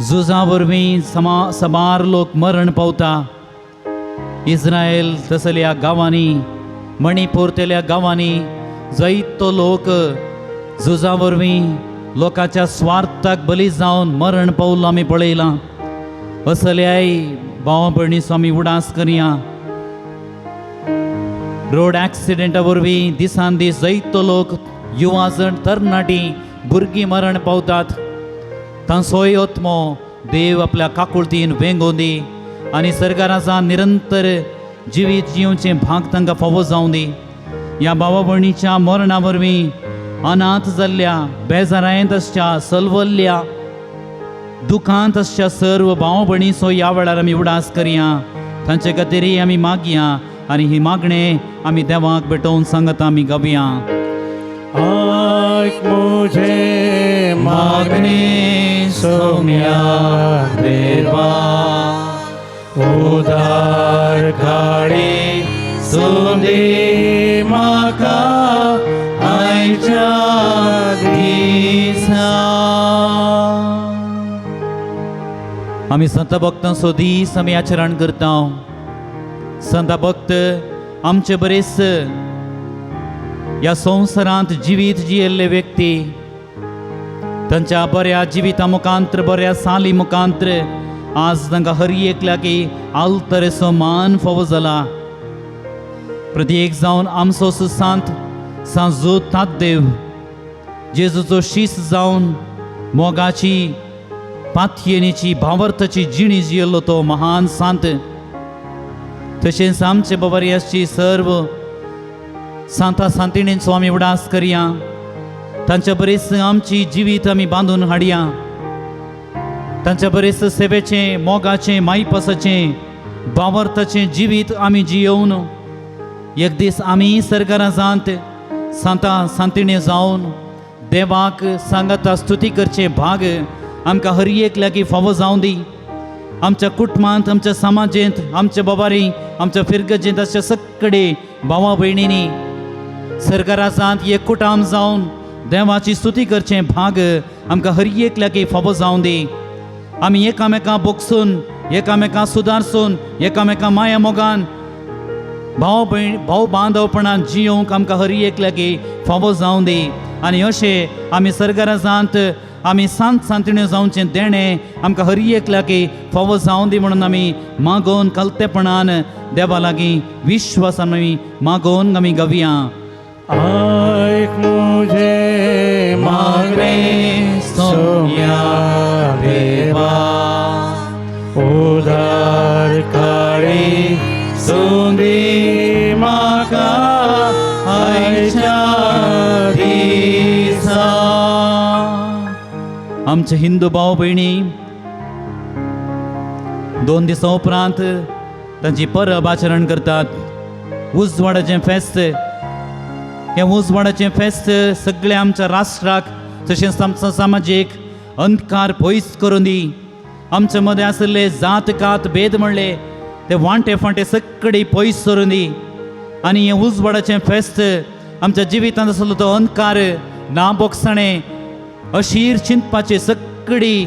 झुजा वरवीं समा साबार लोक मरण पावता. इस्रायल तसल्या गांवांनी, मणिपूर तेल्या गांवांनी जायतो लोक झुजा वरवीं लोकांच्या स्वार्थाक बली जावन मरण पावलो आमी पळयलां. असल्याय भावा भयणीचो आमी उडास करया. रोड एक्सिडेंटा वरवीं दिसान दीस जायतो लोक, युवा जण, तरणाटी, भुरगीं मरण पावतात. तांचोय आत्मो देव आपल्या काकुळतीन वेंगोवन दी आनी सरकाराचा निरंतर जिवीत जिवचें भाग तांकां फावो जावं दी. ह्या भावा भयणीच्या मरणा वरवीं अनाथ जाल्ल्या, बेजारायेंत आसच्या, सलवल्ल्या, दुखांत आसच्या सर्व भाव भयणीचो ह्या वेळार आमी उडास करया. तांचे खातीरय आमी मागया आनी ही मागणें आमी देवाक भेटोवन सांगता आमी गावया. आयक मुझे मागणे सोम्या देवा, उदार काळी सुंदी म्हाका आयच्या दिसा. आमी संत भक्तांचो दीस आमी आचरण करता. संत भक्त आमचे बरेच ह्या संवसारांत जिवीत जियेल्ले व्यक्ती, तांच्या बऱ्या जिविता मुखांत्र, बऱ्या साली मुखांत्र आज तांकां हर एकल्याक आलतरेचो मान फावो जाला. प्रत्येक जावन आमचो सुसांत सांजो तातदेव जेजूचो शीस जावन मोगाची, पातयेनीची, भावार्थाची जिणी जियेल्लो तो महान सांत, तशेंच आमचे बाबारी आसची सर्व सांता सांतिणींचो आमी उडास करया. तांच्या बरेच आमची जिवीत आमी बांदून हाडया. तांच्या बरेच सेवेचें, मोगाचें, मायपासाचें, भावार्थाचें जिवीत आमी जियोवन एक दीस आमी सरकारां जावन सांता सांतिणे जावन देवाक सांगाता स्तुती करचें भाग आमकां हर एकल्याक फावो जावं दी. आमच्या कुटुंबांत, आमच्या समाजेंत, आमच्या बाबारी, आमच्या फिरगजेंत अशा सगळे भावा भयणींनी सरकारांत एककुटाम जावन देवाची स्तुती करचें भाग आमकां हर एकल्याक फावो जावं दी. आमी एकामेकां बोगसून, एकामेकां सुदारसून, एकामेकां माया मोगान, भाव भयण भाव बांदवपणान जियोवंक आमकां हर एकल्याक फावो जावं दी. आनी अशें आमी सरकारांत आमी सांत सांतिण्यो जावचें देणें आमकां हर एकल्याक फावो जावं दी म्हणून आमी मागोवन कलतेपणान देवा लागीं विश्वासान आमी मागोवन आमी गावया. आयक मुझे मागणे सोम्या देवा, उदार काळी सुंदी म्हाका आयच्या दिसा. आमचे हिंदू भाव भयणी 2 दिसां उपरांत तांची परब आचरण करतात. उजवाडाचें फेस्त, हें उजवाडाचें फेस्त सगळ्या आमच्या राष्ट्राक तशेंच आमच्या समाजीक अंधकार पयस करून दी. आमच्या मदें आशिल्ले जात कात भेद म्हणले ते वांटे फांटे सगळे पयस करून दी. आनी हें उजवाडाचें फेस्त आमच्या जिवितांत आसलो तो अंधकार ना बोगसणें अशीर चिंतपाचे सगळी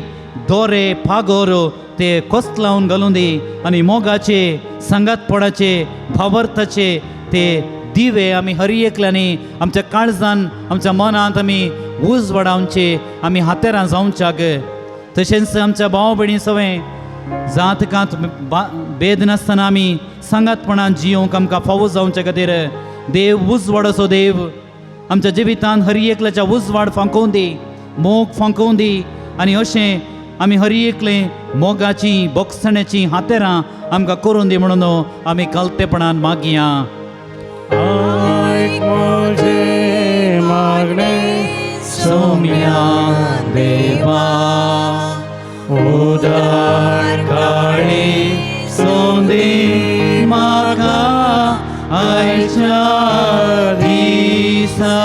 दोरे पागोर ते कोसलावन घालून दी आनी मोगाचे, सांगातपणाचे, भावार्थाचे ते दिवे आमी हर एकल्यांनी आमच्या काळजान, आमच्या मनांत आमी उजवाडावचे, आमी हातेरां जावच्याक. तशेंच आमच्या भाव भयणी सवें जात कात भेद नासतना आमी सांगातपणान जियोवंक आमकां फावो जावचे खातीर देव उजवाडाचो देव आमच्या जिवितांत हर एकल्याच्या उजवाड फांकोवन दी, मोग फांकोवन दी. आनी अशें आमी हर एकलें मोगाची, बोगसण्याची हातेरां आमकां करून दी म्हणून आमी कलतेपणान मागया. आयक मुझे मागणे सोम्या देवा, उदार काळी सुंदी म्हाका आयच्या दिसा.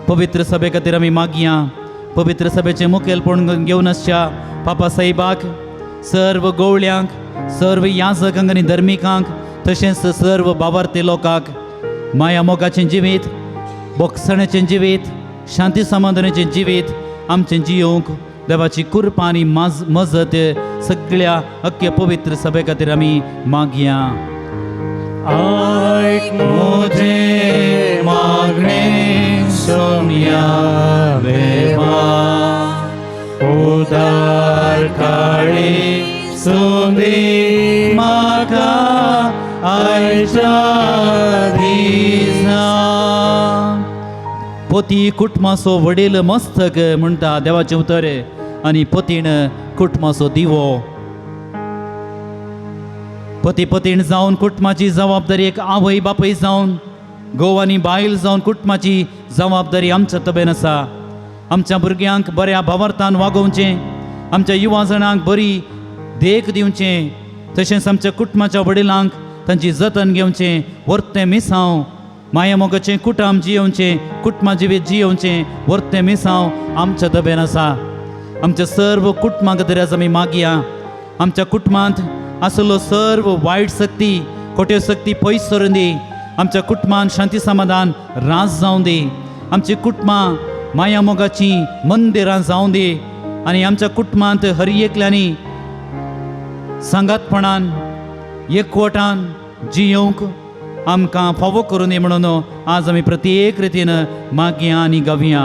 पवित्र सभे खातीर आमी मागया. पवित्र सभेचें मुखेलपण घेवन आसच्या पापा साहेबाक, सर्व गवळ्यांक, सर्व याजकांक आनी धर्मिकांक, तशेंच सर्व बाबार्थी लोकांक माया मोगाचें जिवीत, बोगसण्याचें जिवीत, शांती समाधानाचें जिवीत आमचें जियोवंक देवाची कृपा आनी मजत सगळ्या अख्ख्या पवित्र सभे खातीर आमी मागया. आयक म्हजें मागणें सोम्या देवा, उदार काळी सुंदी म्हाका आयच्या दिसा. पोती कुटुंबाचो वडील मस्तक म्हणटा देवाचें उतर आनी पतीण कुटुंबाचो दिवो. पती पतीण जावन कुटुंबाची जबाबदारी एक आवय बापूय जावन घोव आनी बायल जावन कुटुंबाची जबाबदारी आमच्या तबेन आसा. आमच्या भुरग्यांक बऱ्या भावार्थान वागोवचें, आमच्या युवा जाणांक बरी देख दिवचें, तशेंच आमच्या कुटुंबाच्या वडिलांक तांची जतन घेवचें, वर्तें मिसांव मायामोगाचें कुटुंब जियोवचें, कुटुंबा जिवीत जियोवचें, वर्तें मिसांव आमच्या दबेन आसा. आमच्या सर्व कुटुंबा खातीर आज आमी मागया. आमच्या कुटुंबांत आसलो सर्व वायट शक्ती खोट्यो शक्ती पयस सरून दी. आमच्या कुटुंबान शांती समाधान रास जावं दी. आमची कुटुंबां मायामोगाचीं मंदिरां जावं दी आनी आमच्या कुटुंबांत हर एकल्यांनी सांगातपणान एकवटान जियोवंक आमकां फावो करून दी म्हणून आज आमी प्रत्येक रितीन मागया आनी गावया.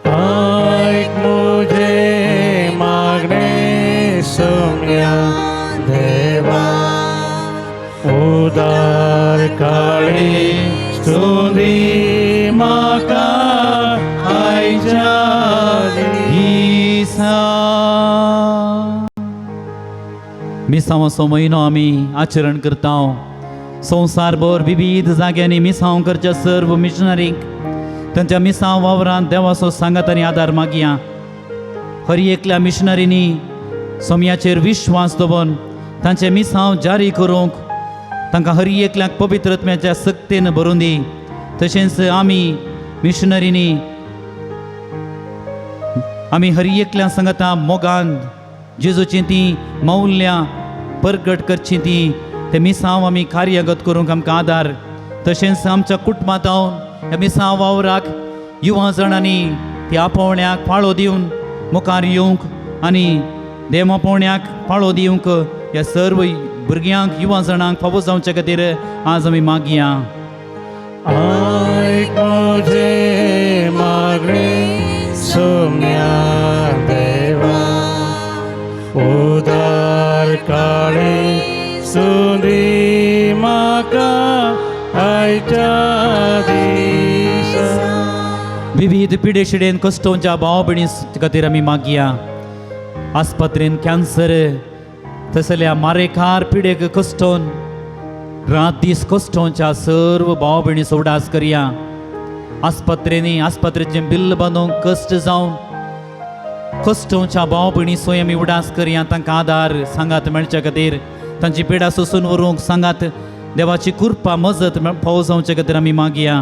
आयक म्हजें मागणें सोम्या देवा, उदार काळी स्तुती म्हाका आयच्या दिसा. मिसांवाचो म्हयनो आमी आचरण करता. संवसारभर विविध जाग्यांनी मिसांव करच्या सर्व मिशनरींक तांच्या मिसांव वावरांत देवाचो सांगात आनी आदार मागया. हर एकल्या मिशनरींनी सोम्याचेर विश्वास दवरून तांचे मिसांव जारी करूंक तांकां हर एकल्याक पवित्र आत्म्याच्या सक्तेन भरून दी. तशेंच आमी मिशनरींनी आमी हर एकल्या सांगता मोगान जेजूचीं तीं मौल्यां परगट करचीं तीं ते मिसांव आमी कार्यगत करूंक आमकां आदार. तशेंच आमच्या कुटुंबांत ह्या मिसांव वावराक युवा जाणांनी ती आपोवण्याक पाळो दिवन मुखार येवंक आनी देव आपोवण्याक पाळो दिवंक ह्या सर्व भुरग्यांक युवा जाणांक फावो जावचे खातीर आज आमी मागया. आयक म्हजें मागणें सोम्या देवा, उदार काळी सुंदी म्हाका आयच्या दिसा. विविध पिडेशिडेन कश्टोंच्या भाव भयणी खातीर आमी मागया. आस्पत्रेन कॅन्सर तसल्या मारेकार पिडेक कश्टोन रात दीस कश्टोंच्या सर्व भाव भयणी उडास करया. आस्पत्रेनी आस्पत्रेचें बिल्ल बांदूंक कश्ट जावन कश्टोंच्या भाव भयणी सोय आमी उडास करया. तांकां आदार सांगात मेळच्या खातीर तांची पिडा सोसून व्हरूंक सांगात देवाची कृपा मजत फावो जावचे खातीर आमी मागया.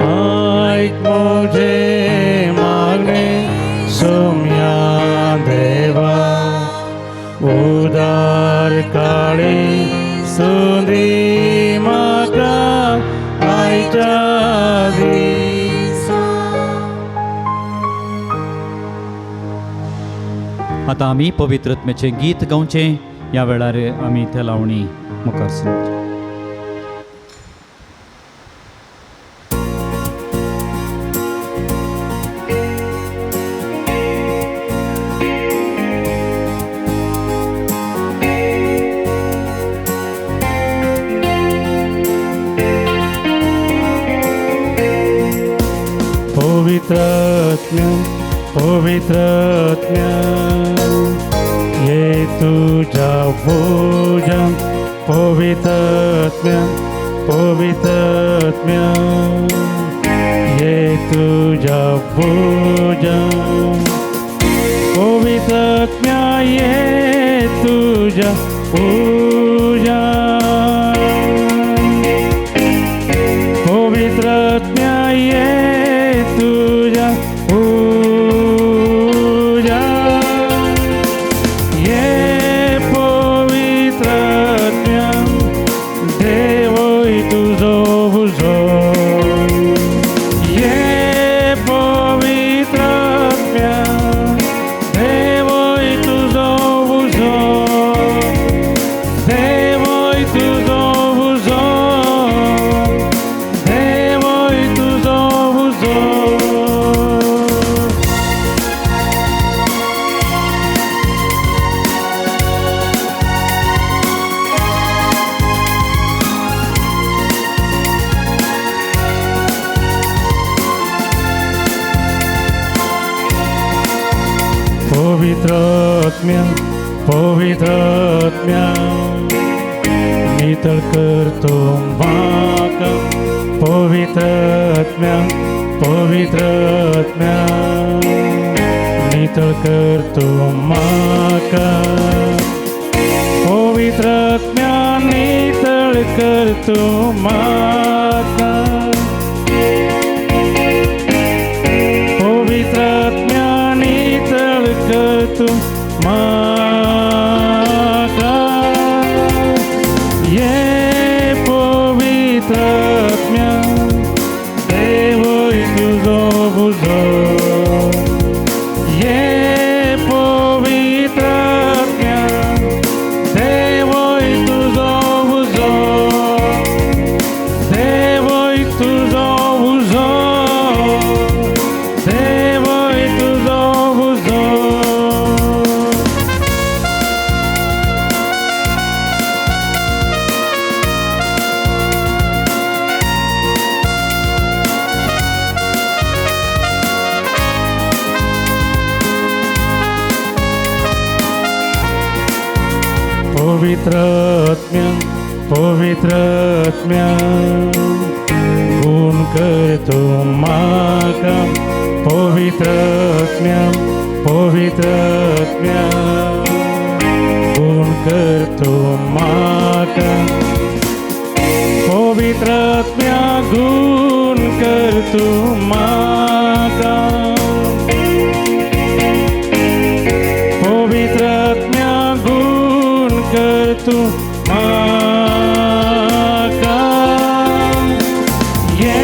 आयक म्हजें मागणें सोम्या देवा, उदार काळी सुंदी म्हाका आयच्या दिसा. आतां आमी पवित्र आत्म्याचें गीत गावचें. ह्या वेळार आमी त्या लावणी मुखार सरचें. पवित्र आत्म्या, पवित्र आत्म्या, ये तुझ्या भुजां. पवित्र आत्म्या, पवित्र आत्म्या, ये तुझ्या भुजां. पवित्र आत्म्या, ये तुझ्या पूजा. पवित्र आत्म्या, ये तुझ्या पूजा. ये पवित्र आत्म्या, देवय तुजो उजो. ये पवित्र आत्म्या, पवित्र आत्म्या पवित्र आत्म्या नितळ कर तूं म्हाका पवित्र आत्म्या पवित्र आत्म्या नितळ कर तूं म्हाका पवित्र आत्म्या नितळ कर तूं म्हाका पवित्र आत्म्या नितळ कर तूं म्हाका ये पवित्र आत्म्या देवय तुजो उजो ये पवित्र आत्म्या देवय तुजो उजो देवय तुजो उजो देवय तुजो उजो. पवित्र आत्म्या पवित्र आत्म्या गुण कर तूं म्हाका पवित्र आत्म्या पवित्र आत्म्या गुण कर तूं म्हाका पवित्र आत्म्या गुण कर तूं म्हाका पवित्र आत्म्या गुण कर तूं म्हाका ये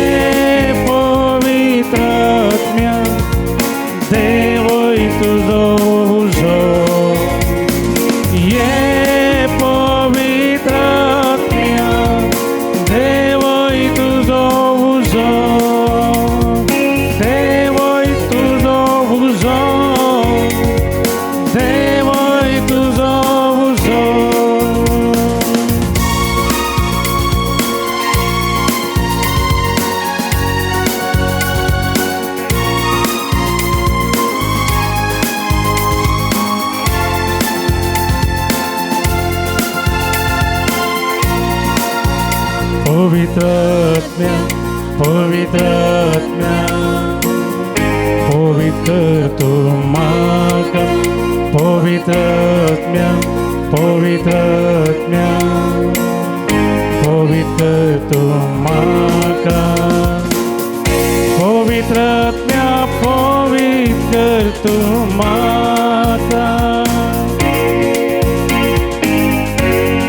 पवित्र आत्म्या देवय तुजो उजो ये पवित्र आत्म्या देवय तुजो उजो देवय तुजो उजो देवय तुजो उजो. पवित्र आत्म्या पवित्र आत्म्या पवित्र तूं म्हाका पवित्र आत्म्या पवित्र आत्म्या पवित्र तूं म्हाका पवित्र आत्म्या पवित्र तूं म्हाका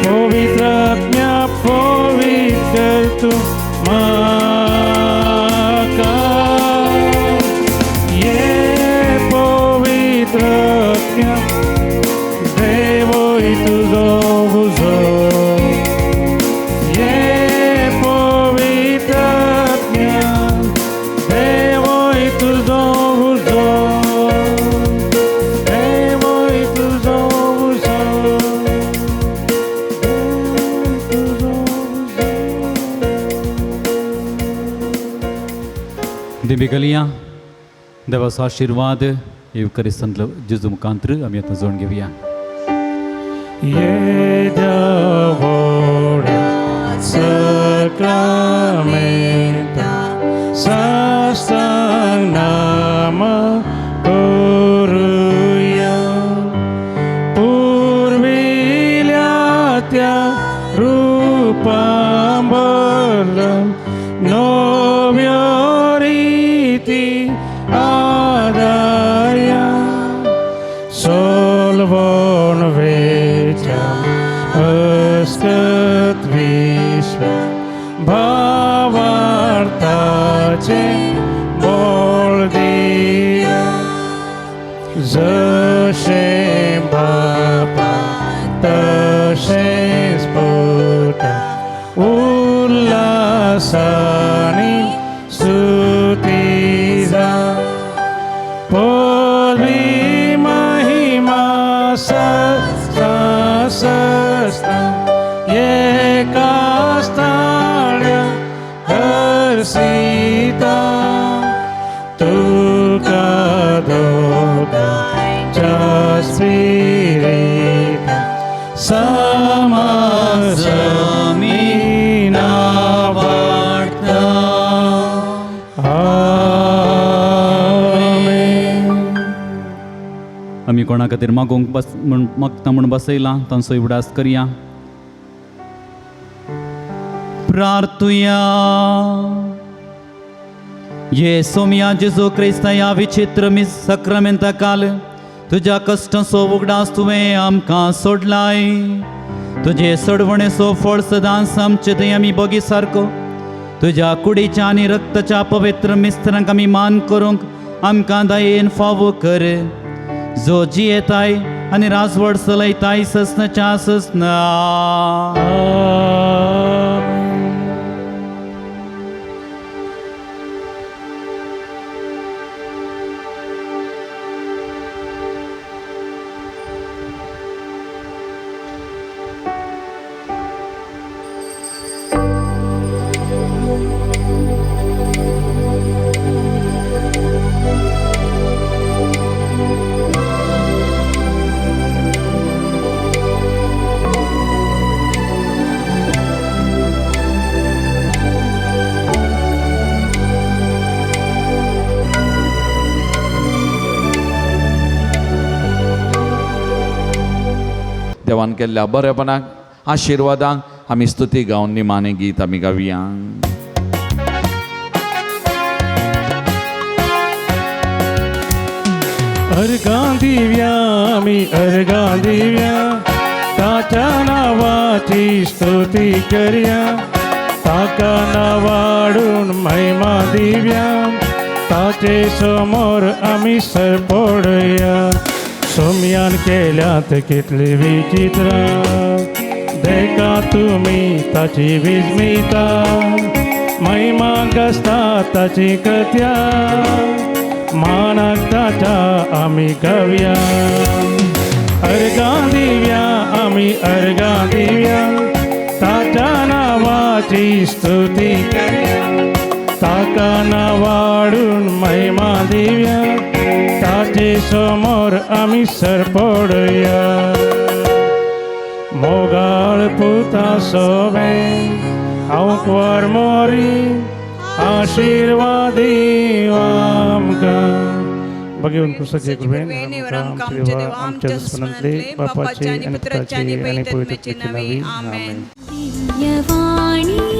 पवित्र आत्म्या पवित्र तूं म्हाका ये पवित्र आत्म्या देवय तुजो उजो ये पवित्र आत्म्या देवय तुजो उजो देवय तुजो उजो देवय तुजो उजो. दिंबी घालया देवाचो आशिर्वाद येवकरिस्तांतलो जेजू मुखांत्र आमी आतां जोडून घेवया. येद्या व्हडा सक्रामेंता साष्टांग नाम करुया पुर्विल्या त्या रुपांबर नव्यो रिती आदाया सोलवण वेच्या अस्कत विश्व भावार्थाचे बोल दिया जशें बापा तशेंच पुता उल्हासानी स्तुती जा पदवी महिमा सस्ता सस्ता एका स्थाण्या हर्षिता तुका दोगांच्या समाज जमीना वाडटा. आमेन. आमी कोणा खातीर मागूंक बस म्हूण मागता म्हूण बसयलां तांचो उगडास करया. प्रार्थुया. ये सोमया जेजू क्रिस्ता ह्या विचित्र मिस सक्रामेंता काल तुज्या कश्टांचो उगडास तुवें आमकां सोडलाय. तुजे सोडवणेचो फळ सदांच आमचे थंय आमी बोगी सारको तुज्या कुडीच्या आनी रक्ताच्या पवित्र मिस्त्रांक आमी मान करूंक आमकां दयेन फावो कर, जो जियेताय आनी राजवड चलयताय ससनाच्या ससना. देवान केल्ल्या बरेपणाक आशिर्वादांक आमी स्तुती गावन निमाणें गीत आमी गावया. अर्गां दिव्या आमी अर्गां दिव्या, ताच्या नांवाची स्तुती करया, ताका नांवाडून महिमा दिव्या, ताचे समोर आमी सरपडया. सोम्यान केल्यात कितली विचित्रां, देखा तुमी ताची विस्मिता, महिमा गाजता ताची कृत्या, मानाक ताच्या आमी गावया. अर्गां दिव्या आमी अर्गां दिव्या, ताच्या नांवाची स्तुती करया, ताका नांवाडून महिमा दिव्या, ताचे समोर आमी सरपडया. मोगाळ पुता सोवे हांव कुंवर मोरी, आशिर्वादी आमकां. भगवंत कृष्णाचे कृपेन आमच्या देवा आमच्या दुस्मनांतले बापाचे आणि पुत्राचे आणि पवित्र आत्म्याचे नावे. आमेन. दिव्यवाणी.